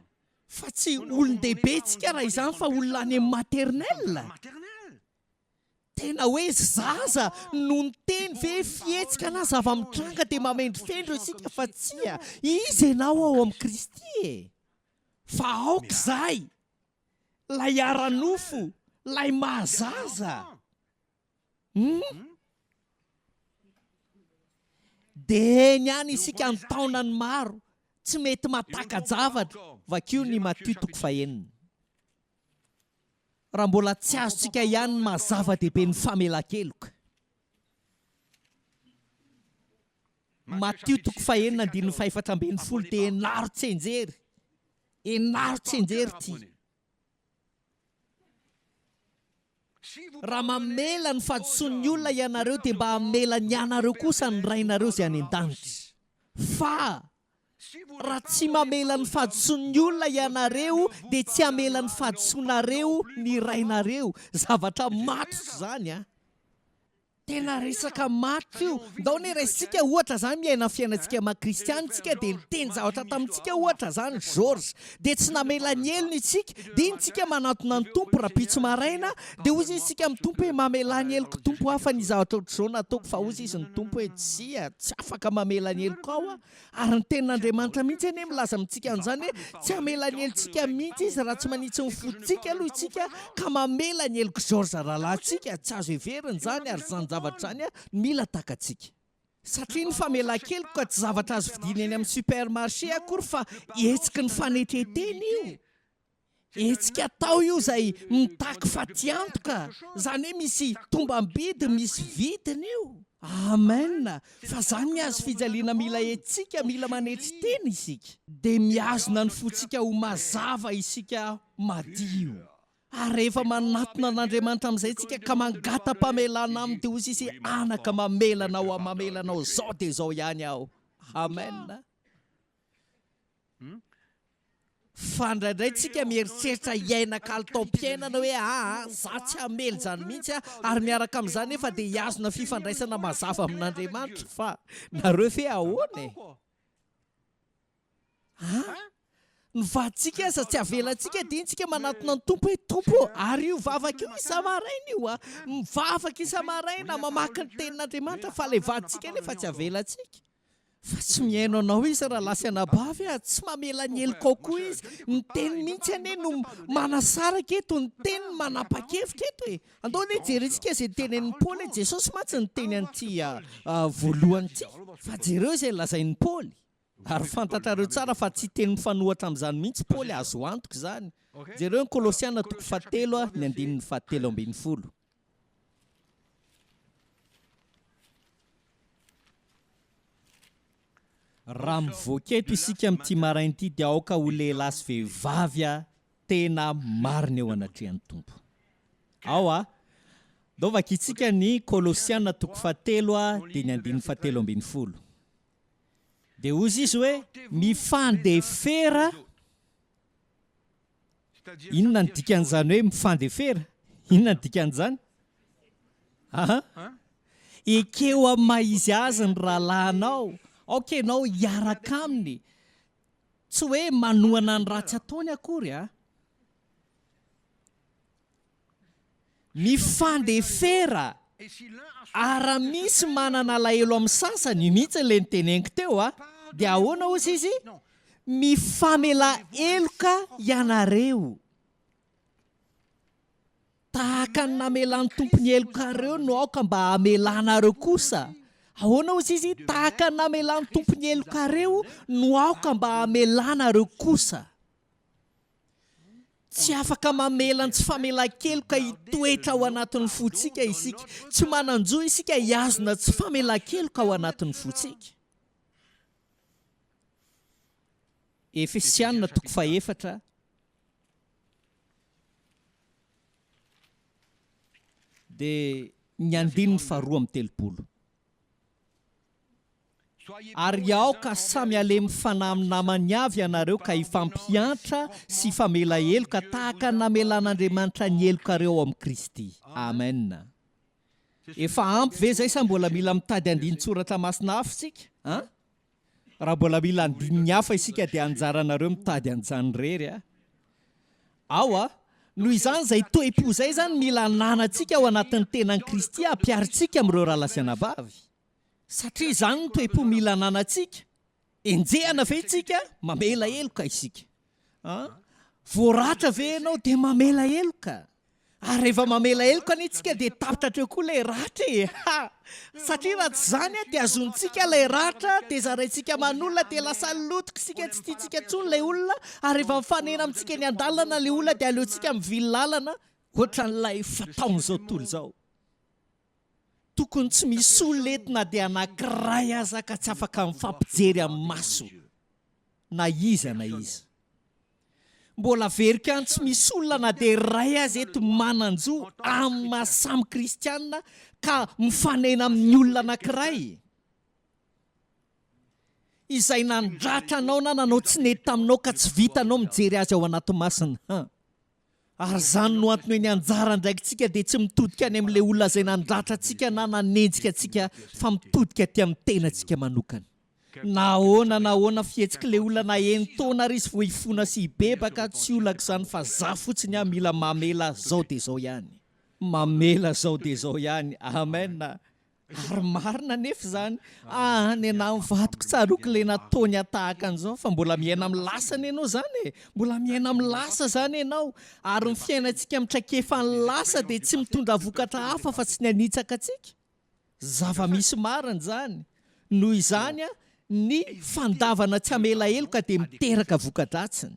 Speaker 5: Fa tsy olon-dehibe tsika raha izany fa olona any amin'ny maternelle. Tena hoe zaza no niteny ve fihetsika na zava-mitranga dia mamendrofendro isika fa tsia, iza ianao ao amin'i Kristy e? Fa aoka izay, ilay ara-nofo, ilay maha-zaza. Hum? Dia eny ihany isika an-taonany maro, tsy mety mahataka-javatra. Vakio ny Matio toko fahenina. Raha mbola tsy azontsika ihany ny maha zava-dehibe ny famelan-keloka. Matio toko fahenina andininy fahefatra ambin'ny folo dia enaro tsianjery, enaro tsianjery ity. Raha mamela ny fahadisoan'ny olona ianareo dia mba hamela ny anareo kosa ny Rainareo izay any an-danitra. Fa raha tsy mamela ny fahadisoan'ny olona ianareo dia tsy hamela ny fahadisoanareo ny Rainareo. Zavatra matotra izany an! Tena resaka matotra io. Ndao anie raisintsika ohatra zany miaina ny fiainantsika maha kristiana tsika dia niteny zavatra tamintsika ohatra zany Georges dia tsy namela ny helony isika dia iny tsika manantona ny Tompo rapitso maraina dia hozy izy tsika amin'ny Tompo hoe mamelà ny heloko Tompo aho fa ny zavatra ohatr'izao nataoko fa hozy izy ny Tompo hoe tsia tsy afaka mamela ny helokao aho Ary ny Tenin'Andriamanitra mihitsy anie milaza amintsika an'izany hoe tsy hamela ny helotsika mihitsy Izy raha tsy manitsy ny fontsika aloha isika ka mamela ny helok'i Georges rahalahintsika. Tsy azo heverina izany ary izany zavatra izany no mila takatsika. Satria ny famelan-keloka tsy zavatra azo vidiana eny amin'ny supermarché akory fa hetsiky ny fanetren-tena io. Hetsika atao io izay mitaky fatiantoka, izany hoe misy tombam-bidy, misy vidiny io. Amen! Fa izany ny hazo fijaliana mila hetsika, mila manetry tena isika. Dia mihazona ny fontsika ho mazava isika madio. Ary rehefa manatona an'Andriamanitra amin'izay isika ka mangata-pamelana Aminy dia hoy izy, Anaka mamela anao aho, mamela anao izao dia izao ihany aho. Amen! Fa indraindray tsika mieritreritra hiaina kalitaom-piainana hoe aa za tsy hamely izany mihitsy aho ary miaraka amin'izany nefa dia hihazona fifandraisana mazava amin'Andriamanitra fa nareo ve ahoana e? An? Ny vadintsika aza tsy avelantsika dia iny tsika manatona ny Tompo hoe Tompo ô, ary io vavaka io isa-maraina io a, mivavaka isa-maraina, mamaky ny tenin'Andriamanitra fa ilay vadintsika nefa tsy avelantsika. Fa tsy mihaino anao izy rahalahy sy anabavy a! Tsy mamela ny helokao koa izy. Ny teny mihitsy anie no manasaraka eto, ny teny no manapa-kevitra eto e! Andao anie jerentsika izay tenenin'i Paoly e! Jesosy mantsy niteny an'ity voalohany ity, fa jereo izay lazain'i Paoly. Ary fantatrareo tsara fa tsy hiteny mifanohitra amin'izany mihitsy Paoly, azo antoka izany. Jereo ny Kolosiana toko fahatelo ny andininy fahatelo ambinifolo. Raha mivoaka eto isika amin'ity maraina ity dia aoka ho lehilahy sy vehivavy tena marina eo anatrehan'ny Tompo. Ao a! Ndao vakintsika ny Kolosiana toko fahatelo dia ny andininy fahatelo ambinifolo. Dia hozy izy hoe, Mifandefera. Inona ny dikan'izany hoe mifandefera? Inona ny dikan'izany? Aha. Ekeo amin'ny maha izy azy ny rahalahinao. Aoka ianao hiaraka aminy. Tsy hoe manohana ny ratsy ataony akory an. Mifandefera ary raha misy manana alahelo amin'ny sasany, io mihitsy ilay noteneniko teo a, dia ahoana hozy izy? Mifamelà heloka ianareo. Tahaka ny namelan'ny Tompo ny helokareo no aoka mba hamelanareo kosa. Ahoana hozy izy? Tahaka ny namelan'ny Tompo ny helokareo no aoka mba hamelanareo kosa. Tsy afaka mamela ny tsy famelan-keloka hitoetra ao anatin'ny fontsika isika. Tsy manan-jo isika hihazona tsy famelan-keloka ao anatin'ny fontsika. Efesiana toko fahefatra dia ny andininy faharoa amby telopolo. Ary aoka samy halemy fanahy amin'ny namany avy ianareo ka hifampiantra sy hifamela heloka tahaka ny namelan'Andriamanitra ny helokareo ao amin'i Kristy. Amen. Efa ampy ve izay sa mbola mila mitady andinin-tsoratra masina hafa isika? An? Raha mbola mila andininy hafa isika dia anjaranareo mitady an'izany irery a. Ao a. Noho izany izay toe-po izay izany mila ananantsika ao anatin'ny tenan'i Kristy hampiharintsika amin'ireo rahalahy sy anabavy. Satria izany no toe-po mila ananantsika. Enjehana ve isika? Mamela heloka isika. An? Voaratra ve ianao? Dia mamela heloka. Ary rehefa mamela heloka anie isika dia tapitra hatreo koa ilay ratra e! Ha! Satria raha tsy izany dia azontsika ilay ratra dia zaraintsika aman'olona dia lasa lotoka isika tsy tiantsika intsony ilay olona ary rehefa mifanena amintsika eny an-dalana ilay olona dia aleontsika mivily lalana ohatran'ilay fataon'izao tontolo izao. Tokony tsy misy olona eto na dia anankiray aza ka tsy afaka mifampijery amin'ny maso na iza na iza. Mbola averiko ihany tsy misy olona na dia iray aza eto manan-jo amin'ny maha samy kristiana ka mifanena amin'ny olona anankiray izay nandratra anao na nanao tsy nety taminao ka tsy vitanao mijery azy ao anaty masina. Ary izany no antony hoe ny anjara andraikitsika dia tsy mitodika any amin'ilay olona izay nandratra antsika na nanenjika antsika fa mitodika aty amin'ny tenantsika manokana. Na ahoana na ahoana fihetsik'ilay olona na enin-taona ary izy vao hifona sy hibebaka, tsy olako izany fa za fotsiny aho mila mamela zao dia zao ihany. Mamela zao dia zao ihany. Amen. Ary marina anefa izany. Ah, nenaha ny vadiko tsaroako ilay nataony ahy tahaka an'izao fa mbola miaina amin'ny lasa anie ianao izany e! Mbola miaina amin'ny lasa izany ianao. Ary ny fiainantsika amin'ny traikefan'ny lasa dia tsy mitondra vokatra hafa fa tsy ny hanitsaka antsika. Zava-misy marina izany. Noho izany, ny fandavana tsy hamela heloka dia miteraka voka-dratsiny.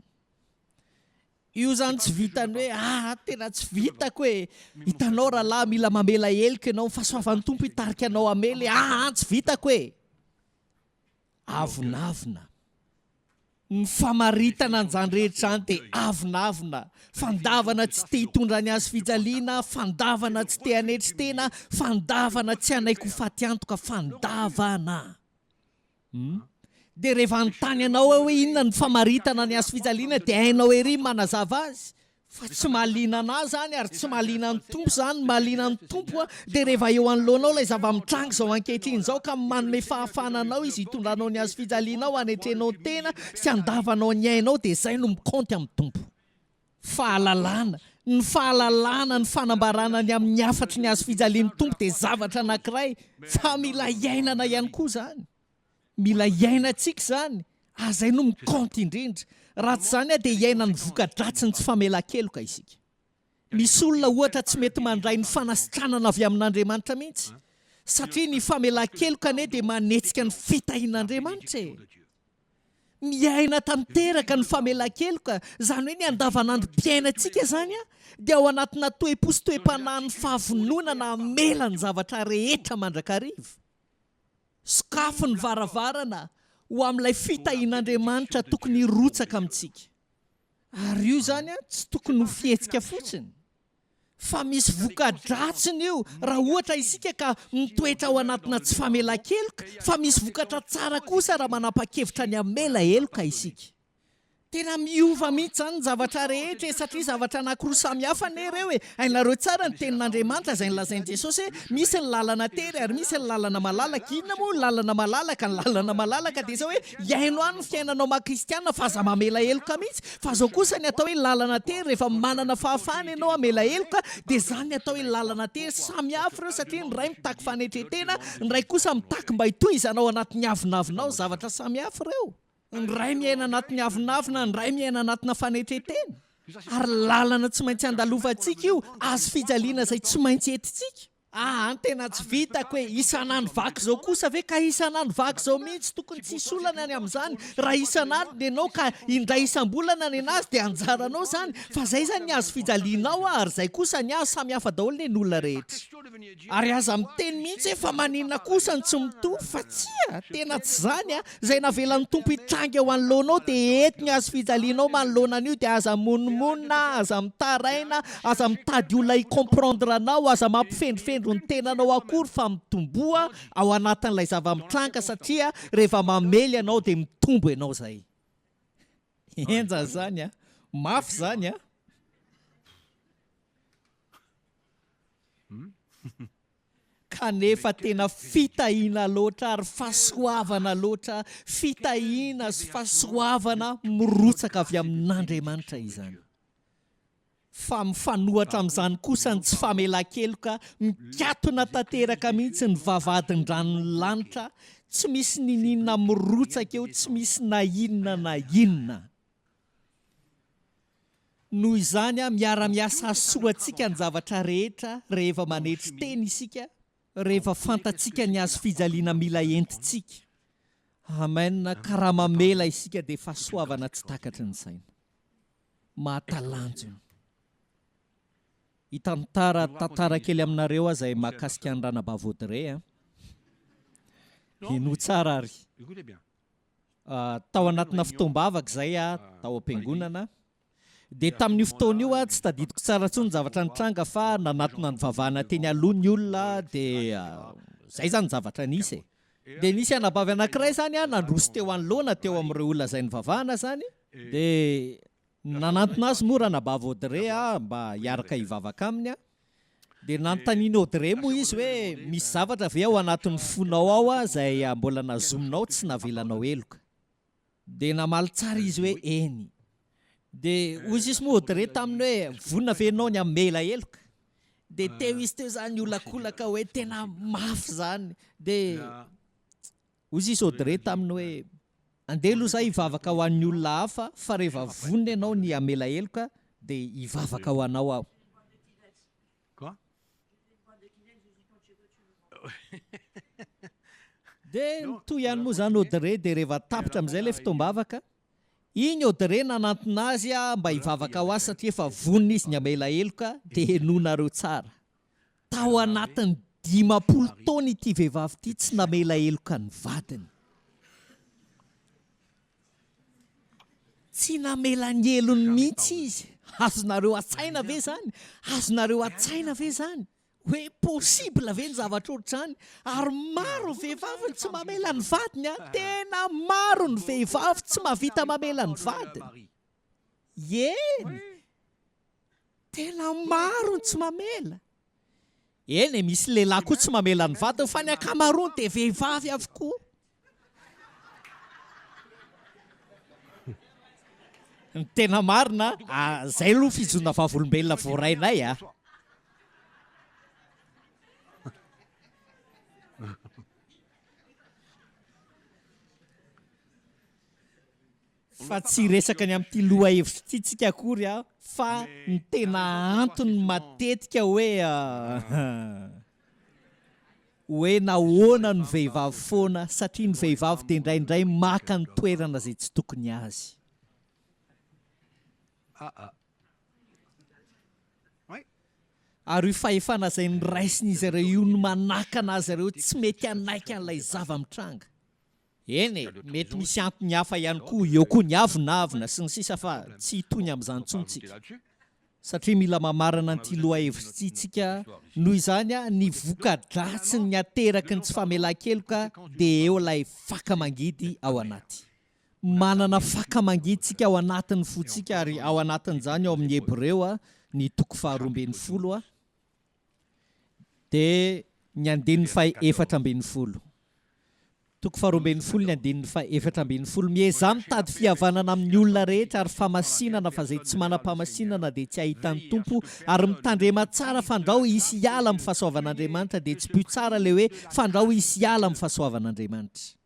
Speaker 5: Io zany tsy vitan'ny hoe ah tena tsy vitako e! Hitanao rahalahy mila mamela heloka ianao, ny fahasoavan'ny Tompo hitarika anao hamela e! Ah tsy vitako e! Avonavona. Ny famaritana an'izany rehetra izany dia avonavona, fandavana tsy te hitondra ny hazo fijaliana, fandavana tsy te hanetry tena, fandavana tsy hanaiky ho faty antoka, fandavana. Hum. Dia rehefa hanontany anao aho hoe inona ny famaritana ny hazo fijaliana dia hainao ery ny manazava azy. Fa tsy mahaliana anah izany ary tsy mahaliana ny Tompo izany, ny mahaliana ny Tompo dia rehefa eo anoloanao ilay zava-mitranga izao ankehitriny izao ka manome fahafahana anao Izy hitondranao ny hazo fijalianao hanetrenao tena sy handavanao ny ainao dia izay no mikaonty amin'ny Tompo. Fahalalana, ny fahalalana ny fanambarana ny amin'ny hafatry ny hazo fijalian'ny Tompo dia zavatra anankiray fa mila iainana ihany koa izany. Mila iainantsika izany ary izay no mi-compte indrindra. Raha tsy izany dia hiaina ny voka-dratsin'ny tsy famelan-keloka isika. Misy olona ohatra tsy mety mandray ny fanasitranana avy amin'Andriamanitra mihitsy satria ny famelan-keloka anie dia manetsika ny fitahian'Andriamanitra e! Miaina tanteraka ny famelan-keloka, izany hoe ny andavanandrom-piainantsika izany dia ao anatina toe-po sy toe-panahin'ny fahavononana hamela ny zavatra rehetra mandrakariva. Sokafy ny varavarana ho amin'ilay fitahian'Andriamanitra tokony hirotsaka amintsika. Ary io izany tsy tokony ho fihetsika fotsiny. Fa misy voka-dratsiny io raha ohatra isika ka mitoetra ao anatina tsy famelan-keloka, fa misy vokatra tsara kosa raha manapa-kevitra ny hamela heloka isika. Tena miova mihitsy izany ny zavatra rehetra e, satria zavatra anankiroa samy hafa anie ireo e. Hainareo tsara ny tenin'Andriamanitra izay nolazain'i Jesosy hoe misy ny lalana tery ary misy ny lalana malalaka. Inona moa ny lalana malalaka? Ny lalana malalaka dia izao hoe hiaino any ny fiainanao maha kristiana fa aza mamela heloka mihitsy. Fa zao kosa ny atao hoe lalana tery, rehefa manana fahafahana ianao hamela heloka dia zany ny atao hoe lalana tery, samy hafa ireo satria ny iray mitaky fanetren-tena, ny iray kosa mitaky mba hitohizana ao anatin'ny avonavonao, zavatra samy hafa ireo. Ny iray miaina anatin'ny avonavona, ny iray miaina anatina fanetren-tena. Ary lalana tsy maintsy andalovantsika io, hazo fijaliana izay tsy maintsy entintsika. Aa tena tsy vitako e! Isan'andro vaky izao kosa ve ka isan'andro vaky izao mihitsy tokony tsy hisy olana ny amin'izany raha isan'andro nenao ka indray isam-bolana nenazy dia anjaranao izany fa zay izany ny hazo fijalianao a ary zay kosa ny ahy samy hafa daholo ne ny olona rehetra ary aza miteny mihitsy hoe fa maninona kosa no tsy mitovy fa tsia tena tsy izany a Izay navelan'ny Tompo hitranga eo anoloanao dia eto ny hazo fijalianao manoloana an'io dia aza mimonomonona, aza mitaraina, aza mitady olona hi-comprendre anao, aza mampifendrofendro ny tenanao akory fa mitomboa ao anatin'ilay zava-mitranga satria rehefa mamely ianao dia mitombo ianao izay. Henjana izany an! Mafy izany an! Kanefa tena fitahiana loatra ary fahasoavana loatra, fitahiana sy fahasoavana mirotsaka avy amin'Andriamanitra izany. Fa mifanohatra amin'izany kosa ny tsy famelan-keloka, mikatona tanteraka mihitsy ny vavahadin-dranon'ny lanitra, tsy misy niniana mirotsaka eo, tsy misy na inona na inona. Noho izany, miara-miasa hahasoa antsika ny zavatra rehetra rehefa manetry tena isika, rehefa fantatsika ny hazo fijaliana mila entintsika. Amen, ka raha mamela isika dia fahasoavana tsy takatry ny saina. Mahatalanjona. Hitantara tantara kely aminareo aho izay mahakasika an'i Ranabavy Audrey an. Henoy tsara ary. Tao anatina fotoam-bavaka izay aho tao am-piangonana. Dia tamin'io fotoana io aho, tsy tadidiko tsara intsony ny zavatra nitranga fa nanatona nivavahana teny aloha ny olona dia izay izany ny zavatra nisy e. Dia nisy anabavy anankiray izany nandroso teo anoloana teo amin'ireo olona izay nivavahana izany, dia nanantona azy moa ranabavy Audrey mba hiaraka hivavaka aminy. Dia nanontanian'i Audrey moa izy hoe, Misy zavatra ve ao anatin'ny fonao ao izay mbola nazominao tsy navelanao heloka? Dia namaly tsara izy hoe, Eny. Dia hoy izy moa Audrey taminy hoe, Vonona ve ianao ny hamela heloka? Dia teo izy teo izany niolakolaka hoe, Tena mafy izany. Dia hoy izy Audrey taminy hoe, Andeha aloha izaho hivavaka ho an'ny olona hafa fa rehefa vonona ianao ny hamela heloka dia hivavaka ho anao aho. Dia nitohy ihany moa izany Audrey dia rehefa tapitra amin'izay ilay fotoam-bavaka, iny Audrey nanantona azy mba hivavaka ho azy satria efa vonona izy ny hamela heloka dia henoinareo tsara. Tao anatin'ny 50 taona ity vehivavy ity tsy namela heloka ny vadiny. Tsy namela ny helony mihitsy izy. Azonareo an-tsaina ve izany? Azonareo an-tsaina ve izany? Hoe possible ve ny zavatra ohatr'izany? Ary maro ny vehivavy no tsy mamela ny vadiny an! Tena maro ny vehivavy tsy mahavita mamela ny vadiny. Eny! Tena maro ny tsy mamela. Eny e, misy lehilahy koa tsy mamela ny vadiny fa ny ankamaroany dia vehivavy avokoa. Ny tena marina, izay aloha fijoroana vavolombelona voarainay a. Fa tsy hiresaka ny amin'ity lohahevitra ity tsika akory aho fa ny tena antony matetika hoe hoe nahoana no vehivavy foana satria ny vehivavy dia indraindray maka ny toerana izay tsy tokony azy. Ary io fahefana izay noraisin'izy ireo io no manakana azy ireo tsy mety hanaiky an'ilay zava-mitranga. Eny e, mety misy antony hafa ihany koa, eo koa ny avonavona sy ny sisa fa tsy hitohy ny amin'izany intsony tsika. Satria mila mamarana an'ity lohahevitra ity tsika, noho izany ny voka-dratsin'ny ateraky ny tsy famelan-keloka dia eo ilay faka mangidy ao anaty. Manana faka mangidy tsika ao anatin'ny fontsika ary ao anatin'izany ao amin'ny Hebreo ny toko faharoa ambinifolo dia ny andininy faha-14. Toko faharoa ambinifolo ny andininy faha-14. Miezaha mitady fihavanana amin'ny olona rehetra ary fahamasinana fa izay tsy manam-pahamasinana dia tsy hahita ny Tompo ary mitandrema tsara fandrao hisy hiala amin'ny fahasoavan'Andriamanitra dia tsipiho tsara ilay hoe fandrao hisy hiala amin'ny fahasoavan'Andriamanitra.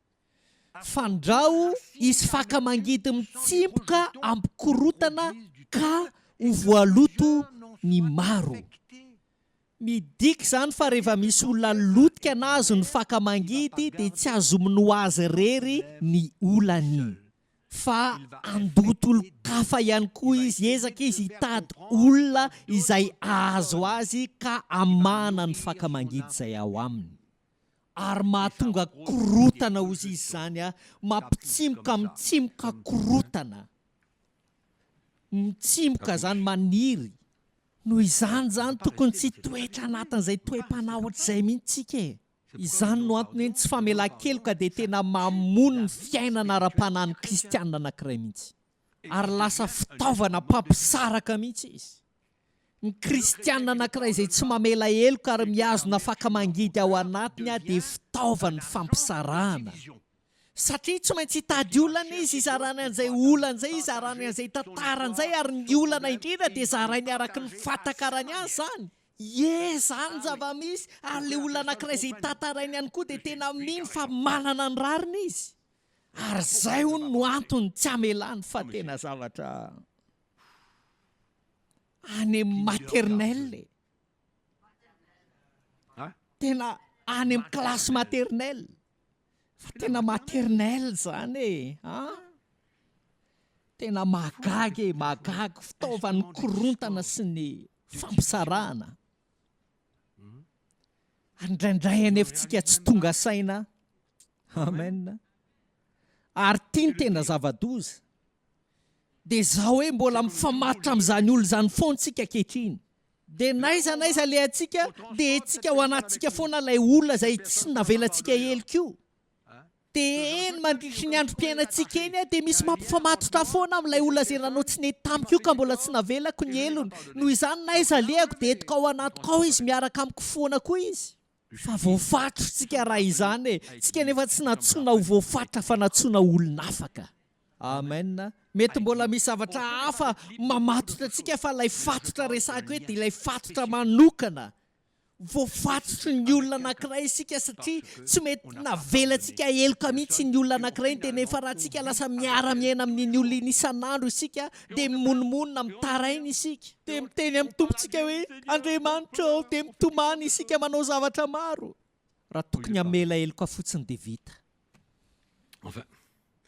Speaker 5: Fandrao hisy faka mangidy mitsimpoka hampikorotana ka ho voaloto ny maro. Midika izany fa rehefa misy olona lotika na azon'ny faka mangidy dia tsy azominy ho azy irery ny olany fa handoto olon-kafa ihany koa izy, hiezaka izy hitady olona izay hahazo azy ka hamahana ny faka mangidy izay ao aminy. Ary mahatonga korotana ozy izy izany a, mampitsimoka mitsimoka korotana, mitsimoka izany maniry. Noho izany izany tokony tsy hitoetra anatin'izay toe-panahy ohatr'izay mihitsy tsika e! Izany no antony hoe ny tsy famelan-keloka dia tena mamono ny fiainana ara-panahin'ny kristiana anankiray mihitsy. Ary lasa fitaovana mpampisaraka mihitsy izy. Ny kristiana anankiray izay tsy mamela heloka ary mihazona faka mangidy ao anatiny dia fitaovan'ny fampisarahana. Satria tsy maintsy hitady olana izy hizarany an'izay olana izay, hizarany an'izay tantarany izay, ary ny olana indrindra dia zarainy araka ny fahatakarany azy izany. Ie, izany ny zava-misy, ary ilay olona anankiray izay tantarainy ihany koa dia tena mino fa manana ny rariny izy. Ary izay hono no antony tsy hamelany fa tena zavatra any amin'ny maternelle e. Tena any amin'ny classe maternelle. Fa tena maternelle zany e an! Tena mahagaga e, mahagaga, fitaovan'ny korontana sy ny fampisarahana. Ary indraindray anefa tsika tsy tonga saina. Amen. Ary ity no tena zava-doza. Dia izao hoe mbola mifamatotra amin'izany olona izany foana isika ankehitriny. Dia n'aiza n'aiza alehantsika dia entintsika ao anatintsika foana ilay olona izay tsy navelantsika heloka io. Dia eny mandritry ny androm-piainantsika eny dia misy mampifamatotra foana amin'ilay olona izay nanao tsy nety tamiko io ka mbola tsy navelako ny helony. Noho izany n'aiza alehako dia entiko ao anatiko ao izy miaraka amiko foana koa izy. Fa voafatrotsika raha izany e! Tsika nefa tsy nantsoina ho voafatotra fa nantsoina ho olon'afaka. Amen. Mety mbola misy zavatra hafa mamatotra antsika fa ilay fatotra resahiko eto dia ilay fatotra manokana. Voafatotry ny olona anankiray isika satria tsy mety navelantsika heloka mihitsy iny olona anankiray iny dia nefa raha tsika lasa miara-miaina amin'iny olona iny isan'andro isika dia mimonomonona mitaraina isika. Dia miteny amin'ny Tompontsika hoe, Andriamanitra ô, dia mitomany isika manao zavatra maro. Raha tokony hamela heloka fotsiny dia vita.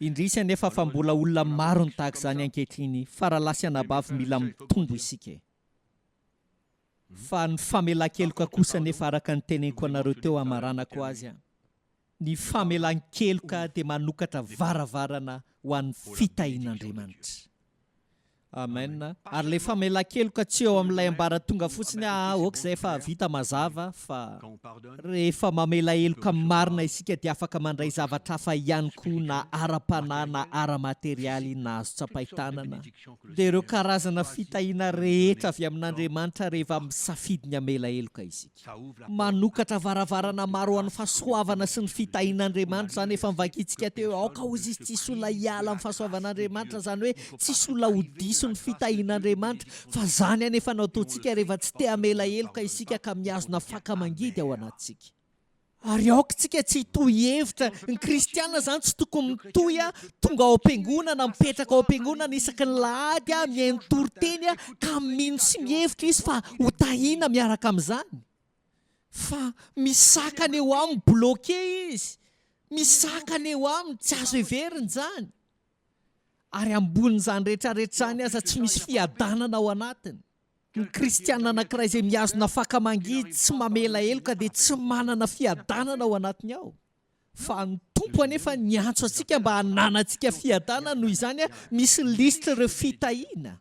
Speaker 5: Indrisy anefa fa mbola olona maro no tahaka izany ankehitriny fa rahalahy sy anabavy mila mitombo isika e. Fa ny famelan-keloka kosa anefa araka ny teneniko anareo teo hamaranako azy an, ny famelan-keloka dia manokatra varavarana ho an'ny fitahian'Andriamanitra. Amen. Ary ilay famelan-keloka tsy eo amin'ilay ambaratonga fotsiny aa ok izay efa vita mazava fa rehefa mamela heloka marina isika dia afaka mandray zavatra hafa ihany koa na ara-panahy na ara-materialy na azo tsapain-tanana. Dia ireo karazana fitahiana rehetra avy amin'Andriamanitra rehefa misafidy ny hamela heloka isika. Manokatra varavarana maro ho an'ny fahasoavana sy ny fitahian'Andriamanitra izany efa novakintsika teo hoe aoka hozy izy tsy hisy olona hiala amin'ny fahasoavan'Andriamanitra izany hoe tsisy olona ho diso ny fitahian'Andriamanitra fa izany anefa no ataontsika rehefa tsy te hamela heloka isika ka mihazona faka mangidy ao anatintsika. Ary aoka tsika tsy hitohy hevitra, ny kristiana izany tsy tokony mitohy tonga ao am-piangonana, mipetraka ao am-piangonana isaky ny lahady, mihaino toriteny ka mino sy mihevitra izy fa ho tahiana miaraka amin'izany. Fa misakana eo aminy, bloqué izy, misakana eo aminy, tsy azo heverina izany. Ary ambonin'izany rehetra rehetra izany aza tsy misy fiadanana ao anatiny. Ny kristiana anankiray izay mihazona faka mangidy tsy mamela heloka dia tsy manana fiadanana ao anatiny ao. Fa ny Tompo anefa niantso antsika mba hananantsika fiadanana, noho izany misy lisitr'ireo fitahiana.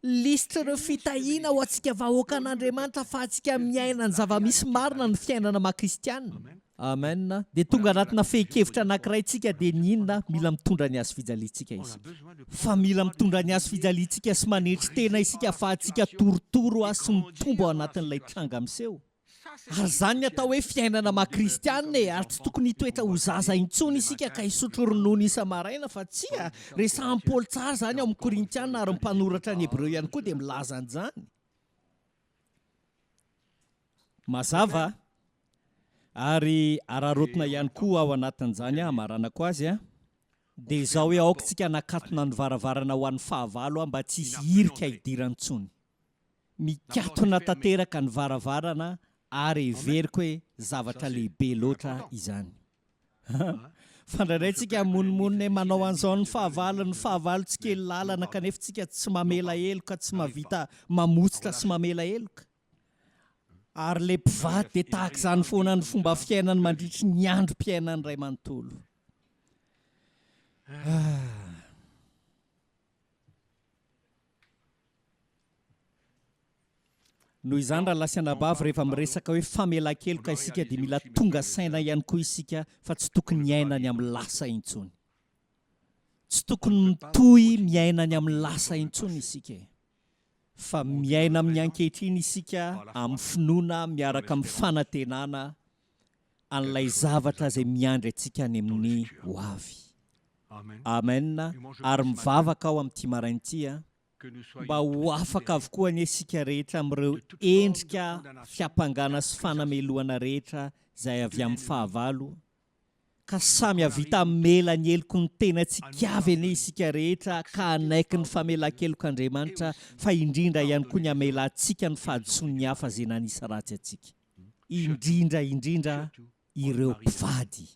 Speaker 5: Lisitr'ireo fitahiana ho antsika vahoakan'Andriamanitra afahantsika miaina ny zava-misy marina ny fiainana maha kristiana. Amen. Dia tonga anatina fehin-kevitra anankiray tsika dia ny inona? Mila mitondra ny hazo fijaliantsika isika. Fa mila mitondra ny hazo fijaliantsika sy manetry tena isika afahantsika torotoro sy mitombo ao anatin'ilay tranga miseho. Ary izany ny atao hoe fiainana maha kristiana e! Ary tsy tokony hitoetra ho zaza intsony isika ka hisotro ronono isa-maraina fa tsia! Resahan'i Paoly tsara izany ao amin'ny Korintiana ary ny mpanoratra ny Hebreo ihany koa dia milaza an'izany. Mazava ary araraotina ihany koa ao anatin'izany hamaranako azy dia izao hoe aoka tsika hanakatona ny varavarana ho an'ny fahavalo mba tsy hisy hirika hidirany intsony. Mikatona tanteraka ny varavarana ary heveriko hoe zavatra lehibe loatra izany. Fa indraindray tsika monimonina hoe manao an'izao ny fahavalo, ny fahavalo tsy kely lalana kanefa tsika tsy mamela heloka, tsy mahavita mamotsitra sy mamela heloka. Ary ilay mpivady dia tahaka izany foana ny fomba fiainany mandritry ny androm-piainany iray manontolo. Ah. Noho izany rahalahy sy anabavy rehefa miresaka hoe famelan-keloka isika dia mila tonga saina ihany koa isika fa tsy tokony hiaina ny amin'ny lasa intsony. Tsy tokony mitohy miaina ny amin'ny lasa intsony isika e. Fa miaina amin'ny ankehitriny isika amin'ny finoana miaraka amin'ny fanantenana an'ilay zavatra izay miandry antsika any amin'ny ho avy. Amen. Ary mivavaka aho amin'ity maraina ity an. Mba ho afaka avokoa anie isika rehetra amin'ireo endrika fiampangana sy fanamelohana rehetra izay avy amin'ny fahavalo, ka samy hahavita hamela ny heloky ny tenantsika avy anie isika rehetra ka hanaiky ny famelan-kelok'Andriamanitra fa indrindra ihany koa ny hamelantsika ny fahadisoan'ny hafa izay nanisy ratsy antsika, indrindra indrindra ireo mpivady.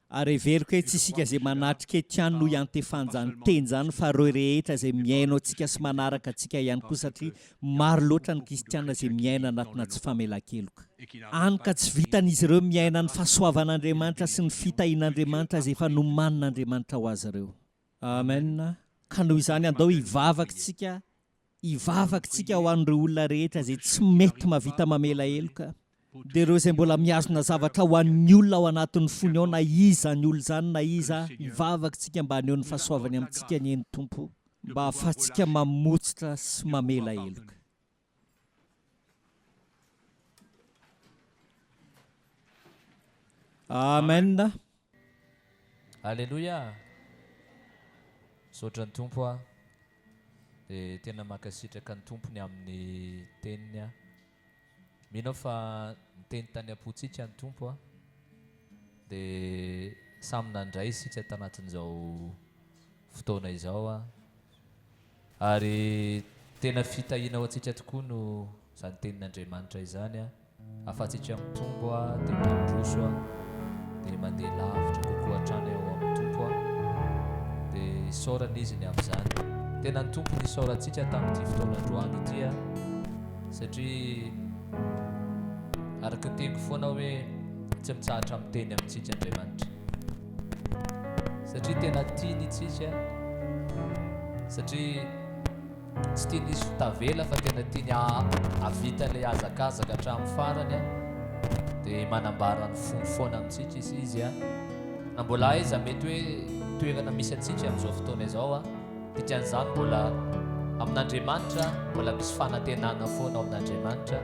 Speaker 5: Ary heveriko hoe tsy isika izay manatrika eto ihany no iantefan'izany teny izany fa ireo rehetra izay mihaino antsika sy manaraka antsika ihany koa satria maro loatra ny kristiana izay miaina anatina tsy famelan-keloka. Hany ka tsy vitan'izy ireo miaina ny fahasoavan'Andriamanitra sy ny fitahian'Andriamanitra izay efa nomanin'Andriamanitra ho azy ireo. Amen. Ka noho izany andao hivavaka isika, hivavaka isika ho an'ireo olona rehetra izay tsy mety mahavita mamela heloka. Dia ireo izay mbola mihazona zavatra ho an'ny olona ao anatin'ny fony ao na iza izany olona izany na iza, hivavaka isika mba haneho ny fahasoavany amintsika anie ny Tompo, mba hahafahantsika mamotsitra sy mamela heloka. Amen.
Speaker 1: Aleloia! Misaotra ny Tompo aho. Dia tena mankasitraka ny Tompo ny amin'ny teniny aho. Mino aho fa niteny tany am-pontsika ny Tompo a. Dia samy nandray isika tanatin'izao fotoana izao a. Ary tena fitahiana ho antsika tokoa no izany tenin'Andriamanitra izany a. Ahafahantsika mitombo a, dia mandroso a, dia mandeha lavitra kokoa hatrany ao amin'ny Tompo a. Dia isaorana Izy ny amin'izany. Tena ny Tompo no isaorantsika tamin'ity fotoana androany ity a. Satria araka ny teniko foana hoe tsy mitsahatra miteny amintsika Andriamanitra. Satria tena tiany itsika, satria tsy tiany izy ho tavela fa tena tiany hahavita ilay hazakazaka hatramin'ny farany a. Dia manambara ny fony foana amintsika izy izy a. Na mbola aiza mety hoe toerana misy antsika amin'izao fotoana izao a. Dikan'izany mbola amin'Andriamanitra, mbola misy fanantenana foana ao amin'Andriamanitra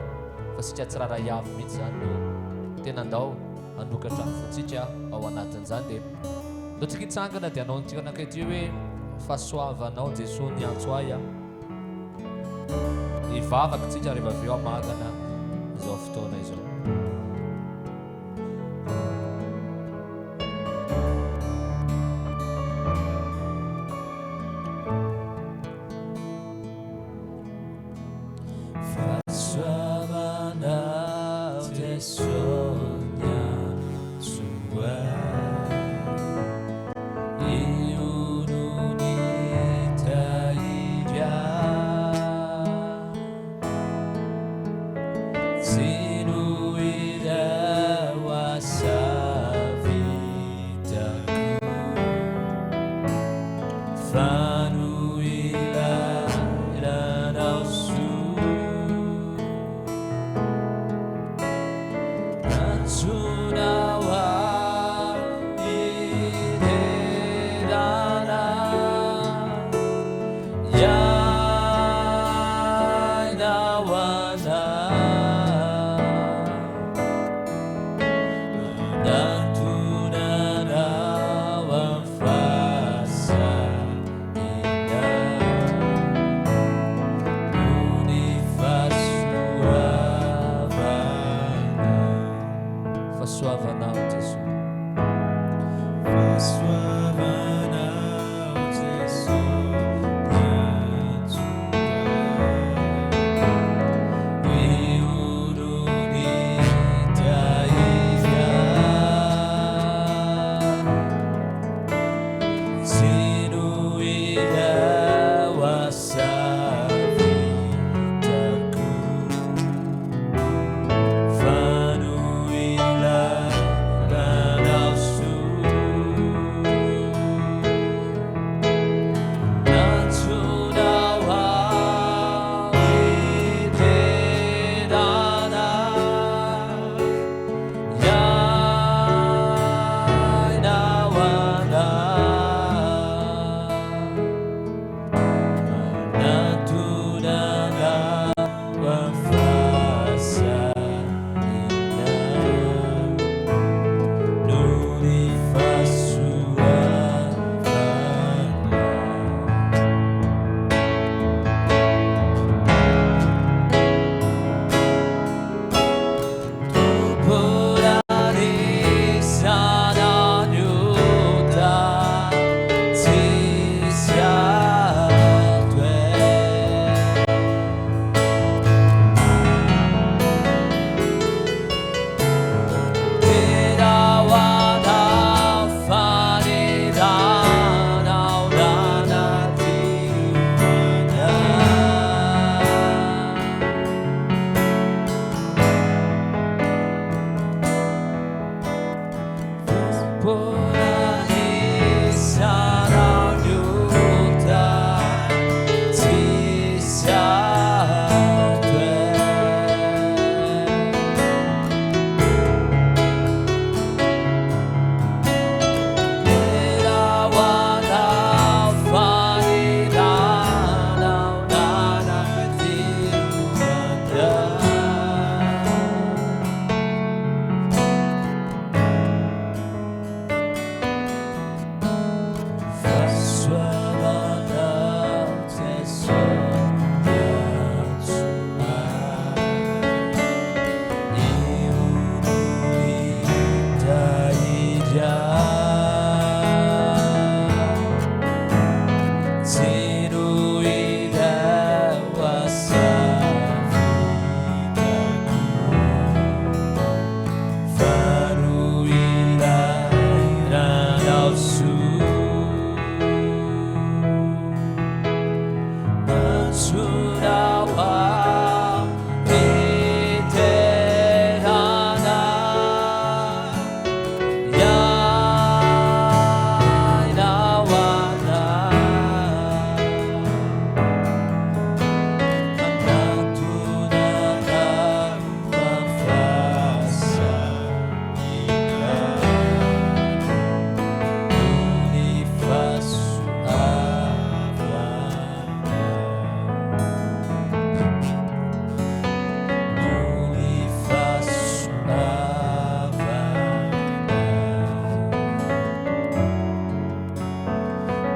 Speaker 1: fa isika tsirairay avy mihitsy izany no tena andao hanokatra ny fontsika ao anatin'izany dia andao tsika hitsangana dia hanao an'ity anankiray ity hoe fahasoavanao Jesoa niantso ahy aho. Hivavaka tsika rehefa avy eo hamarana izao fotoana izao. Manatona ho am-piderana. Hiaina ho anao. Manatona am-pahasahiana. Noho ny fahasoavana. Noho ny fahasoavana.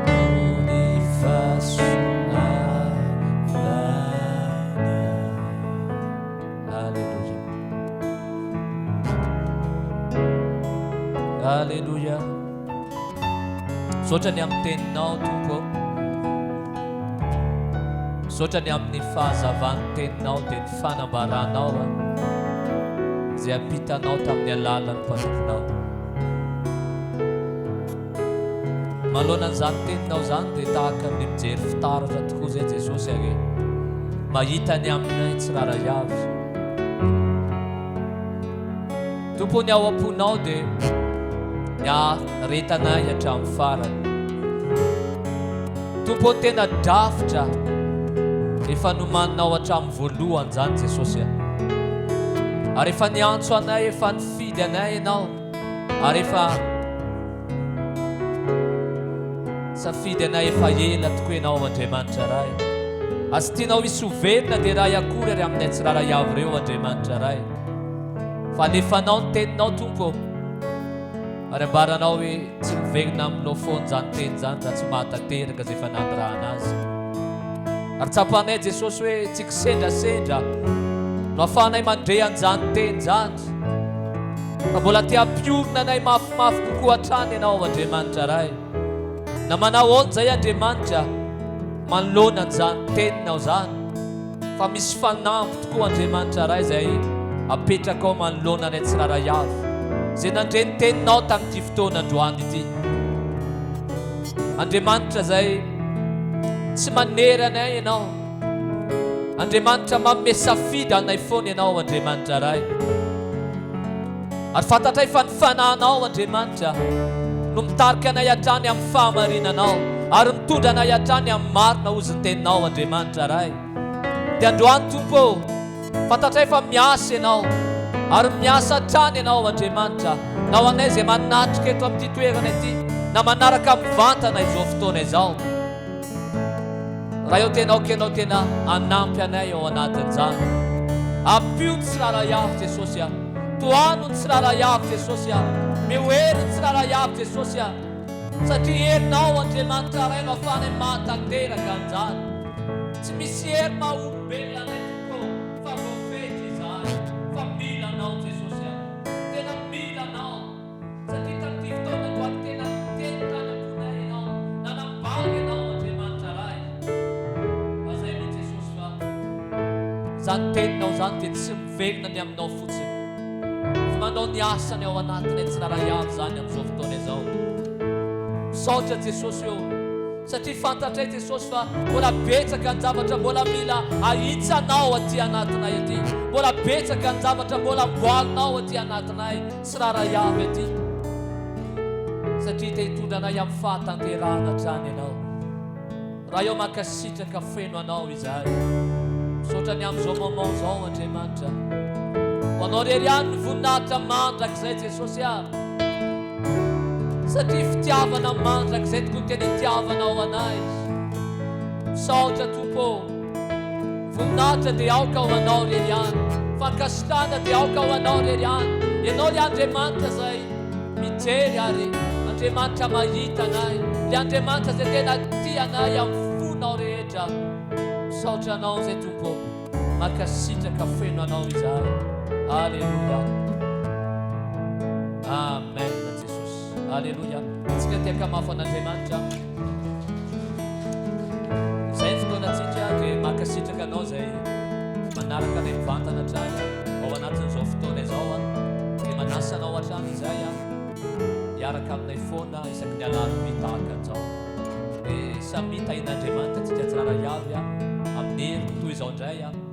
Speaker 1: Noho ny fahasoavana. Alléluia. Alléluia. Misaotra ny amin'ny teninao Tompo ô. Misaotra ny amin'ny fahazavan'ny teninao dia ny fanambaranao a, izay ampitanao tamin'ny alalan'ny mpanomponao. Manoloana an'izany teninao izany dia tahaka ny mijery fitaratra tokoa izay Jesosy ary mahita ny aminay tsirairay avy. Tompo ny ao am-ponao dia ny aharetanay hatramin'ny farany. Tompo ny tena drafitra efa nomaninao hatramin'ny voalohany izany Jesosy a. Ary efa niantso anay, efa nifidy anay Ianao, ary efa Safidy anay efa ela tokoa Ianao Andriamanitra Ray. Azy tianao hisy ho velona dia Ray akory ary aminay tsirairay avy ireo Andriamanitra Ray. Fa alefanao ny teninao Tompo ô. Ary ambaranao hoe tsy miverina aminao foana izany teny izany raha tsy mahatanteraka izay efa nanirahana azy. Ary tsapanay Jesosy hoe tsy kisendrasendra no afahanay mandre an'izany teny izany. Fa mbola te hampiorina anay mafimafy kokoa hatrany Ianao Andriamanitra Ray. Na manao ahoana izay Andriamanitra manoloana an'izany teninao izany, fa misy fanamby tokoa Andriamanitra Ray izay apetrakao manoloana anay tsirairay avy, izay nandre ny teninao tamin'ity fotoana androany ity. Andriamanitra izay tsy manery anay Ianao. Andriamanitra manome safidy anay foana Ianao Andriamanitra Ray. Ary fantatray fa ny Fanahinao Andriamanitra no mitarika anay hatrany amin'ny fahamarinanao ary mitondra anay hatrany amin'ny marina hozy ny teninao Andriamanitra Ray. Dia androany Tompo ô, fantatray fa miasa Ianao ary miasa hatrany Ianao Andriamanitra na ho anay izay manatrika eto amin'ity toerana ity na manaraka mivantana izao fotoana izao. Ray ô tena aoka Ianao tena hanampy anay ao anatin'izany. Ampio ny tsirairay avy Jesosy a. Tohano ny tsirairay avy Jesosy a. Meo hery ny tsirairay avy Jesosy a. Satria herinao Andriamanitra Ray no afahanay mahatanteraka an'izany. Tsy misy hery maha olombelona anay Tompo ô fa voafetra izahay fa mila Anao Jesosy a. Tena mila Anao. Satria tamin'ity fotoana androany tena niteny tany am-ponay Ianao, nanambara Ianao Andriamanitra Ray. Lazain'i Jesosy fa izany teninao izany dia tsy miverina ny aminao fotsiny, fa manao ny asany ao anatinay tsirairay avy izany amin'izao fotoana izao. Misaotra Jesosy ô, satria fantatray Jesosy fa mbola betsaka ny zavatra mbola mila ahitsanao aty anatinay aty, mbola betsaka ny zavatra mbola amboarinao aty anatinay. Tsirairay avy aty satria te hitondra anay amin'ny fahatanterahana hatrany Ianao. Ray ô mankasitraka feno Anao izahay. Misaotra ny amin'izao moment izao Andriamanitra. Ho Anao irery ihany ny voninahitra mandrakizay Jesosy a. Satria fitiavana mandrakizay tokoa ny tena itiavanao anay. Misaotra Tompo ô. Voninahitra dia aoka ho Anao irery ihany. Fankasitrahana dia aoka ho Anao irery ihany. Ianao ry Andriamanitra izay mijery ary Andriamanitra mahita anay. Ry Andriamanitra izay tena tia anay amin'ny fonao rehetra. Misaotra Anao izay Tompo ô. Mankasitraka feno Anao izahay. Aleloia. Amen Jesosy. Aleloia. Tsika te hakamafo an'Andriamanitra. Izay ny fotoanantsika dia mankasitraka anao izay manaraka anay mivantana hatrany ao anatin'izao fotoana izao dia manasa anao hatrany izay hiaraka aminay foana isaky ny alarobia tahaka an'izao. Dia samy tahin'Andriamanitra antsika tsirairay avy amin'ny. indray a.